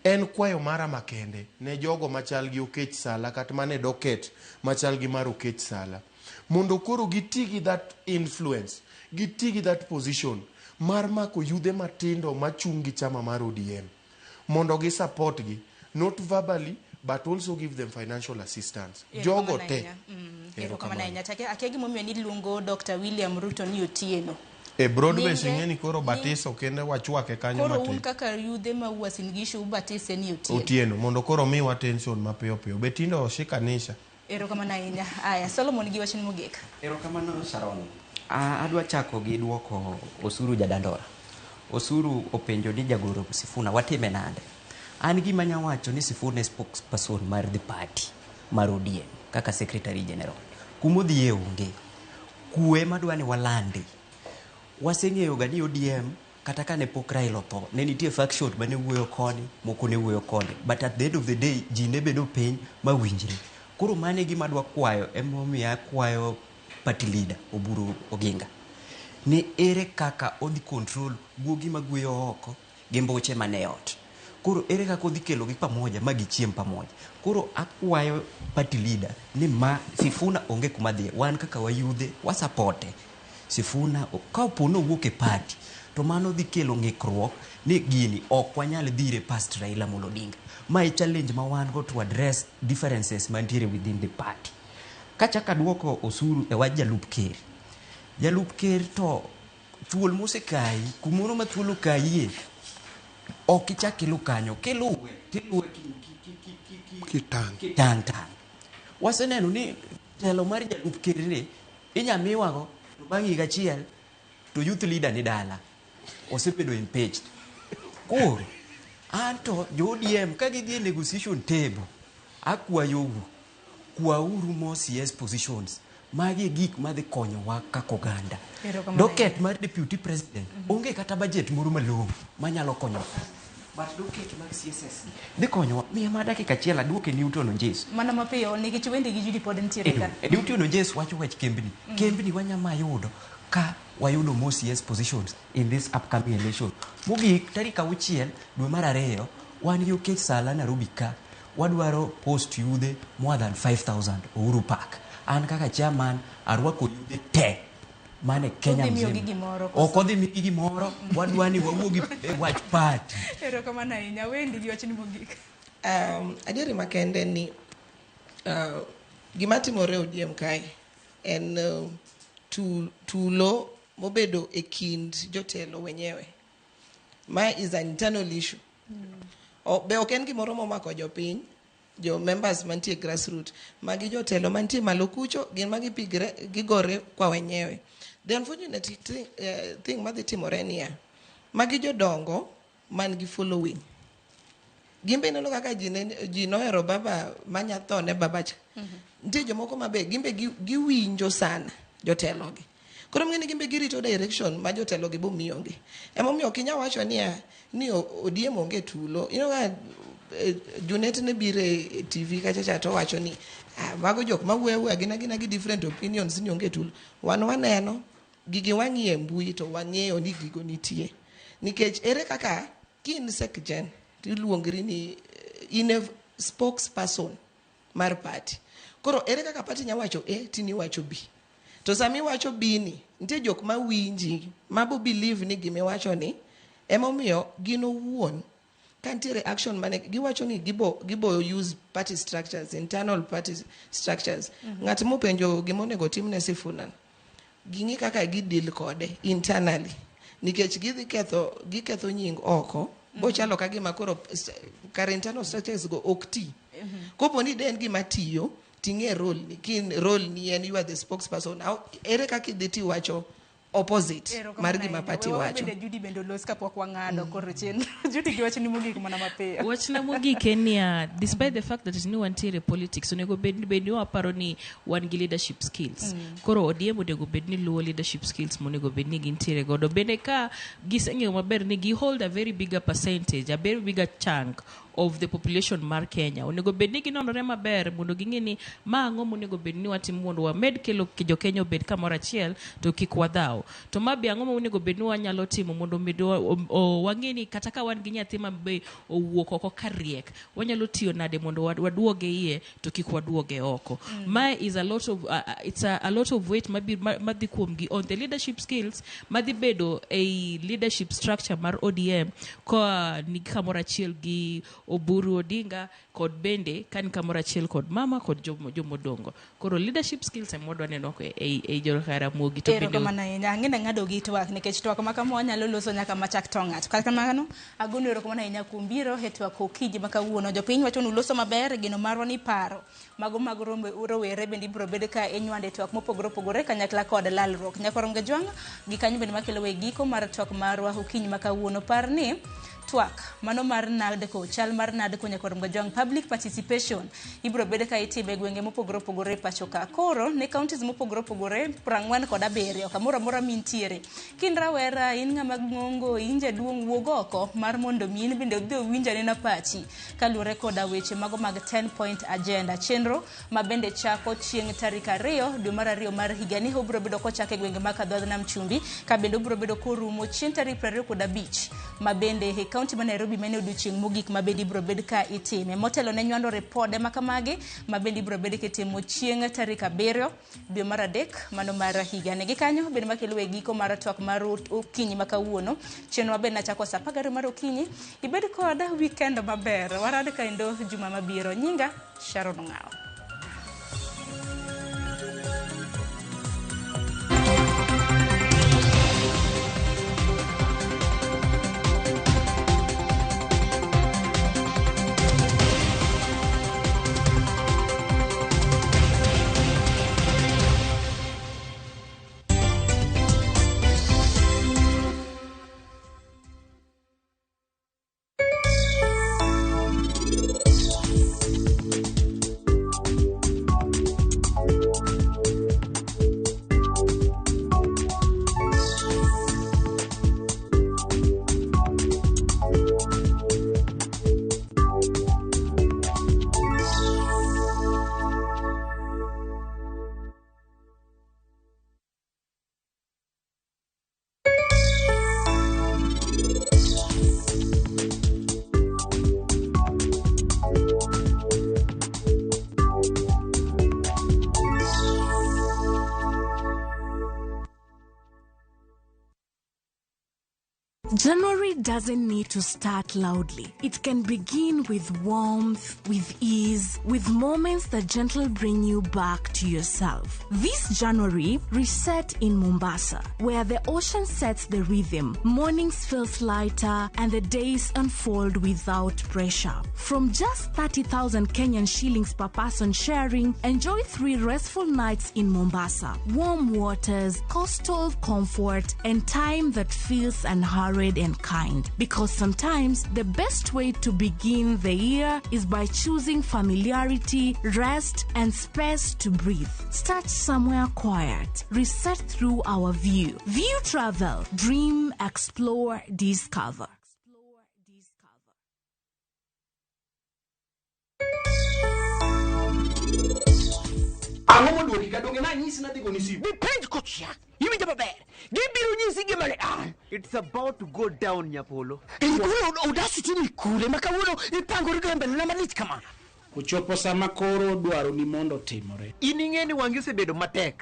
[SPEAKER 1] En kwayo mara makende ne jogo machal gi Okech Sala kata mane docket machal gi mar Okech Sala. Mondo koro giti gi that influence, giti gi that position mar mako yudhe matindo machung' gi chama mar ODM. Mondo gi support gi, not verbally, but also give them financial assistance. Jogo te.
[SPEAKER 2] Erokamano ahinya. Akia gimomiyo niluongo Dr. William Ruto ni Otieno.
[SPEAKER 1] E broad base ing'e ni koro batiso kende wachwake kanyo
[SPEAKER 2] Koro un
[SPEAKER 1] matin.
[SPEAKER 2] kaka yudhe ma Uasin Gishu ubatise ni Otieno.
[SPEAKER 1] Otieno mondo koro miwa tension mapiyo piyo. Be tinde oshikanisha.
[SPEAKER 2] Erokamano ahinya. Aya, Solomon gi wachni mogik.
[SPEAKER 3] Erokamano Sharon. Adwa chako gi duoko Osuru Jadandora. Osuru openjo ni jagoro Sifuna watime nade? An gima anya wacho ni Sifuna e spokesperson mar the party mar ODM kaka secretary general. Kumodhiye onge. Kwe madwa ni walandi. Waseng'eyo ga ni ODM kata kane pok Raila otho, ne nitie faction mane wuoyo koni, moko ne wuoyo koni. But at the end of the day, ji ne bedo piny ma winjre. Koro mano e gima adwa kwayo, emomiyo akwayo party leader Oburu Oginga ni ere kaka odhi control guogi magweyo oko gi mbuche mane ot. Koro ere kaka odhi kelogi pamoja ma gichiem pamoja. Koro akwayo party leader ni ma Sifuna onge kuma dhiye. Wan kaka wayudhe, wasapote. Sifuna ka opo ni owuok e party to mano dhi kelo ng'ikruok ni gini ok wanyal dhire past Raila Amolo Odinga. Ma e challenge ma wan go to address differences mantiere within the party. Kachako aduoko Osuru e wach jalup ker. Jalup ker to thuol mosekayi, kumoro ma thuol okayie, ok ichak ilu kanyo. Kiluwe, tiluwe
[SPEAKER 1] kitang'
[SPEAKER 3] kitang' tang'. Waseneno ni telo mar jalup ker ni inya miwago to bang' higa achiel to youth leader ni dala osebedo impeached. Koro anto jo ODM ka gidhi e negotiation table akwayou kwauru more CS positions Magi e gik madhi konyowa kaka oganda.
[SPEAKER 2] Erokamano.
[SPEAKER 3] Docket mar deputy president onge kata budget moro malong'o manyalo konyo. But docket mag CSS dhi konyowa. Miya ma dakika achiel aduoke Newton Onjes.
[SPEAKER 2] Mana mapiyo nikech Wendy gi Judy pod nitiere ka.
[SPEAKER 3] Newton Onjes wacho wach kembni. Kembni wanyama yudo ka wayudo more CS positions in this upcoming election. Mogik tarik 6 dwe mar 2 wan gi Okech Sala Nairobi ka wadwaro post yudhe more than 5000 Uhuru Park. An kaka chairman arwako yudhe te mane Kenya
[SPEAKER 2] Odhi miyogi
[SPEAKER 3] mzima.
[SPEAKER 2] gimoro koso?
[SPEAKER 3] Ok odhi miyogi gimoro, wadwa ni wawuo gi e wach party.
[SPEAKER 2] Erokamano ahinya. Wendy gi wachni mogik.
[SPEAKER 6] Adieri makende ni gima timore e ODM kae en tulo mobedo e kind jotelo wenyewe. Ma is an internal issue. Be ok en gimoro momako jopiny, jo members mantie grassroot, magi jotelo mantie malo kucho, gin magi pigre, gigore kwa wenyewe. The unfortunate thing madhi timore niya, magi jodongo man gi following. Gin be ineno kaka ji nohero baba manya tho ne baba cha. Nitie jomoko ma be gin be giwinjo sana jotelogi. Koro mng'eni gin be girito direction ma jotelogi bo miyogi. Emomiyo ok inyal wacho niya ni ODM onge tulo. Ineno ka Junet ne biro e TV kacha cha to wacho ni mago jok ma wuoyo awuoya gin agina gi different opinions ni onge tulo. Wan waneno gigi wang'iyo e mbui to wang'eyo ni gigo nitie. Nikech ere kaka kin secgen tiluongri ni in a spokesperson mar party. Koro ere kaka party nya wacho A tini wacho B. To sami wacho B ni nitie jok ma winji ma bo believe ni gimiwacho ni emomiyo gin owuon ka nitiere action mane giwacho ni gibo use party structures, internal party structures. Ng'at mopenjo gima onego timne Sifuna, ging'i kaka gideal kode internally nikech gidhi ketho giketho nying oko bochalo ka gima koro kar internal structures go ok ti. Kopo ni de en gima tiyo ting'e role ni kin role ni en you are the spokesperson. Ere kaka idhi tiwacho opposite mar gima party wacho.
[SPEAKER 2] Bende Judy bende olos kapok wang'ado koro chien. Judy gi wachni mogik mana mapiyo.
[SPEAKER 5] Wachna mogik en niya, despite the fact that ni wantiere politics, onego bed ni waparo ni wan gi leadership skills. Koro ODM onego bed ni luwo leadership skills monego bed ni gintiere godo. Bende ka giseng'eyo maber ni gi hold a very bigger percentage, a very bigger chunk of the population mar Kenya. Onego bed ni ginonore maber mondo ging'e ni ma ang'o monego bed ni watimo mondo wamed kelo jo Kenya obed kamoro achiel to kik wadhaw. To ma be ang'o ma onego bed ni wanyalo timo mondo med wang'e ni kata ka wan gi nyathi ma be owuok oko ka riek, wanyalo tiyo nade mondo waduoge iye to kik waduoge oko. Ma is a lot of it's a lot of weight madhi kuomgi on the leadership skills madhi bedo e leadership structure mar ODM koa ni kamoro achiel gi Oburu Odinga kod bende ka ni kamoro achiel kod mama kod jomodongo. Koro leadership skills ema wadwa neno e Jaramogi to bende
[SPEAKER 2] Erokamano ahinya. Ang'e ni ang'ado gi twak nikech twak ma kama wanyalo loso nyaka machak to ng'ato. Kata kamano, agonu erokamano ahinya kuom biro e twak okinyi ma kawuono. Jopiny wacho ni uloso maber, geno marwa ni paro mago mag rowere bende ibiro bed ka inywando e twak mopogore opogore kanyakla kod lalruok. Nyakwar Ongejwang' gi kanyo bende makelo e giko mar twak marwa okinyi ma kawuono. Par ni twak mano mar NADCO, chal mar NADCO Nyakwar Ongejwang' public participation ibiro bed ka itime e gwenge mopogore opogore e pacho ka. Koro ne counties mopogore opogore 47 kamoro amora mintiere. Kin rawera, in ng'ama ng'ongo, in jaduong', wuog oko mar mondo mi in bende odhi owinj anena pachi kaluwore koda weche mago mag 10 point agenda. Chenro ma bende chako chieng' tarik 2 dwe mar 2 mar higani obiro bedo kochako e gwenge mag Kadhodh Nam Chumbi ka bende obiro bedo korumo chieng' tarik 25 ma bende e kaunti ma Nairobi mane odiochieng' mogik ma bende ibiro bed ka itime. Motelo ne nywando ripode ma kamagi ma bende ibiro bed kitimo chieng' tarik 7 dwe mar 3 mano mar higani. Gi kanyo bende makelo e giko mar twak mar okinyi ma kawuono. Chenro maber nachako saa 12 mar okinyi. Ibed kod weekend maber. Warad kendo juma mabiro. Nyinga Sharon Ong'awo.
[SPEAKER 15] January doesn't need to start loudly. It can begin with warmth, with ease, with moments that gently bring you back to yourself. This January, reset in Mombasa, where the ocean sets the rhythm, mornings feels lighter, and the days unfold without pressure. From just 30,000 Kenyan shillings per person sharing, enjoy 3 restful nights in Mombasa. Warm waters, coastal comfort, and time that feels unhurried and kind. Because sometimes the best way to begin the year is by choosing familiarity, rest, and space to breathe. Start somewhere quiet. Reset through our view. View Travel. Dream, explore, discover.
[SPEAKER 8] Ang'o moduoki ka donge nanyisi nadhi goni simu?
[SPEAKER 7] Bipenj kocha. Iwinjo maber. Gibiro nyisi gima ne an.
[SPEAKER 9] It's about to go down, Nyapolo.
[SPEAKER 7] Koro audacity ni kure ma kawuono ipangori go e mbelena malich kama.
[SPEAKER 12] Ochopo sama koro dwaro ni mondo otimore.
[SPEAKER 9] In ing'e ni wang'i osebedo matek.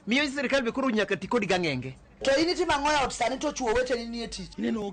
[SPEAKER 9] Miyo sirikal be koro nyaka ti kodi gang'enge.
[SPEAKER 14] To in itimo ang'o e ot sani to chuo weteni nie tich?
[SPEAKER 12] Ineno